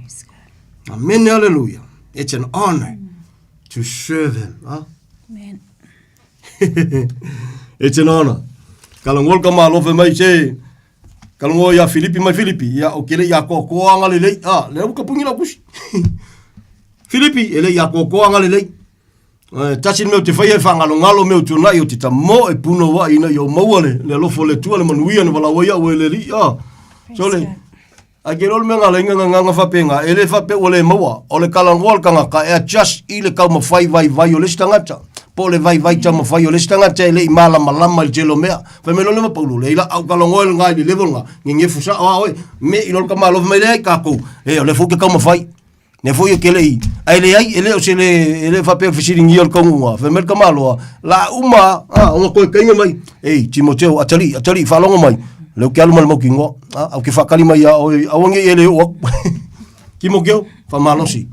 Amene, hallelujah. It's an honor to serve him. Huh?
Amen.
It's an honor. Kalangol ka malofe mai se kalongo ia Filipi mai Filipi ia o kele ia kokoa nga lelei. Ah, le ka pungi la kusi. Filipi ele ia kokoa nga lelei. Eh, tasi le mea ou te faia e faagalogalo mea o tuanai o te tamō e punouaʻi ina ia ou maua le, le alofa o le Atua le manuia na valaau ai au e le Alii. Ah, so le, ae ke iloa le mea galaina gagaga faapena, e le faapea ua le maua, o le talanoa a le tagata e adjust i le taumafai vaivai o le isi tagata, po o le vaivai taumafai o le isi tagata e le i malamalama i le tele o mea. Fai mai loa le ma Paulo, leai la, a ou talanoa i lena i le level lena, nenefu sao lava oe, me i loa le tamaloa fai mai, leai tatou, e o lea foi ou te taumafai. Mea foi e kele i, ai leai, e le o se le, e le faapea o le fesiligia o le taunuuga. Fai mai le tamaloa, la uma, a, ona toe taiga mai, ei, Timoteo, atalii, atalii, faalogo mai, lea ou te alu ma le mautinoa, a, ou te faatali mai ia oe, aua ne i e le oo atu. Timoteo, faamalosi.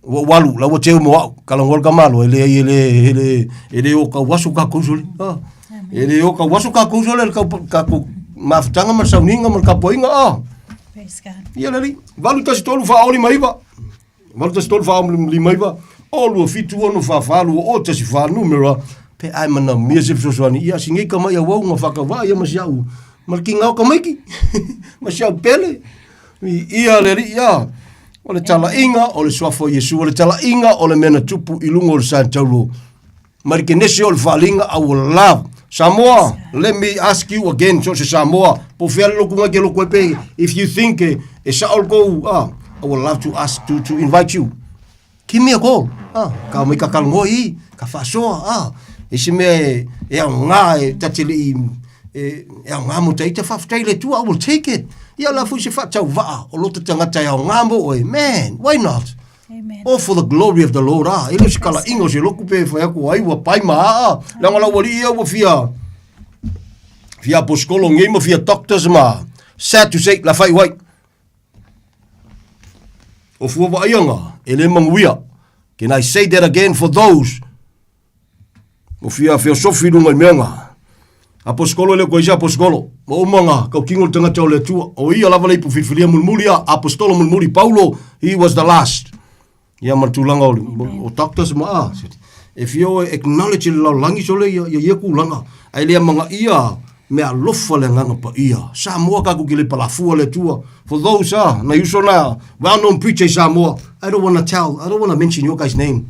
Ua ou alu, la ua teu mo au, talanoa le tamaloa, e leai, e le, e le, e le o tauaso tatou sole. A, e le o tauaso tatou sole, le tau, tatou mafutaga ma le sauniga ma le tapuaiga, a.
Praise God.
Ia le alii. 8 1 3 4 5 9. 8 1 3 4 5 9. O 2 7 6 4 4 2 o 1 4 numera. Pe ai manaomia se fesoasoani. Ia si nei ka mai auau nga whakawā ia ma si au. Ma le kinga o ka maiki. Ma si au pele. Ia le alii ia. O le talaiga o le suafa o Iesu. O le talaiga o le mea na tupu i luga o le Santauro. Mai le Kenese o le faaaliga our love. Samoa, let me ask you again, so se Samoa, po fea le lotu ngai ke lotu ai pe, if you think e, e sao le kou, ah, I would love to ask, to invite you. Give me a call, ah, ka mai ka talanoa i, ka faasoa, ah, e se mea e, e aoga e ta te le i, e, e aoga mo ta ita, faafetai i le Atua, I will take it. Ia la foi se faatauvaa o lota tagata e aoga mo oe, man, why not?
Amen.
Oh, for the glory of the Lord, ah, e le o se kalaiga o se loku pe fai atu ai ua pai ma aa, leaga lau alii ia ua fia, fia aposikolo nei ma fia doctors ma, sad to say, la fai wai. O fua vaaianga, e le manuia. Can I say that again for those O fia feosofi i lunga i mea nga. Aposikolo e le o koe isi aposikolo. Ma uma nga kautino le tagata o le Atua. O ia lava le ipu filifilia mulimuli a apostolo mulimuli Paulo, he was the last. Ia ma le tulaga o, o doctors ma a. E fia o e acknowledge i le lalolagi sole ia, ia, ia tulaga. Ae le amagaia mea alofa le agaga paia. Samoa tatou te le palafua le Atua. For those ah, nai uso na well known preacher i Samoa, I don't wanna tell, I don't wanna mention your guys name.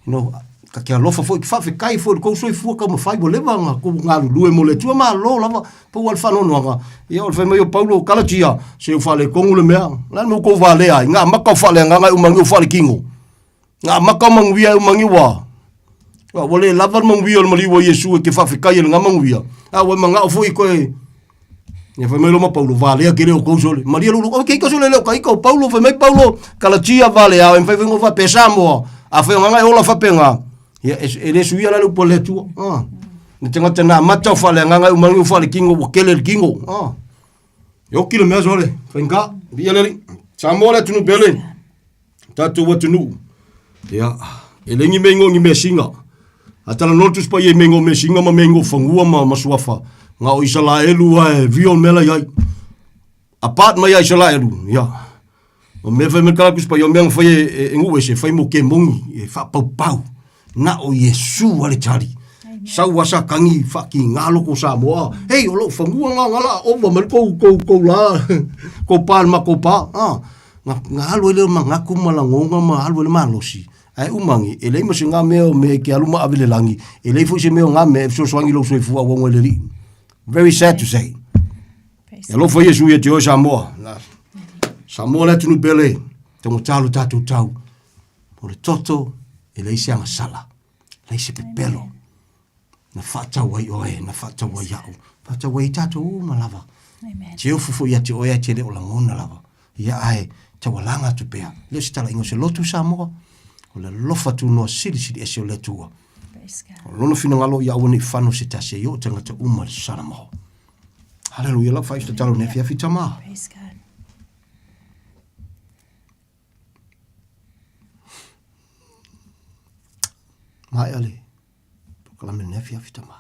You know, ka te alofa foi, faafetai foi i le tou soifua taumafai ua leva ona tou galulue mo le Atua, malo lava, pau lava le faanoanoaga. Ia o le fai mai o Paulo, Kalatia, se ua faaletonu le mea, o le a le mea ua tou valea ai, na amata o faaleagaga e uma agi o faalekino, na amata o manuia e uma agi ua, ua le lava le manuia o le maliu o Iesu e te faafetai ai i lena manuia, a ua e manao foi toe Ia fai mai lo ma Paulo, valea ke le o kou sole. Maria lulu, o ke ika sole le o ka ika o Paulo, fai mai Paulo, Kalatia valea, e fai fai ngofa pe Samoa, a fai nganga e ola fapenga. Ia, e le suia la le upu a le Atua. Ah. Ne tangata na mata o fale nganga e umangi o fale kingo, ua kele le kingo. Ah. E oki le mea sole, fai nga, via le Samoa le atunu pele. Tatou atunuu, ia, e le ni mea igoa ni measina. A talanoa le Tusi Paia i mea igoa measina ma mea igoa fanua ma, ma suafa, na o Isalaelu lava e real mea la i ai. Apart mai ia Isalaelu, ia, o mea fai mai le tala Tusi Paia, o mea na fai e, e, e nuu ese, fai mo kemoni, e faapaupau. Na o Iesu lava le tali. Sau asa kagi faakigā loko o Samoa, hei o lou fanua ga ga la ova mai le kou kou kou la kou pa le makou pa, a ga ga alu ai lea o manatu ma lagoga ma alu ai le malosi. Ae uma agi, e leai ma se ga mea o mea e te alu ma ave i le lagi, e leai foi se mea o ga mea e fesoasoani i lou soifua auauna i le Alii. Very sad to say. E alofa Iesu ia te oe Samoa. Samoa le atunuu pele, taugata lo tatou tau. O le toto e leai se agasala, leai se pepelo. Na faatau ai oe, na faatau ai au, faatau ai tatou uma lava. Te ofu foi ia te oe ae te le o lagona lava. Ia ae taualaga atu pea. Le o se talaiga o se lotu Samoa, o le alofa tunoa silisili ese o le Atua. O lona finagalo ia aua ne i fano se tasi ai oo tagata uma i le Samoa. Haleluia, lau faaiu tatalo nei afiafi tama.
Praise God.
Maea le polokalame lenei afiafi tama.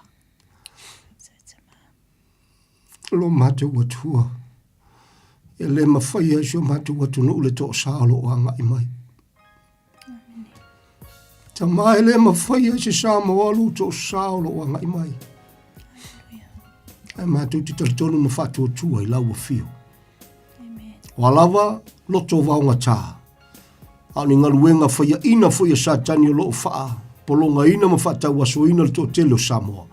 Lo matou Atua, e le mafaia e si o matou atunuu le toosā o loo agai mai. Tama e le mafaia e se Samoa lou toosā o loo agai mai. Ae matou te talitonu ma faatuatua i lau afio. O a lava loto vaogatā, a o ni galuega faiaina foi a Satani o lo o faapologaina ma faatauasoina le toatele o Samoa.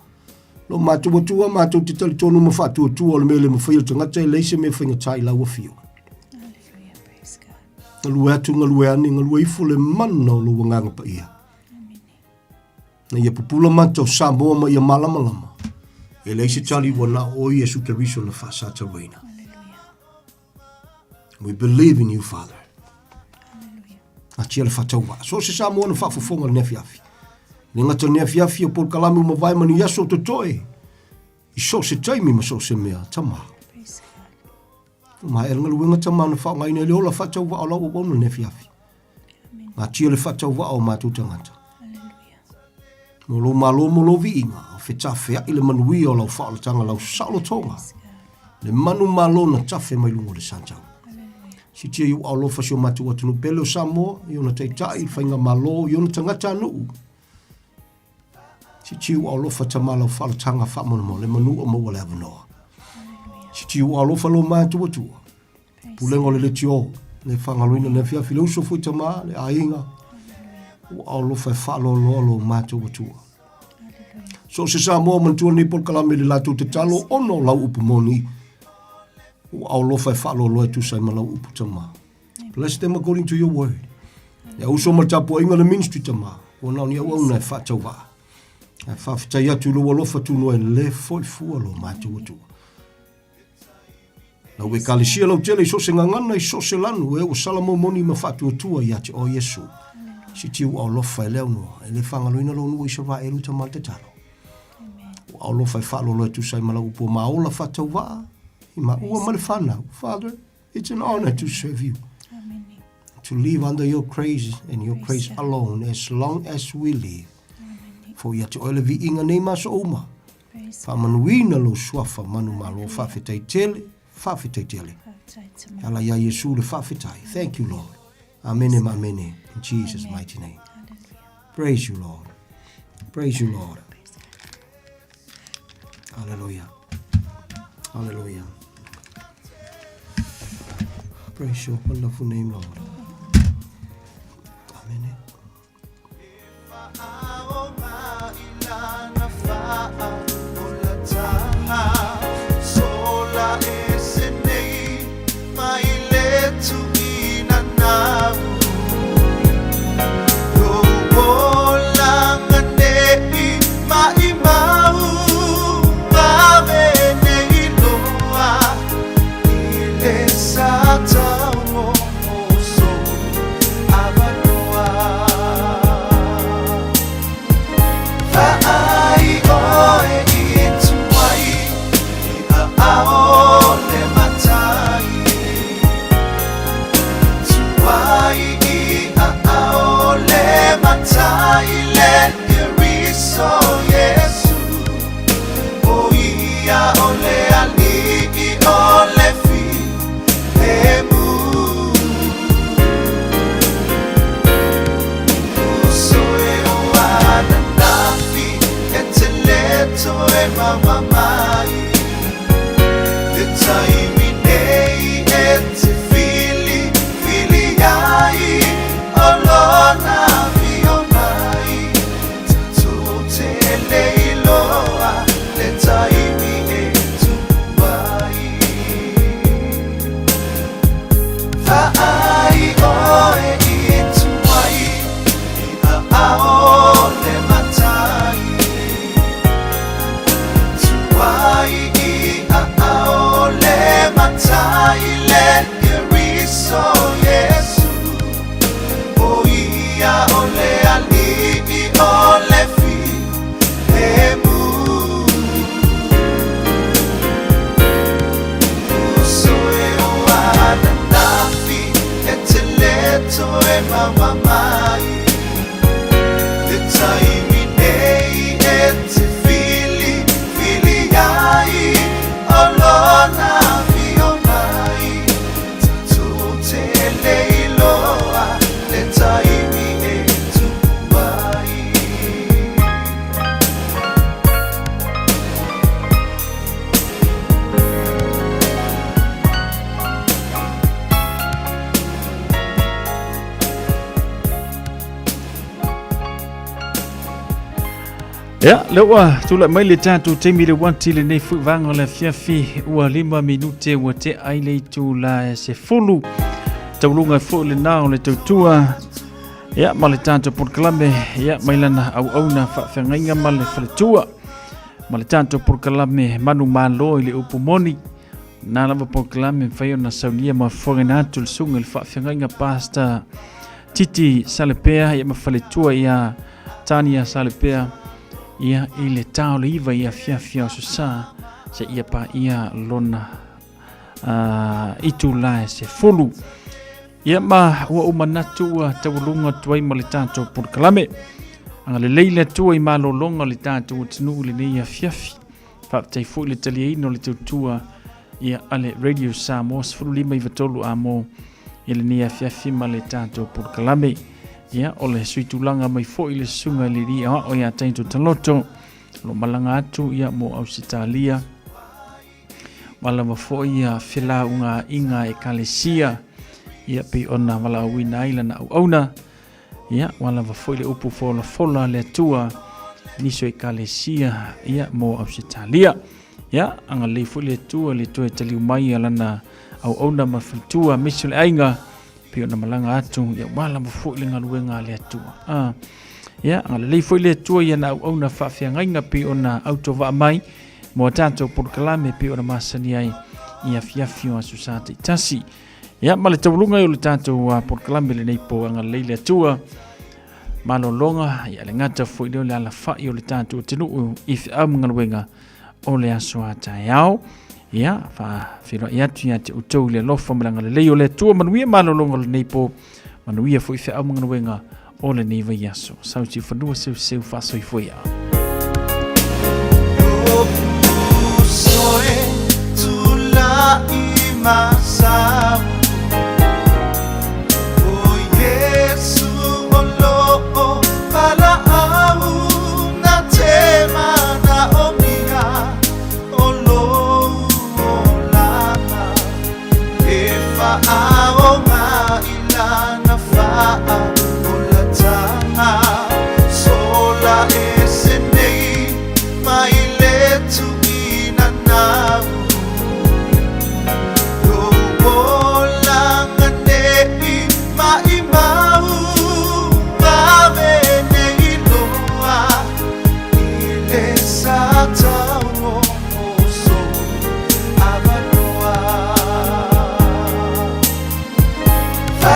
Lo matou Atua, matou te talitonu ma faatuatua o le mea le mafaia le tagata e leai se mea faigata i lau afio. Galue atu, galue ane, galue ifo le mana o lou agaga paia. Na ia pupula mata o Samoa ma ia malamalama. E leai se tali ua na o Iesu Keriso na faasataluaina. We believe in you, Father. Atia le faatauvaa. So se Samoa na faafofoga le afiafi. Le gata le afiafi o polokalame o mavae ma ni aso o totoe. I so se taimi ma so se mea, tama. Ma e galuega tama na faaaogaina i le ola faatauvaa o lau auauna le afiafi. Atia le faatauvaa o matou tagata. Mo lou malo mo lou viiga, o fetafea'i le manuia o lau faaolataga lau saolotoga. Le manu malo na tafe mai luga o le santau. Sitia i ou alofa si o matou atunuu pele o Samoa, i ona taitai, i le faigamalo, i ona tagatanuu. Sitia i ou alofa tama lau faaolataga faamolemole, manu ua maua le avanoa. Sitia i ou alofa lo matou Atua. Pulega o le leitio, le faagaloina le afiafi, le uso foi tama, le aiga. Ua alofa e faaloaloa lo matou Atua. So se Samoa manatua lenei polokalame i le latou tatalo ona o lau upu moni. Ua alofa e faaloaloa e tusa ai ma lau upu tama. Bless them according to your word. Ia uso ma le tapuaiga le ministry tama. Ua na o ni auauna e faatauvaa. Ae faafetai atu i lou alofa tunoa e le foi fua lo matou Atua. Lau Ekalesia lautele i so o se gagana, i so o se lanu, e ua sala momoni ma faatuatua ia te oe Iesu. Sitia ua alofa e le aunoa, e le faagaloina lou nuu Isaraelu tama le tatalo. Ua alofa e faalolo e tusa ai ma lau upu o maola faatauvaa, i maua ma le fanau. Father, it's an honor to serve you. To live under your grace and your grace alone as long as we live. Fo ia te oe le viiga nei ma aso uma. Faamanuina lou suafa manumalo, faafetai tele, faafetai tele. E ala iā Iesu le faafetai. Thank you, Lord. Amene ma amene. In Jesus' mighty name. Praise you, Lord. Praise you, Lord. Hallelujah. Hallelujah. Praise your wonderful name, Lord. Amen.
ama mai Le taimi nei e te fili fili ai O lona fio mai Tatou te le iloa le taimi e tupu ai.
Ia, lea ua tulai mai le tatou taimi le uati lenei foi vaega o le afiafi ua 5 minute ua tea ai le itula e 10. Tauluga foi lena o le tautua ia ma le tatou polokalame ia mai lana auauna faafeagaiga ma le faletua ma le tatou polokalame manumalo i le upu moni. Na lava polokalame mafai ona saunia ma fofogaina atu le susuga i le faafeagaiga Pastor Titi Salepea ia ma faletua ia Tania Salepea ia i le ta o le 9 i afiafi o aso Sa seia paia lona itula e 10. Ia ma ua ou manatu ua taualuga atu ai ma le tatou polokalame. Agalelei le Atua i malologa o le tatou atunuu i lenei afiafi. Faafetai foi le taliaina o le tautua ia a le Radio Samoa 15 93 amo i lenei afiafi ma le tatou polokalame. Ia o le suitulaga mai foi le susuga i le alii aoao ia Taito Taloto o lo o malaga atu ia mo Ausetalia ma lava foi ia felaugaaiga ekalesia ia pei ona valaauina ai lana auauna. Ia ua lava foi le upu folafola a le Atua nisi o ekalesia ia mo Ausetalia. Ia agalelei foi le Atua le toe taliu mai a lana auauna ma faletua aemaise o le aiga pei ona malaga atu ia ua lava foi le galuega a le Atua. Ia agalelei foi le Atua i ana auauna faafeagaiga pei ona autovaa mai mo a tatou polokalame pei ona masani ai i afiafi o aso Sa taitasi. Ia ma le tauluga o le tatou polokalame lenei po agalelei le Atua malologa ia le gata foi lea o le alafai o le tatou atunuu i feau ma galuega o le aso a taeao. Ia faafeiloai atu ia te outou i le alofa ma le agalelei o le Atua. Manuia malologa o lenei po, manuia foi feau ma galuega o lenei vaiaso. Sauti fanua seuseu faasoifua ia.
Soe tulai masau.